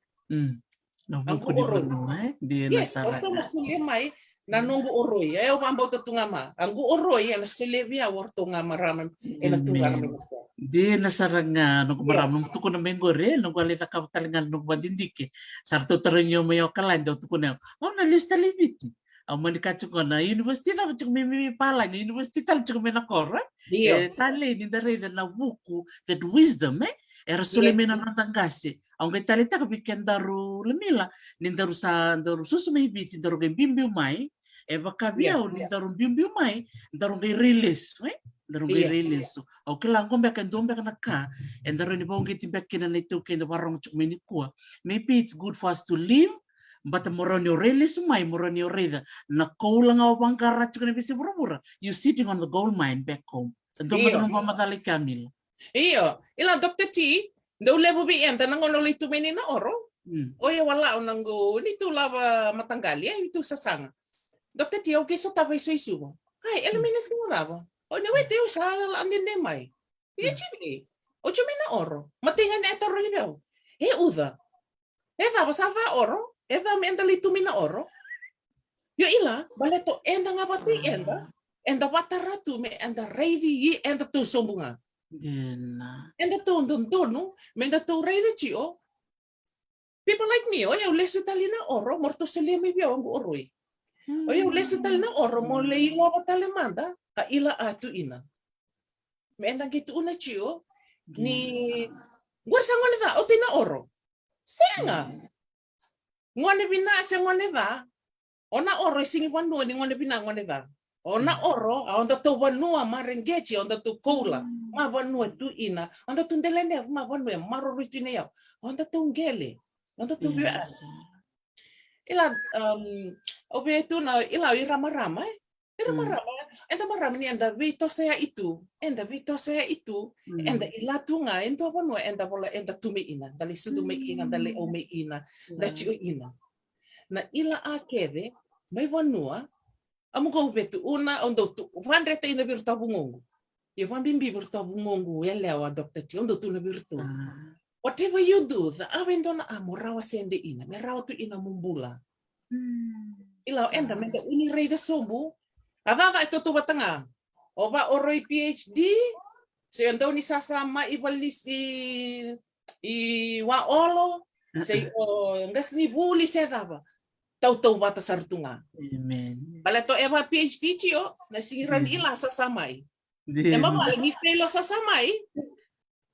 Na vuku ni vanua, eh? Yes, o ratou na solia mai. Na noqu oroi, e, au vabauta tu ga ma. A qu oroi, ena solia vei au o ratou ga marama, ena tu ga na mai. Dina sara ga, noqu marama, noqu tukuna mai qori, noqu a lai cakava tale ga noqu vadidike. Sa ratou tarogi au mai au kala, dau tukuna au. Au na lesu tale i Viti. Au mani kaya tiko na university cava tiko mai, mai, mai palagi, university tale tiko mai na koro, e? Io. E, talei ni da raica na vuku, that wisdom, e? Era solia mai na noda qase. Au qai taleitaka vei kedaru, Lamila, ni daru sa, daru susu mai Viti, daru qai biubiu mai, e vaka vei au, ni daru biubiu mai, daru qai rai lesu, e? Daru qai rai lesu. Au kila qo beka e dua beka na ka e daru ni vakauqeti beka kina na iTaukei da vakarorogo tiko mai nikua. Maybe it's good for us to leave, but mo rawa ni o rai lesu mai, mo rawa ni o raica na koula ga o vaqara tiko na veiyasai vuravura. You sitting on the gold mine back home. E dua beka na noqu vakamacala i ke, Amila. Io, ila Doctor T, dau levu vei eda na gauna o lai tu mai ni Naoro. O yau a lau na qo, ni tu lava mataqali, e, ni tu sasaga. Doctor T, au qai sotava i Suva. Ai, e na mai na siga cava? O ni wete, au sa la dede mai. Ia Jimmy, o Jimmy Naoro. Matai ga ni e taro ni vei au. E uca. E cava sa ca Oro? E ca me eda lai tu mai Naoro? Io ila, baleta o eda ga vata i eda, eda vatara tu me eda raici i eda tou sobu ga. Dina. Eda tou dodonu me da tou raica tio. People like me, o yau lesu tale i Naoro, mo ratou solia mai vei au qo Oroi. O yau lesu tale i Naoro, mo lai ilova tale mada, a ila a tu ina. Me eda qai tu na tio, ni, qori sa gone ca, o tu i Naoro. Sega. Gone vina se gone ca. O Naoro e sigi vanua ni gone vina, gone ca. O Naoro, a o datou vanua ma regeti, o datou koula ma vanua tu ina, o datou dela ni yavu ma vanua e maroroi tu ina yau. O datou qele, o datou via. Ila, um, o vei tu na, ila, i ramarama, e? I ramarama, eda marama ni eda veitosoya i tu, eda veitosoya i tu, eda ila tu ga e dua vanua eda vola, eda tu mai ina, da lai sucu mai ina, da lai au mai ina, da tio ina. Na ila a kece mai vanua, a mo qo au vetu una, au dau tu, vadreta ina vei iratou a vugoqu. Ia vabibi vei iratou a vugoqu yalewa, Doctor T, au dau tu na vei iratou. Whatever you do, cava e dua na a mo rawa sede ina, me rawa tu ina mo bula. Ila o eda me da uni raica sobu. A cava e tautauvata ga. O va o roi PhD, se o dau ni sasama i valisi i Waolo, se o qasenivuli se cava. Tautauvata sara tu ga. Amen. Baleta o e va PhD tio, na sigi rani ila sasamai. E ma vale ni fail o sasamai.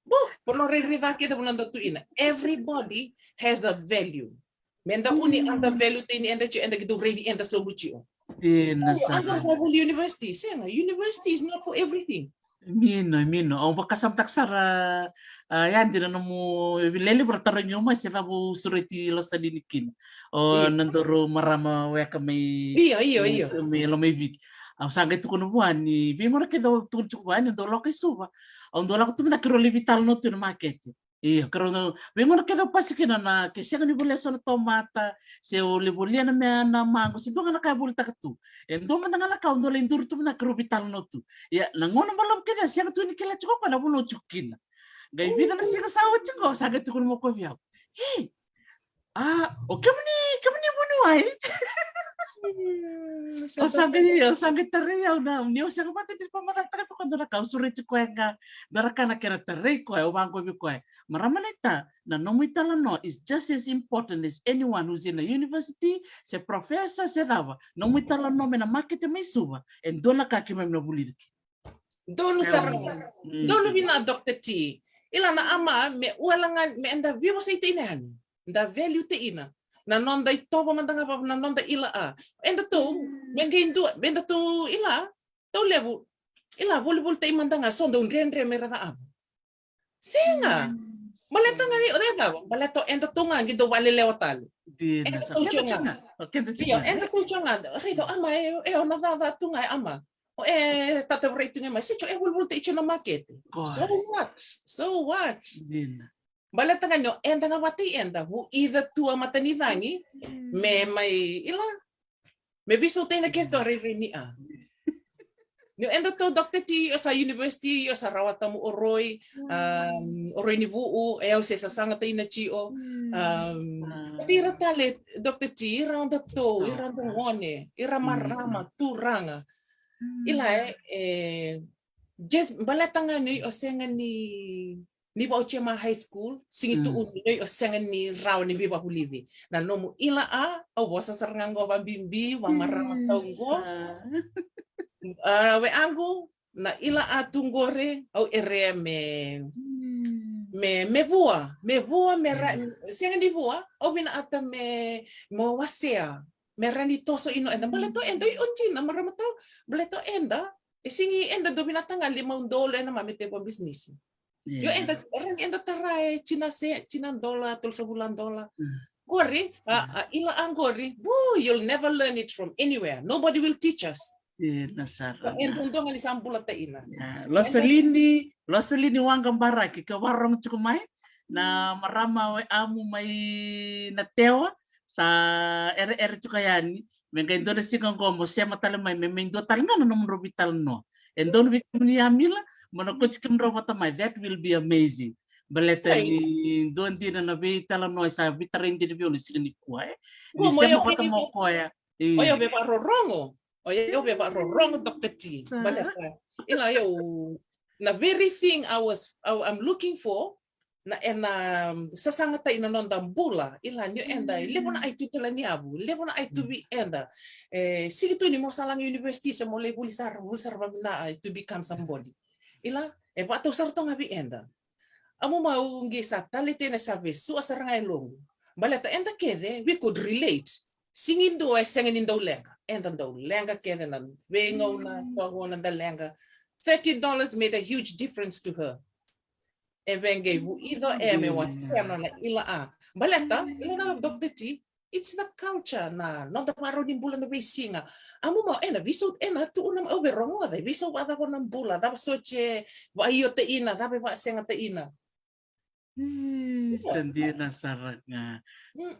Bo, po no rairai ca kece vuna da tu ina. Everybody has a value. Me da uni undervalue tei ni eda tio, eda qai dau raici eda sobu tio. Dina sara. Eda sa vuli university. Sega, university is not for everything. Mino, mino. Au vakasamataka sara, a, ya dina nomu vileli vura tarogi au mai se cava au sureti Losalini kina. O na daru marama weka mai, io, io, io, mai Lomaiviti. Au sa qai tukuna vua ni vei gona kece au tukuna tiko vua ni dau lako i Suva. Au dau lako tu mai na keirau lai veitalanoa tu na makete. Io, keirau dau, vei gona kece au pasi kina na ke sega ni volia so na tomata, se au lai volia na mea na maqo, se dua ga na ka e volitaka tu. E dua mada ga na ka au dau lai duri tu mai na keirau veitalanoa tu. Ia, na gauna balavu kece, sega tu ni kila tiko koya na vanua au tiko kina. Qai vica na siga sa oti qo, sa qai tukuna mai o koya vei au. Ei, a, o kemuni, kemuni vuniwai? Au sa qai, au sa qai tarai au na, ni au sega vata ni vakamacalataka vei koya dua na ka, au sureti koya ga, dua na ka na kena tarai koya, au vaqo vei koya. Marama naita, na nomu italanoa is just as important as anyone who's in a university, se professor, se cava. Nomu italanoa mai na makete mai Suva, e dua na ka keimami na vulica kina. Donu sara ga. Donu vina Doctor T. Ila na ama me wala ga me eda veiwasei teina yani. Da value teina. Na noda itovo mada ga vava na noda ila a. Eda tou, me qai dua, me da tou ila, tou levu. Ila volivoli tei mada ga so dau dredre me ra ca ava. Sega. Baleta ga ni, o cava? Baleta eda tou ga qai dau valelewa tale. Eda tou tio ga. Eda tou tio ga. Raica o ama e, e o na caca tu ga e ama. O e tata varai tu ga mai, se tio e volivoli tei tio na makete. So what? So what? Baleta ga ni o eda ga vata i eda, vuica tu a matanicagi, me mai ila, me veisautei na kece tu a rairai ni a. Ni o eda tou Doctor T, o sa university, o sa rawata mu oroi, um, oroi ni vuu, e au se sasaga teina tio. Um, ira tale Doctor T, ira o da tou, ira o da gone, ira marama, turaga. Ila e, e, just baleta ga ni o sega ni ni va'otia ma high school, sigi tu unu ni o sega ni rawa ni veivakulivi. Na nomu ila a, au vosa sara ga qo vabibi, vamarama tau qo. A, we agu, na ila a tu qore, au erea me, me, me vua, me vua, me ra, sega ni vua, au vinaata me, mo wasea, me ra ni toso ino eda, baleta eda i onjina, marama tau, baleta eda, e sigi eda do vinata ga lima udolu ena ma me tevo bisinisi. Io, eda, era ni eda tara e tina se, tina dola, tolusagavulu dola. Qori, a, a, ila a qori, bu, you'll never learn it from anywhere. Nobody will teach us. Ina sara. Eda dua ga ni sa bula ta ina. Losalini, Losalini Waqa Baraki, ka varogo tiko mai. Na marama we amu mai na tewa, sa ere, ere tiko yani. Me qai dua na siga qo mo sema tale mai, me, me dua tale ga na nomudrau veitalanoa. E donu vei kemuni Amila, mo na koti kemudrau vata mai, that will be amazing. Baleta ni dua dina na veitalanoa e sa veitarai dina vei au na siga nikua, e. Ni sema vata mo koya. Oya veivakarorogo. Oya veivakarorogo, Doctor T. Baleta. Ila, io, na very thing I was, I, I'm looking for, na ena, um, sasaga ta ina noda bula, ila ni eda, e levu na ai tu tala ni avu, levu na ai tu vei eda. E, sigi tu ni mo sa laga university, se mo lai vuli sara, vuli sara vamina, ai, to become somebody. Ila, e vatau sara toga vei eda. Amu mau qi sa tale tena sa vesua sara ga e logu. Baleta eda kece, we could relate. Sigi dua e sega ni dau leqa. Eda dau leqa kece na veigauna, toa gauna da leqa. Thirty dollars made a huge difference to her. E vei qai vuico e me wasea na ila a. Baleta, ila na Doctor T, it's the culture na, noda varau ni bula na veisiga. Amu mau, ena, veisau, ena, tu una au vei rogoca, veisau vacava na bula, cava soce, vaio ta ina, cava vasega ta ina. Sa dina sara ga.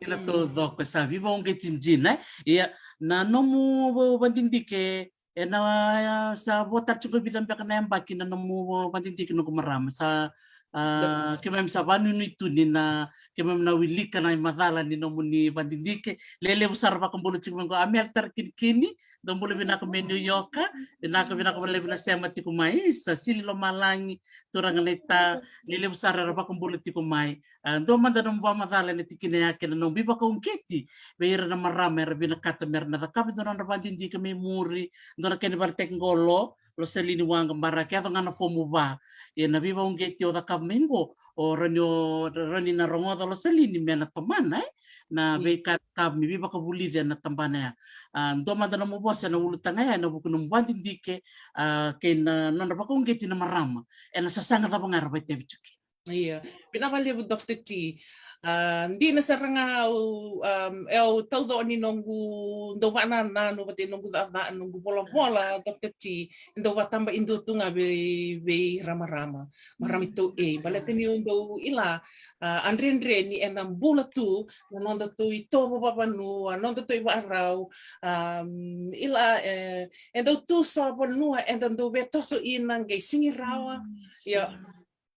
Ina taucoko, sa veivauqeti dina, e? Ia, na nomu vadidike, ena sa vo tale tiko vica beka na yabaki na nomu vadidike noqu marama. Sa, a, keimami sa vanuinui tu ni na, keimami na wilika na imacala ni nomuni vadidike. Lelevu sara vakabula tiko mai qo Amela Tarakinikini, dou bula vinaka mai New York, vinaka, vinaka vakalevu na sema tiko mai. Sa sili lomalagi, turaga na ita, lelevu sara era vakabula tiko mai. A, dua mada nomu vakamacala ena tikina ya kei na nomu veivakauqeti vei ira na marama era vinakata mera na cakava e dua na nodra vadidike mai muri, dua na kena valetaki qo Lo, Losalini Waqa Baraki, yaco ga na fomu va. Ia na veivakauqeti o cakava mai qo, o rawa ni, o rawa ni na rogoca Losalini me na tomana, e, na veika e cakava me veivakavulici ena tabana ya. A, dua mada nomu vosa ena ulutaga ya ena vuku nomu vadidike, a, kei na nodra vakauqeti na marama ena sasaga cava ga era vakaitavi tiko kina. Ia, vinaka vakalevu Doctor T. A, dina sara ga au, um, e au taucoko ni noqu dau vakanananu vata kei noqu cakacaka, noqu volavola, Doctor T, e dau vakataba e dua tu ga vei, vei ira marama, marama iTaukei. Baleta niu dau ila, a, a dredre ni ena bula tu na nodatou itovo vavanua, nodatou ivakarau, um, ila, e, e dau tu so vanua eda dau vetoso ina qai sigi rawa. Ia,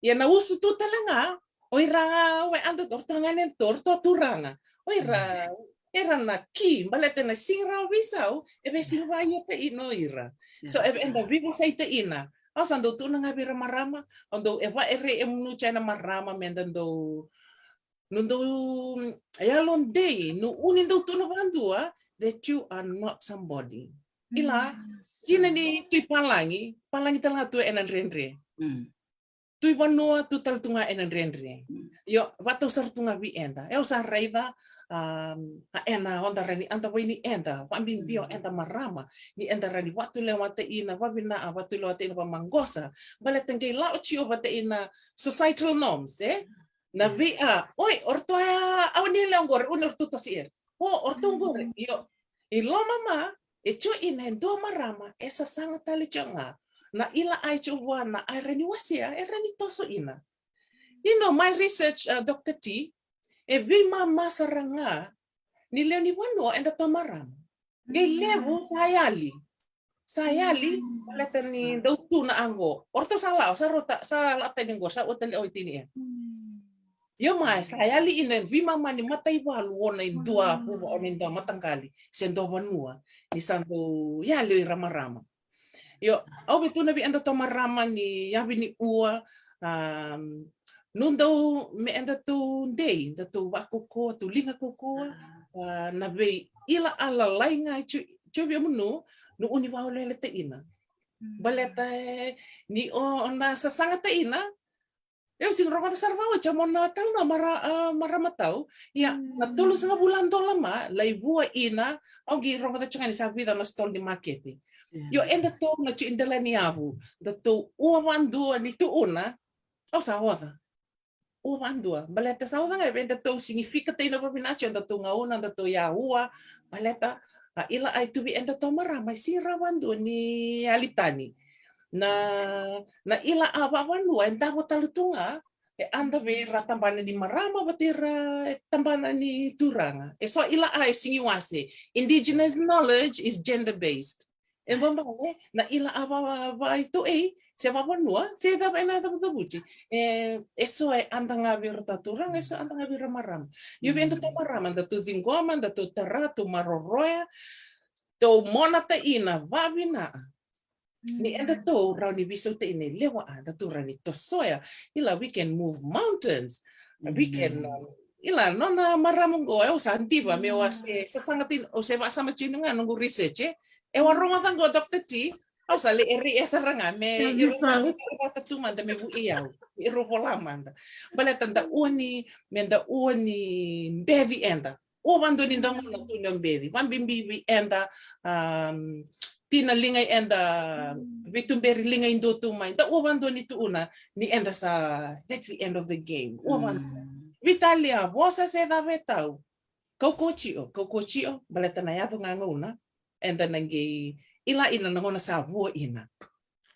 ia na usutu tale ga o ira, we eda, o ratou ga na, o ratou turaga, o ira, era na ki, baleta na sigi rawa veisau e vei sigi vakaio ta ina o ira. So e, eda veivosaki ta ina. Au sa dau tukuna ga vei ira marama, au dau, e vaka e rei e munuca na marama meda dau, no dau yalodei, no uni dau tukuna vakadua that you are not somebody. Ila, kina ni tu i palagi, palagi tale ga tu ena dredre. Tu i vanua, tu tale tu ga ena dredre. Io, vakatau sara tu ga vei eda. E au sa raica, um, a ena oda rawa ni, eda vei ni eda, vakabibi o eda marama, ni eda rawa ni vakatulewata ina, vavinaa, vakatulewata ina, vakamaqosa. Baleta qai lako tiko vata ina societal norms, e? Na vei a, oi, o ratou a, au ni lewa qori, uni o ratou tosi ira. O, o ratou qori, io. I loma ma, e tiko ina e dua marama, e sasaga tale tiko ga. Na ila ai tiko vua, na ai rawa ni wasea, e rawa ni toso ina. You know, my research, uh, Doctor T, e veimama sara ga ni lewe ni vanua eda toa marama. Qai levu sa yali. Sa yali, baleta ni dau tu na aqo. O ratou sa lako, sa rota, sa lako tani qo, sa ua tani o i tini e. Io mai, sa yali ina veimama ni mataivalu o na i dua, vuva o na i dua mataqali se dua vanua, ni sa dau yali o ira marama. Io, au via tukuna vei eda toa marama ni yavi ni ua, um, Nu dau me edatou dei, datou vakaukauwa, tou liga kaukaua, ah, na vei ila a lalai ga e tsu-, tsu via munu, nu uni vaolele taina. Mm. Baleta e, ni o na sasaga taina, eu sigi rogoca sara vakaoti, mo na tala na mara, ah, marama tau. Ia, na tolu sa vula dola ma, lai vua ina, au qi rogoca tsu ga ni sa vica na stall ni makete. Yeah. Io, edatou na tsu i dela ni yavu, datou ua vadua ni tuuna, au sa oca. Ua vadua. Baleta sa oca ga, e vei datou significa taina vavinatsu, edatou gauna, datou yaua, baleta, a ila ai tuvi edatou marama, e sigi ra vadua ni alitani. Na, na ila a vavanua, e davo tale tu ga, e ada vei ira tabana ni marama, vata ira e tabana ni turaga. E so ila a e sigi wase. Indigenous knowledge is gender-based. E babale, na ila a va, va, va itu ei, se vavanua, se cava ena cavucavuti. E, e so e ada ga vei ira ta turaga, e so ada ga vei ira marama. Io vei edatou marama, datou ciqoma, datou tara, tou maroroya, tou mona taina, vavina. Ni edatou rawa ni veisautaina e lewa a, datou rawa ni tosoya. Ila, we can move mountains. We can, um, ila, nona marama qo, au sa diva, me au a se, sasaga taina, au se vakasama tiko ga noqu research, e. E au a rogoca qo Doctor T, au sa le ere e sara ga, me ira sa vata tu mada me vui au, me ira vola mada. Baleta da ua ni, me da ua ni beci eda. Ua vadua ni da gauna tu ni o beci. Vabibi vei eda, um, tina liga eda, veituberi liga i dua tu mai. Da ua vadua ni tuuna, ni eda sa, that's the end of the game. Ua vadua. Veitalia, vosa se cava e tau. Kaukaua tio, kaukaua tio, baleta na yaco ga gauna. Eda na qei, ila ina na gauna sa vua ina.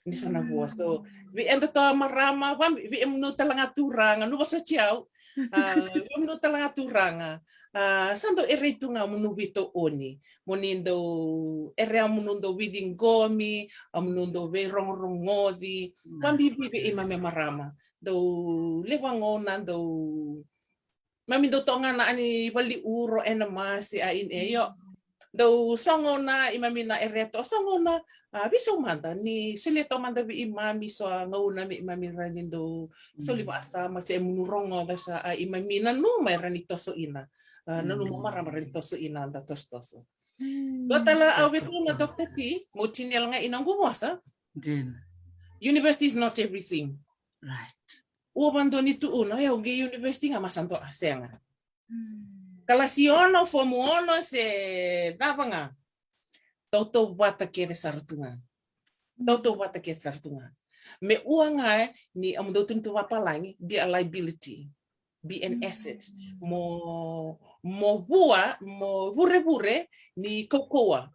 Ni sa na vua. So, vei edatou marama, va, vei emunu tale ga turaga, nu vosoti au. A, vei emunu tale ga turaga. A, sa dau ere tu ga munu veitooni. Mo ni dau, ere a munu dau veiciqomi, a munu dau veirogorogoci. Vabibi vei imami marama. Dau levu a gauna, dau Mami dau toka ga na ani valiuro ena masi a in e io. Dau so gauna i mami na ereto, so gauna, a, veisau mada, ni solia toka mada vei i mami so a gauna me i mami rawa ni dau soli vakasama se munu rogoca sa a i mami nanuma e rawa ni toso ina. A, nanuma marama rawa ni toso ina da tosotoso. Dua tale au vei tu na Doctor T, mo tini yala ga i noqu vosa. University is not everything. Right. Ua vadua ni tuuna, e au qei university ga ma sa dua a sega. Kalasi ono, fomu ono se cava ga. Tautauvata kece sara tu ga. Tautauvata kece sara tu ga. Me ua ga e, ni amu dau tunitu vapalagi, be a liability. Be an asset. Mo, mo vua, mo vurevure, ni kaukaua.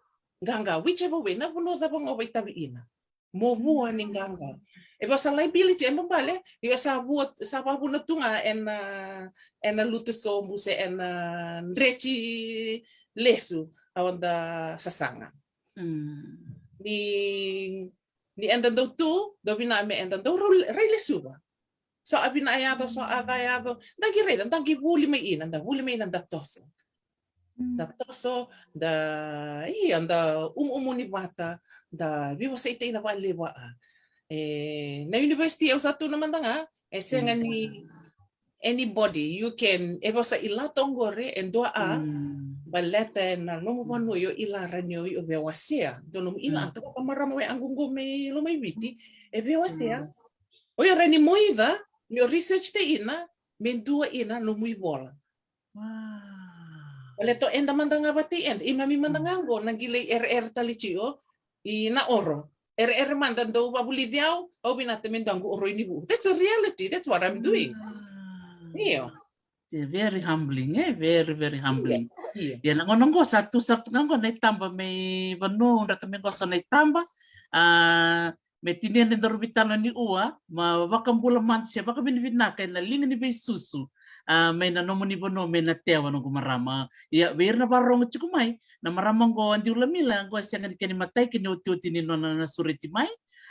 Qaqa, whichever way, na vanua cava ga o vaitavi ina. Mo vua ni qaqa. E vaka sa liability, e babale, io sa vua, sa vavuna tu ga ena, ena lutu sobu se ena dreti lesu, a oda sasaga. Ni, ni eda dau tu, dau vina me eda dau rai lesuva. So a vina yaco, so a ca yaco, da qi raica, da qi vuli mai ina, da vuli mai ina, da toso. Da toso, da, ia, da umuumuni vata, da veiwaseitaina vakalevu a. E, na university au sa tu na mada ga, e sega ni anybody, you can, e vosa i lato oqori, e dua a, baleta e na nomu vanua io i lara ni o io veiwasea, dua nomu i la, toko ka marama we angugu me lo mai Viti, e veiwasea. O io rani moica, ni o research te ina, me dua ina nomu i vola. Wow. Ole to eda mada ga vata i eda, i mami mada ga qo, na qilai ereere tale tio, i na oro. Ereere mada dau vavulici au, au vinata me dua qo oro i ni vu. That's a reality, that's what I'm doing. Io. Yeah, very humbling, eh? Very, very humbling. Ia na gauna qo sa tu sara tu ga qo na itaba me i vanua, draka me qo so na itaba. A, me tinia na daru vitalo ni ua, ma vakabula mada se vakavinavinaka ena liga ni veisusu. A, mai na nomuni vanua mai na tewa noqu marama. Ia, vei ira na vakarogo tiko mai, na marama qo a diu lamila, qo e sega ni kena imatai kena iotioti ni nona na sureti mai.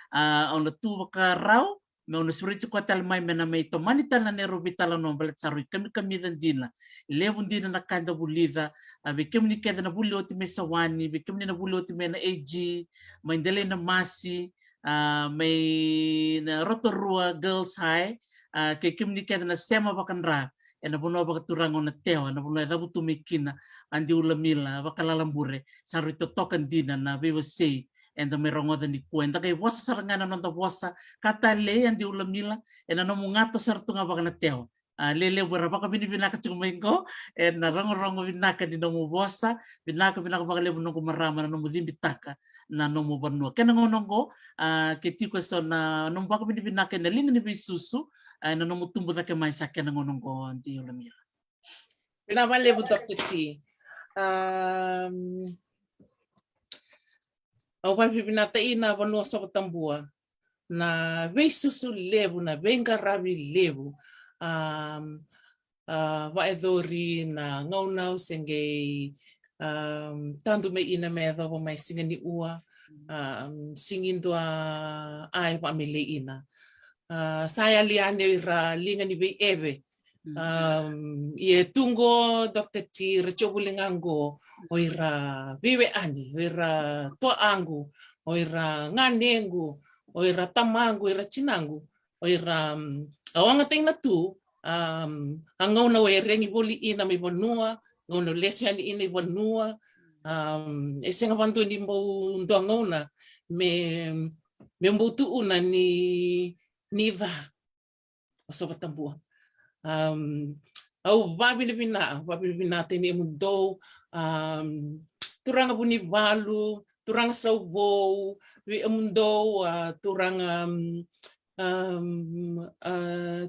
A, au na tu vakarau, me au na sureti koya tale mai, me na mai tomani tale na neirau veitalanoa, baleta sa rui kamikamica dina. Levu dina na ka eda vulica, a, vei kemuni kece na vuli oti mai Sawani, vei kemuni na vuli oti mai na A G, mai Delainamasi, a, mai na Rotorua Girls High, A, kei kemuni kece na sema vakadra ena vanua vakaturaga o Natewa, na vanua e cavutu mai kina Adi Ulamila Vakalalabure, sa rui totoka dina na veiwasei eda mai rogoca nikua. Eda qai vosa sara ga na noda vosa ka talei, Adi Ulamila, ena nomu gato sara tu ga vakaNatewa. A, lelevu era vakavinavinaka tiko mai qo ena rogorogo vinaka ni nomu vosa. Vinaka, vinaka vakalevu noqu marama na nomu cibitaka na nomu vanua. Kena gauna qo, a, ke tiko eso na nomu vakavinavinaka ena liga ni veisusu, a, ena nomu tubu cake mai, sa kena gauna qo, Adi Ulamila. Vinaka vakalevu, Doctor T. Am, au vakavinavinaka ina vanua Sovatabua, na veisusu levu, na veiqaravi levu. Am, a, vakayacori na gauna au se qai, am, tadu mai ina me yacova mai siga ni ua, am, sigi dua a e vakamelei ina. A, sa yali yani o ira liga ni veieve. Mm. Am, ia e tu qo, Doctor T, ra tiko voli ga qo o ira veiwekani, o ira tuaqu, o ira ganequ, o ira tamaqu, ira tinaqu, o ira, am, au a gataka tu, am, a gauna au eregi voli ina mai vanua, gauna au lesu yani ina i vanua, am, e sega vakadua ni bau dua gauna me, me bau tuuna ni, ni ca o Sovatabua. Am, au vakavinavinaka, vakavinavinaka tani emudou, am, turaga Vunivalu, turaga Sauvou, vei emudou, a, turaga, am, am, a,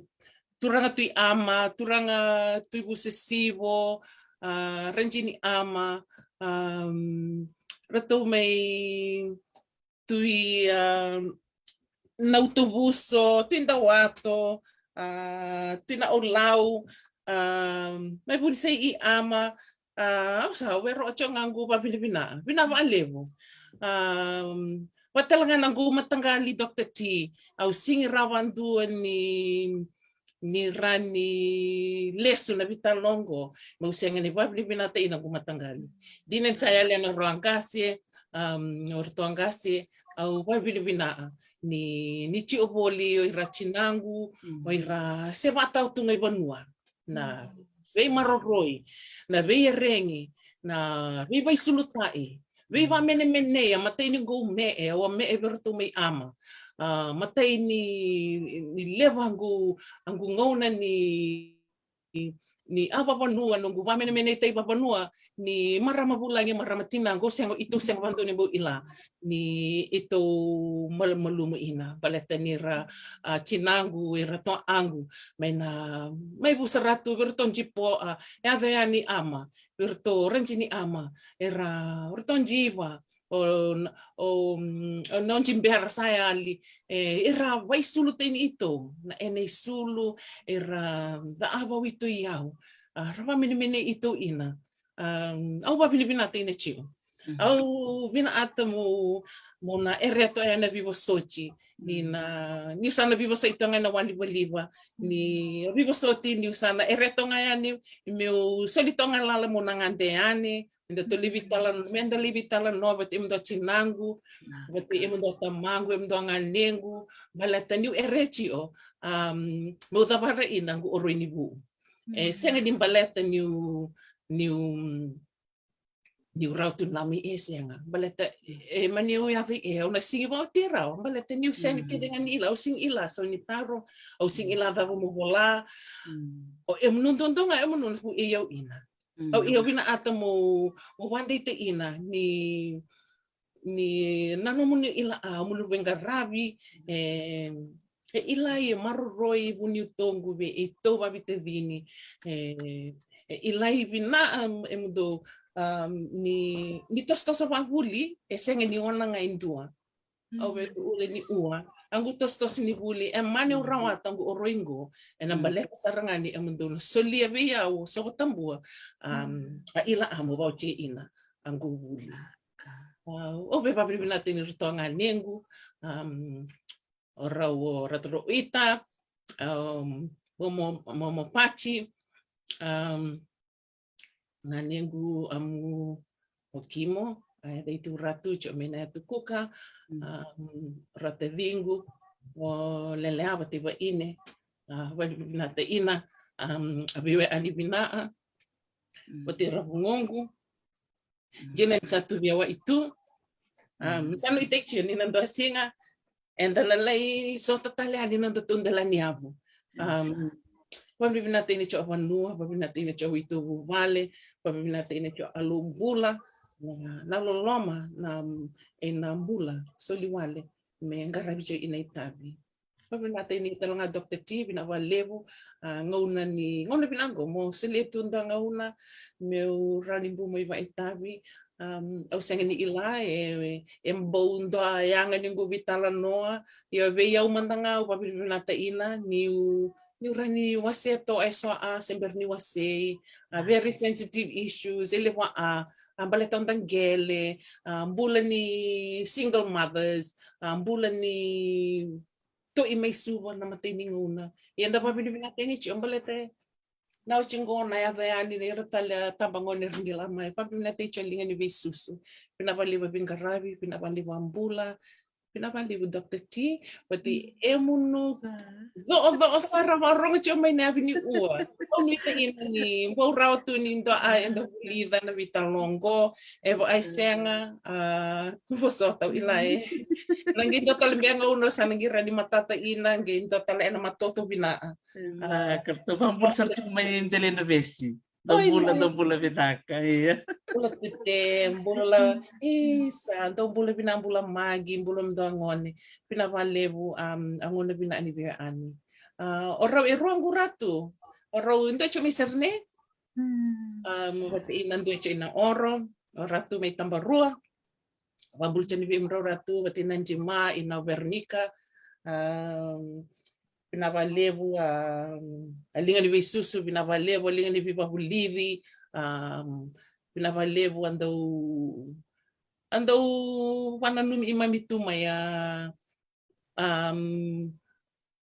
turaga Tui Ama, turaga Tui Vusesivo, a, Rajini Ama, am, ratou mai Tui, a, Nautovuso, Tui Dawato, a, Tui Naaulau, a, mai Vunisei i Ama, a, au sa wero a tio ga qu vakavinavinaka, vinaka vakalevu. A, vakatale ga na qu mataqali, Doctor T, au sigi rawa dua ni ni ra ni lesu na vitaloqo, meu sega ni vakavinavinaka ina qu mataqali. Dina ni sa yali na rua qase, am, o ratou qase, au vakavinavinaka ni, ni tio voli o ira tinaqu, mm, o ira se vakatau tu ga i vanua. Na, mm, veimaroroi, na veieregi, na veivaisuluta'i, veivakamenemenei, a matai ni qu me'e, au a me'e vei ratou mai Ama. A, matai ni, ni levu a qu, a qu gauna ni, ni a vavanua, noqu vakamenemenei tai vavanua, ni marama vulagi, marama tinaqu, sega, itou sega vakadua ni bau ila ni itou mal-, malumu ina. Baleta ni ra, a, tinaqu, ira tuaqu, mai na, mai Vusaratu, vei ratou Jipo, a, e a vei yani Ama, vei ratou Rajini Ama, era, o ratou Jiva, o, o, o Nojibera sa yali, e, era vaisulu tani itou, na ena isulu, era, da a vau itou i au, a, ra vakamenemenei itou ina, a, au vakavinavinaka ina tio. Mhm. Au vinakata mo, mo na ereto ena veivosoti, ni na, niu sa na veivosoti toga ena walivaliva, ni veivosoti niu sa na ereto ga yani, meu soli toga lala mo na gade yani, me da tolivi tala, me da livi tala no, vati emudou tinaqu, vati emudou tamaqu, emudou ganequ, baleta niu ere tio, am, meu cavara ina qu oroi ni vu. E, sega ni baleta niu, niu, niu rau tu na mai e sega. Baleta, e, ma niu yavi e, au na sigi vau te rau, baleta niu sega ni kece ga ni ila, au sigi ila, sau ni taro, au sigi ila cava mo vola. O, e munu dodonu ga, e munu na ku e au ina. Au, au vinakata mo, mo vakadeitaka ina ni, ni na nomuni ila a, munu veiqaravi, e, e ilai e maroroi vuniutoqu vei eitou vavitavini, e, e ilai vina, am, e mudou, am, ni, ni tosotoso vavuli, e sega ni ona ga e dua. Au vei tu ule ni ua, a qu tosotoso ni vuli, e mani au rawata a qu oroi qo, e na baleta sara ga ni e mudou na solia vei au o Sovatabua, am, a ila a mo vauti ina, a qu vuli. Au, au vei vavinavinaka tani ratou ganequ, am, o rau o ratou rau ita, am, mo, mo, mo, mo pati, am, ganequ amu o Kimo, a, e vei tu ratu, tio me na yatu kuka, am, rata viqu, o leleava te vaine, A, vavinavinaka ina, um, a veiwekani vinaka, mm, vata kei ira vugoqu. Mm. Jina ni sa tu via wai tu. Um, mm, sa nuitaki ni na dua siga eda na lai sota tale yani na nodatou dela ni yavu. Yes. Um, vavinavinaka ina tiko vanua, vavinavinaka ina tiko itovo vale, vavinavinaka ina tiko alou bula, na, na loloma, na, um, ena bula soli wale me qaravi tiko ina itavi. Vavinavinaka ina tale ga Doctor T, vinaka vakalevu, a, gauna ni, gauna vinaka qo, mo solia tu dua gauna meu rawa ni bau mai vakaitavi. Um, au sega ni kila e, e bau dua yaga ni qu veitalanoa, ia vei au mada ga au vavinavinaka ina niu, niu rawa ni wasea toka eso a se bera ni wasei, a, very sensitive issues, e levu a, a, baleta o da qele, a, bula ni single mothers, a, bula ni toki mai Suva na imatai ni gauna. Ia da vavinavinaka ina tiko baleta na oti qo na yaco yani na ira tale a tabagone era qila mai. Vavinavinaka ina tiko liga ni veisusu. Vinaka vakalevu veiqaravi, vinaka vakalevu a bula, vinaka vakalevu Doctor T, vata kei emunu cococo sara vakarogo tiko mai na yavi ni ua. Au nuitaki ina ni bau rawa tu ni dua a eda vulica na veitalanoa qo, e vaka e sega, a, vosota au kila e. Na qai dua tale beka gauna sa na qai rawa ni matata ina, qai dua tale ena matoto vinaka. A, karatou vakabula sara tiko mai Delai na Vesi. Dou bula, dou bula vinaka, ia. Bula Tute, bula, isa, dou bula vinaka, bula Magi, bula dua gone. Vinaka vakalevu, um, a gauna vinaka ni veiwekani. A, o rau e rua qu ratu, o rau e dua tiko mai Sydney. Um, vata ina dua tiko ina Oro, o ratu mai Tabarua. Vakabula tiko ni vei mudrau ratu, vata ina Jima, ina Veronica. Um, vinaka vakalevu, um, a liga ni veisusu, vinaka vakalevu, a liga ni veivakavulici, um, vinaka vakalevu, a dau, a dau vakananumi keimami tu mai, a, um,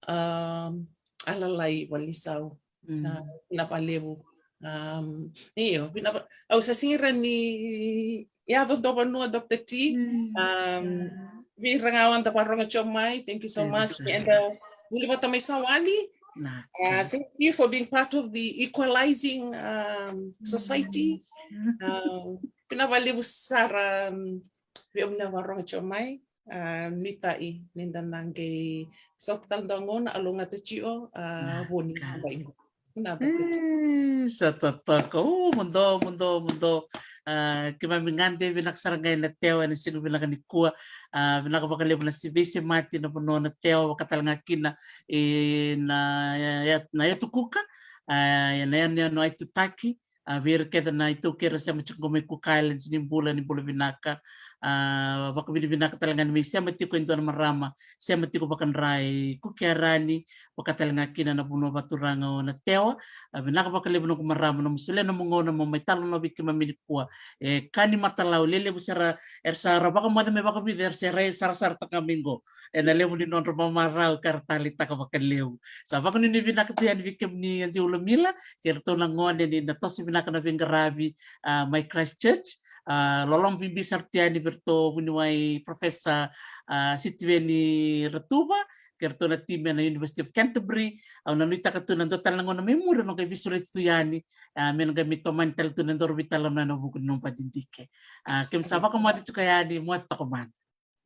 um, a lalai valisau. Mm. A, vinaka vakalevu. Um, io, vinaka va-, au sa sega ni rawa ni yaco dua vanua, Doctor T. Mm. Um, vei ira ga au a da vakarogo tiko mai, thank you so much. Eda vuli vata mai Sawali. Uh, thank you for being part of the equalizing, um, society. Um, vinaka vakalevu sara, um, vei au na vakarogo tiko mai. A, nuitaki ni da na qai sota tale dua gauna, a, lougata tiko, a, vo ni na bai qo. Vinaka. E, sa totoka. U, muduo, muduo, muduo. A, keimami gade vinaka sara ga ena Tewa ena siga vinaka nikua. A, vinaka vakalevu na siveisemati na vanua o Natewa, vaka tale ga kina ena, e, na Yatu Kuka, a, ena yanuyanu Aitutaki. A, vei ira kece na iTaukei era sema tiko qo mai Cook Islands, ni bula, ni bula vinaka. A, vakavinavinaka tale ga ni mai sema tiko e dua na marama, sema tiko vakadra i Kuki Arani, vaka tale ga kina na vanua vaturaga o Natewa. A, vinaka vakalevu noqu marama, nomu solia nomu gauna mo mai talanoa vei keimami nikua. E ka ni matalau lelevu sara, era sa ra vakamoce me vakavica, era sa ra sarasarataka mai qo. Ena levu ni nodra mamarau ka ra taleitaka vakalevu. Sa vakanuinui vinaka tu yani vei kemuni Adi Ulamila, kei ratou na gone ni na toso vinaka na veiqaravi, a, mai Christchurch. A, loloma bibi sara tu yani vei ratou vuniwai Professor, a, Sitiveni Ratuva, kei ratou na timi ena University of Canterbury. Au na nuitaka tu na dua tale na gauna mai muri au na qai veisureti tu yani, a, me na qai mai tomani tale tu na nodaru veitalanoa ena vuku ni nomu vakadidike. A, keimami sa vakamoce tiko yani, moce toka mada.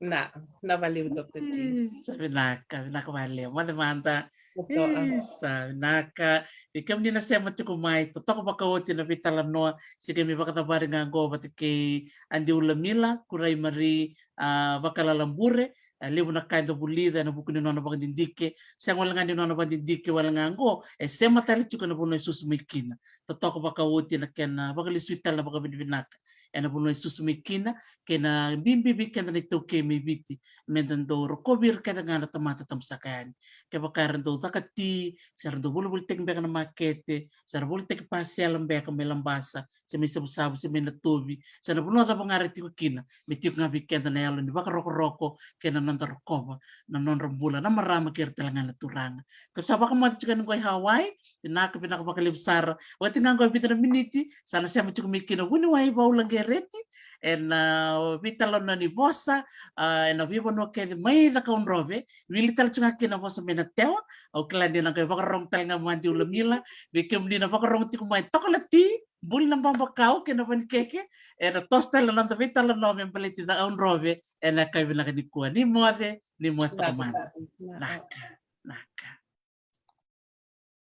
Na, na vakalevu Doctor T. Ii, sa vinaka, vinaka vakalevu. Moce mada. Ii, sa vinaka. Vei kemuni na sema tiko mai, totoka vakaoti na veitalanoa, se keimami vakacavari ga qo vata kei Adi Ulamila, Kurai Marie, a, Vakalailai Bure, a, levu na ka eda vulica ena vuku ni nona vakadidike, sega wale ga ni nona vakadidike wale ga qo, e sema tale tiko ena vanua e susu mai kina. Totoka vakaoti na kena vakalesui tale na vakavinavinaka ena vanua e susu mai kina, kei na bibi vei keda na iTaukei mai Viti, meda dau rokovi ira kece ga na tamata tabusaka yani. Kevaka era dau caka ti, se ra dau volivolitaki beka na makete, se ra volitaki pasela beka mai Labasa, se mai Savusavu, se mai Natovi, se na vanua cava ga era tiko kina, me tiko ga vei keda na yalo ni vakarokoroko kei na noda rokova na nodra bula na marama kei ira tale ga na turaga. Kau sa vakamoce tiko yani qo i Hawaii, vinaka, vinaka vakalevu sara. Oti ga qo e vica na miniti sa na sema tiko mai kina vuniwai Vaulaqe Sereti, ena veitalanoa ni vosa, a, ena veivanua kece mai Cakaudrove. Wili tale tiko ga kina vosa mai Natewa. Au kila ni na qai vakarorogo tale ga madi Ula Mila. Vei kemuni na vakarorogo tiko mai Tokolati, Buli na Babakau kei na Vanikeke, ena toso tale na noda veitalanoa me baleti Cakaudrove ena yakavi vinaka nikua. Ni moce, ni moce toka mada. Naka.